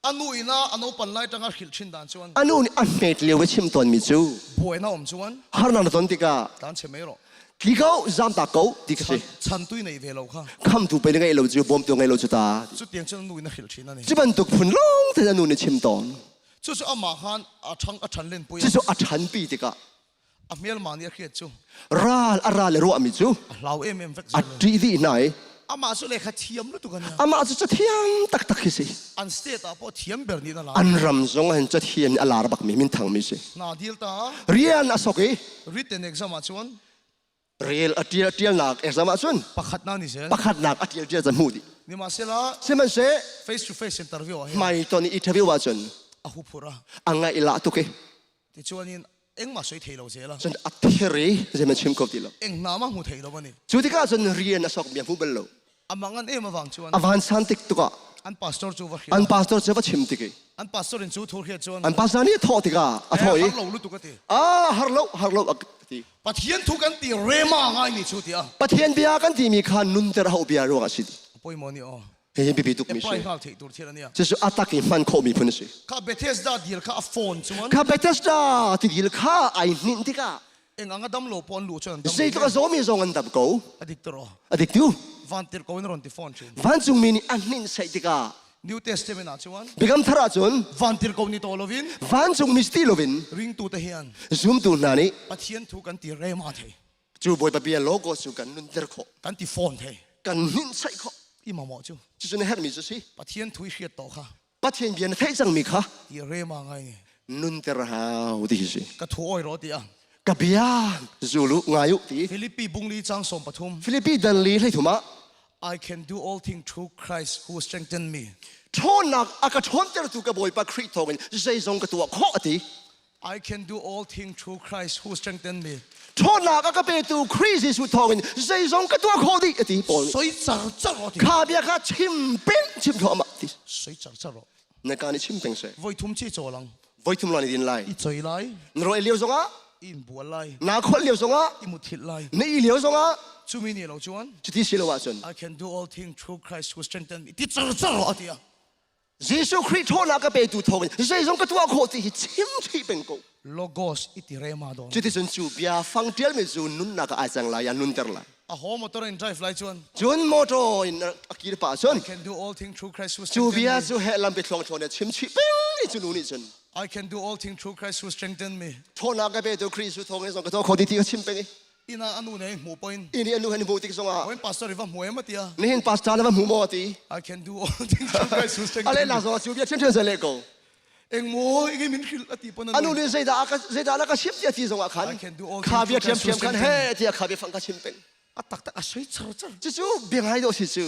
Anu ina a naupan lai tang a hrilh thin dan chuan Anu nih a hmet lio i chim tawnmi cu buaina um chuan harnak na ton tikah tlan che mei rawh tli ko zamtak ko ti ka si. Chan tui nei ve lo kha khamtu pe ngei lo cu bawmtu ngei lo cu ta. Cu tiang cun nu in a hrilh thin ani. Cu bantuk phun lawng te anu nih chim tawn. Cu cu amah khan a ṭhang a ṭhan len pui. Cu cu a ṭhan pi tikah a hmelma nih a hriat cu ral a ral le ruahmi cu a hlau em em vek a ṭih dih hna i amah cu lehkha thiam lutuk an amah cu cathiam taktak hi si. An state ah pawh thiam ber nih na lar. An ram zong hin cathiam a lar bakmi minthang mi si. Na dil ta. Rian a sok i written exam ah cun rel a tial tialnak exam ah cun pakhatnak ni zel pakhatnak a tial tial can hmuh dih. Nimahsela sihmanhseh face to face interview ah hmai ton i interview ah cun a hu phura a ngaih la tuk i tichuan in engmah soi thei lo zel a. Cun a thiri zeiman chim kho ti lo. Eng hna ma hmu thei lo ani. Cu tikah cun rian a sok mi a hmu bal lo. Amah ngan em awang chuan. A van san tik tukah an pastor cu va an pastor cu va chim tik i an pastor in cu thur hiat chuan an pastor nih thawh tikah a thawh i har lo lutuk ati. Ah har lo har lo ti. Pathian thu kan ti rema ngai ni chu tia. Pathian bia kan ti mi kha nunter hau bia ruang a si. Poi mo ni o. Hihi biapi tukmi si. Cucu a tak i hman khawhmi phun a si. Kha Bethesda dil kha a phone chuan. Kha Bethesda ti dil kha ai hninh tikah. Eng anga dam lo pon lu chuan dam. Zeitluk a zawmi zong an dam ko. Adik tro. Adik tu. Van tir ko in ron ti phone chin. Vancung mi nih a hninh sei tikah. New Testament ah chuan. Biakam thar ah cun. Van tir ko ni to lovin. Vancung mi sti lovin. Ringtu te hian. Zumtu hna nih. Pathian thu kan ti rema thei. Cu Bawipa bia logos cu kan nunter khawh. Kan ti fawn thei. Kan hninhsaih khawh. I mamaw cu. Cucu na herhmi cu si. Pathian thu i hriat to kha. Pathian bia na theih cangmi kha. Ti rema ngai ni. Nunter hau ti hi si. Ka thu oi ro ti a. Ka bia zulu ngai u ti. Filipi bungli chang som pathum. Filipi dan li hlei thum ah. I can do all things through Christ who strengthened me. Ṭhawnnak a ka ṭhawntertu ka Bawipa Khrih thawngin zeizong ka tuah khawh a ti. I can do all things through Christ who strengthened me. Ṭhawnnak a ka petu Khrih Jesuh thawngin zeizong ka tuah khawh dih a ti Paul nih. Soi char char ro ti. Kha bia kha chim peng chim thluahmah ti. Soi char char ro. Na ka nih chim peng seh. Voi thum chi chaw lang. Voi thum lan i din lai. I choi lai. Na ro lio zongah. In bual lai. Na kholh lio zongah. I muthilh lai. Na i lio zongah. Cumi nih lo chuan. Cuti si lo ahcun. I can do all things through Christ who strengthened me. Ti char char ro ti a. Jesuh Khrih ṭhawnnak ka petu thawngin zeizong ka tuah khawh ti hi chim chih peng ko. Logos i ti rema dawn. Cuticun cu bia fang ṭialmi cu nunnak ah ai cang lai, a nunter lai. A ho motor in drive lai cun. Cun motor in a kir pah cun. I can do all things through Christ who Cu strengthened bia me. cu he lampi thluang thluang in chim chih peng i cu nu nih cun. I can do all things through Christ who strengthened me. Ṭhawnnak ka petu Khrih Jesuh thawngin zong ka tuah khawh ti ti ka chim peng i. Ina anu ne hmu point. Ini anu han hmu tik zongah. When pastor iva hmu em atia. Nihin pastor na va hmu maw ti. I can do all things through Christ who strengthens Ale la zo chu bia chen chen le ko. Eng mo ige min khil ati pon anu ni zeida ka zeida la ka chim tia ti zongah khan. I can do all Kha things bia through thiam Christ who thiam khan strengthens he tia kha bia fang ka chim peng. A tak tak a soi char char. Chu chu bia ngai do si chu.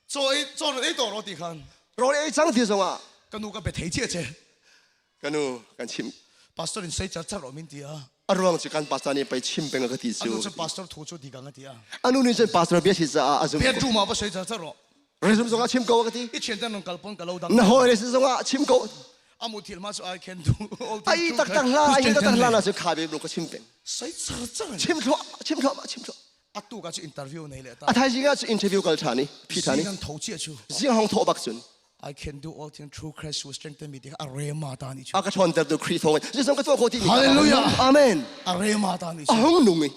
Cho ei cho ei to ro ti khan. Ro ei chang ti zongah. Kanu ka be thei che che. Kanu kan chim. Pastor in sei char char ro min ti a. A ruang cu kan pastor nih pei chim peng ka ti cu. Anu cu pastor thu cu digang a ti a. Anu nih cun pastor bia si caah a zum. Bedroom ah va sei char char ro. Resume zongah chim ko ka ti. I thian ten kal pon ka lo dang. Na hawi le si zongah chim ko. Amu thil ma cu I can do all things. Ai tak tak hla ai tak tak hla na cu kha be ka chim peng. Sei char char. Chim thlo chim thlo chim thlo. Atu ka cu interview nei le ta. A thaizing ah cu interview kal ṭhan i phi ṭhan i. Zing tho chia chu. Zing hong tho bak cun. I can do all things through Christ who strengthen me ti a rema ta ni chu. A ka ṭhawnter tu Khrih thawng in zeizong ka tuah khawh ti mi. Hallelujah. Amen. A rema ta ni chu. A hung nung i.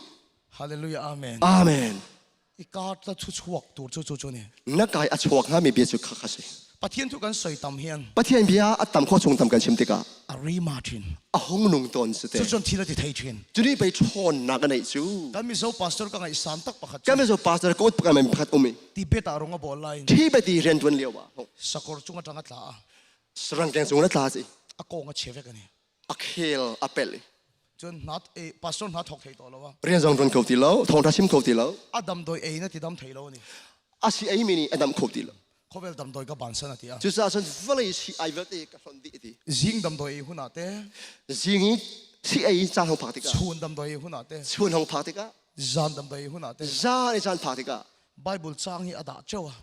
Hallelujah. Amen. Amen. I ka ta chu chuak tur chu chu chu ni. Na kai a chuak hnga mi bia cu kha kha si. Pathian thu kan soi tam hian. Pathian bia a tam kho chung tam kan chim tikah. A rema thin. A hung nung tawn si te. Cu cun thil a ti thei thin. Cuni pei ṭhawnnak a neih cu. Kan Mizo pastor ka ngaih san tak pakhat. Kan Mizo pastor ka ut pakhat pakhat um i. Tibet ah rong a bawl lai. Tibet i rian ṭuan lio ah. Sakor cung atang a tla. Sarang keng cung na tla si. A kong a che vek ani. A khel a pel. Cun hna pastor hna thok thei to lo. Rian zong ron kho ti lo, thawngtha sim kho ti lo. A dam doi ei na ti dam thei lo ni. A si ei mi nih a dam kho ti lo. Khawvel damdawi ka bansan a ti a. Cucaah cun vawlei si ai vialte ka hlonh dih ti. Zing damdawi ei hun ah te. Zing i si ei caan hong phak tikah. Chun damdawi ei hun ah te. Chun hong phak tikah. Zan damdawi ei hun ah te. Zan i caan phak tikah. Bible caang hi a dah cheu a.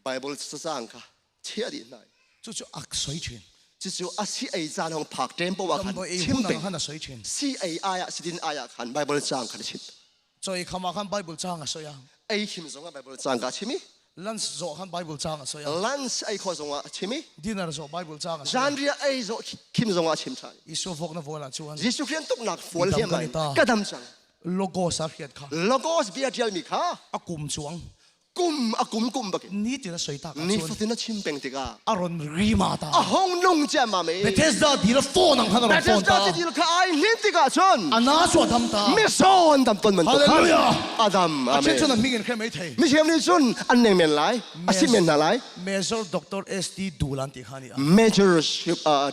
Bible caang kha chia dih hna. Cucu a soi thin. Cucu a si ei caan hong phak ṭem poah khan chim peng. Si ei ai ah sidin ai ah khan Bible caang khan chim. Choi kham ah khan Bible caang a soi a. Ei khim zong ah Bible caang ka chim i. Lunch zawh khan Bible caang a soi a. Lunch ei kho zong ah chim i. Dinner zawh Bible caang a soi a. Zanriah ei zawh khim zong ah chim ṭhan. Jesuh vok na vual ah chuan. Jesuh Khrih tuknak fual hiam ai ka dam cang. Logos a hriat kha. Logos bia ṭialmi kha. A kum chuang. Kum a kum kum bakin. Ni tin a soi tak Ni fatin a chim peng tikah. A ron rima ta. A hong nung cia ma me. Bethesda dil phone ang khan a ron phone ta. Bethesda dil kha ai hlin tikah cun. Ana su adam ta. Mi son dam ton man to Hallelujah. Adam. Amen. A cun an mingin khe mai thei. Mi siam nih cun an neng men lai. A si men hna lai. Major Dr. S.T. Dulan ti kha ni a. Major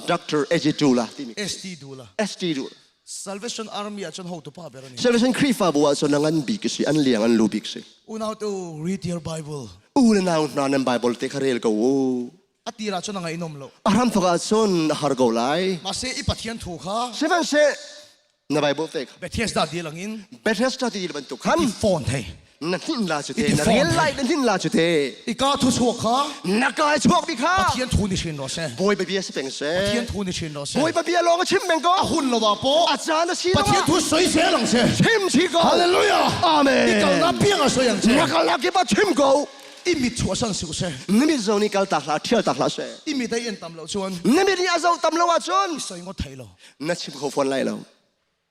Dr. S.T. Dula timi. S.T. Dula. S.T. Dula. Salvation Army ah cun hotu pa ber ani. Salvation Khrihfabu ah cun a ngan bik si, an liang an lu bik si. Unau tu read your Bible. U le nau hna nan Bible te kha rel ko u. A tir ah cun a ngaih nom lo. A hram thok ah cun a har ko lai. Mase i Pathian thu kha. Sihmanhseh na Bible te kha. Bethesda dil angin. Bethesda dil bantuk khan. I phone thei. Na hnin la cu te na rel lai na hnin la cu te. I ka thu chuak kha. Na ka chuak bi kha. Pathian thu ni chin ro se. Bawipa bia si peng se. Pathian thu ni chin ro se. Bawipa bia lawng a chim peng ko. A hun lo wa po. A caan a si lo. Pathian thu soi se lang se. Chim chi ko. Hallelujah. Amen. I kal na piang a soi ang che. Na kal na kipa chim ko. I mit chuah san su se. Na mit zo ni kal tak hlah thial tak hlah se. I mit ai en tam lo chuan. Na mit ni a zo tam lo ah cun. I soi ngot thei lo. Na chim kho fawn lai lo.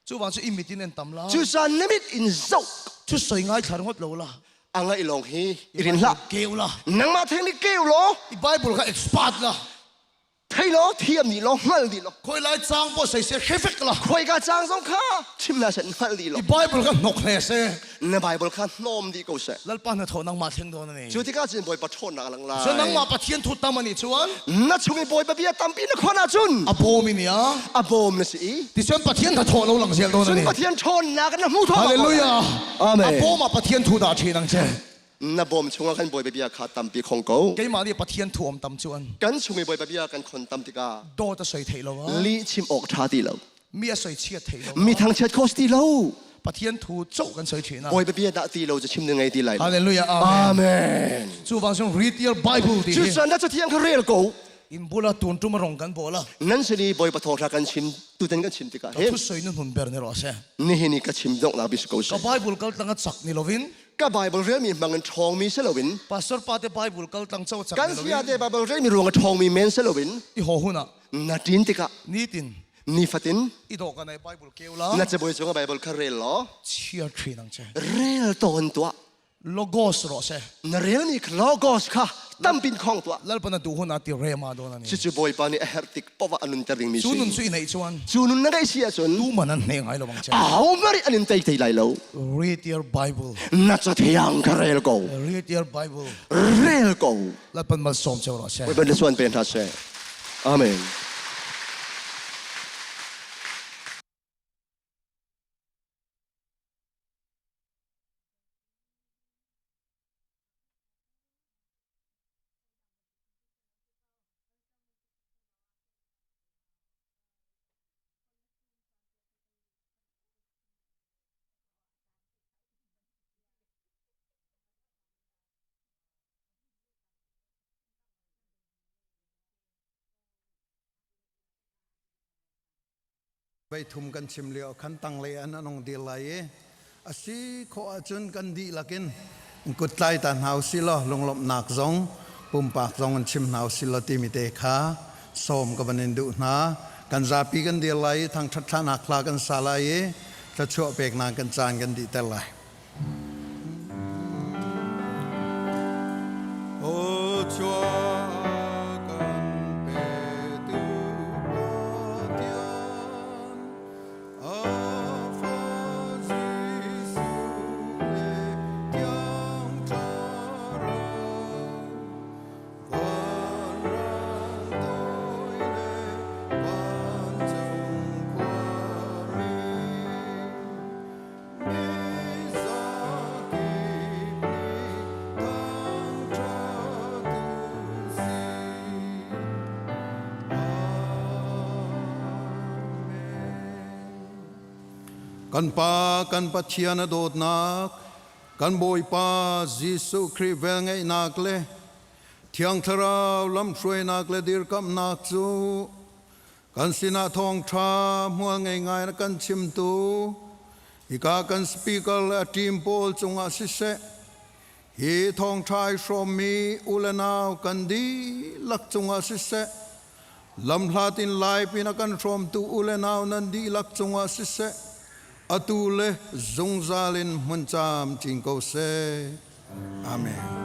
Cu bang cu i mit in en tam la. Cu san na mit in zoh. Cu soi ngai thlar ngot lo la. A ngaih lawng hi i rin hlah. Keu la. Nangmah theng nih keu law. I Bible kha expert la. Thei law thiam dih law hngal dih law. Khoi lai cang po sei se hrefek la. Khoi ka cang zong kha chim na sen hngal dih law. I Bible kha hnok hle se. Na Bible kha hnawm dih ko seh. Lalpa na tho nangmah thleng dawn ani. Cu tikah cun Bawipa ṭhawnnak a lang lai. So nangmah Pathian thu tam ani chuan. Na chung i Bawipa bia tampi na khon ahcun. A bawm in ya. A bawm na si i. Ti cun Pathian kha thaw lo lang zel dawn ani. Cun Pathian ṭhawnnak na hmu thaw. Hallelujah. Amen. A bawm ah Pathian thu dah ṭhin ang che. Na bawm chungah khan Bawipa bia kha tampi khong ko. Keimah nih Pathian thu om tam chuan. Kan chung i Bawipa bia kan khon tam tikah. Dawt a soi thei lo. Lih chim awk ṭha ti lo. Mi a soi chiat thei lo. Mi thangchiat kho ti lo. Pathian thu cho kan soi thin a. Bawipa bia dah ti lo cu chim na ngei ti lai. Hallelujah. Amen. Amen. Cu vang cun read your Bible ti Cu cun na cathiang kha rel ko. In bula tun tum rong kan bola. Nan sini Bawipa thawngtha kan chim tutan kan chim tikah hin. Thu soi nu hun ber ne ro se. Nihin i ka chim dongh nak bi si ko se. Ka Bible kal tang a chak ni lovin. Ka Bible rel mi hmang in ṭhawng mi si loin. Pastor pa te Bible kal tang cho chak ni lovin. Kan sia te Bible rel mi ruang a ṭhawng mi men si loin. I ho huna. Na ṭin tikah. Nitin. Nifatin. I dawh kan ai Bible keu la. Na cabuai cung ah Bible kha rel law. Chia ṭhin ang che. Rel tawn tuah. Logos ro se. Na relmi logos kha tampin khong tuah. Lalpa na duh hun ah ti rema dawn ani. Cucu Bawipa nih a herh tik poah a nunter dingmi si. Cu nun cu i neih chuan. Cu nun na ngeih si ahcun. Tu man an hne ngai lo bang che. Aho mari an in tei thei lai lo. Read your Bible. Na cathiang kha rel ko. Read your Bible. Rel ko. Lalpan mal sawm cio rawh seh. Bawipa na suan pe hna seh. Amen. Veithum kan chim lio khan tanglei an anong dil lai i a si khawh ahcun kan dihlak in kut tlai ta hna usih law lunglawmhnak zong pumpak zong in chim hna usih law timi te kha sawm ka van in duh hna. Kan zapi kan dir lai i thangṭhat thlahnak hla kan sa lai i thluachuah peknak kan caan kan dihter lai. O chuah kan petu Pathian, a fa Jesuh le Thiang Thlarau, vanrang toi le vancung. Kan Pa kan Pathian a dawtnak, kan Bawipa Jesuh Khrih velngeihnak le Thiang Thlarau lamhruainak le dirkamhnak cu kan sinah thawngṭha hmual ngei ngai na kan chimtu hika kan speaker le a team pawl cungah siseh hi thawngṭha ai hrawmmi u le nau kan dihlak cungah siseh lamhlat in lai pin a kan hrawmtu u le nau nan dihlak cungah siseh atu le zungzal in hmun caam cin ko seh. Amen. Amen.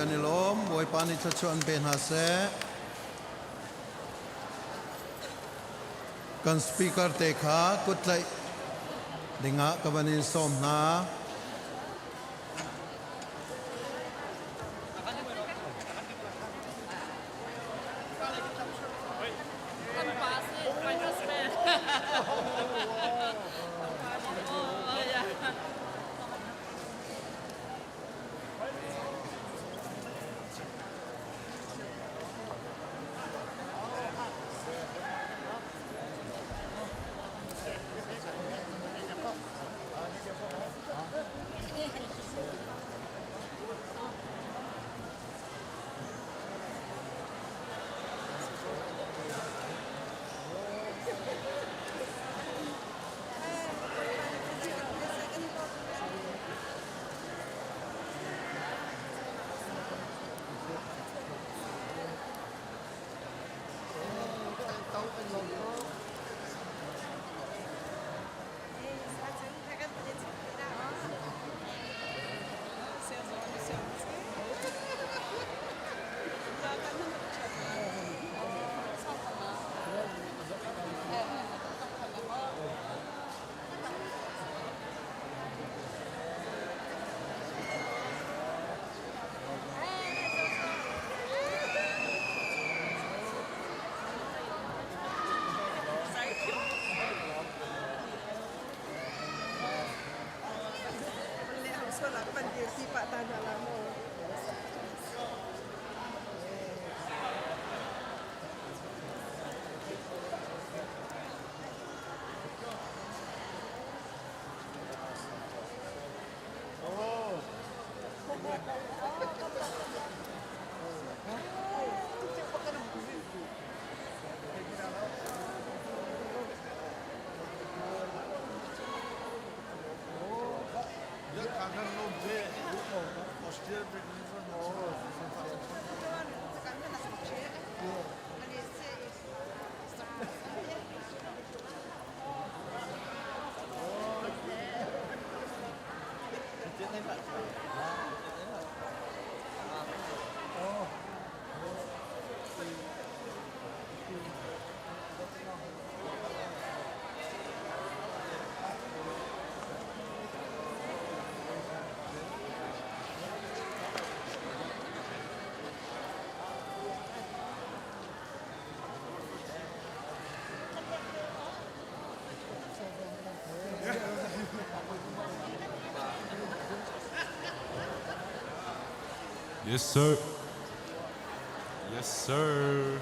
Kan i lawm. Bawipa nih thluachuah an pe hna seh. Kan speaker te kha kut tlaih dingah ka van in sawm hna. Yes, sir. Yes, sir.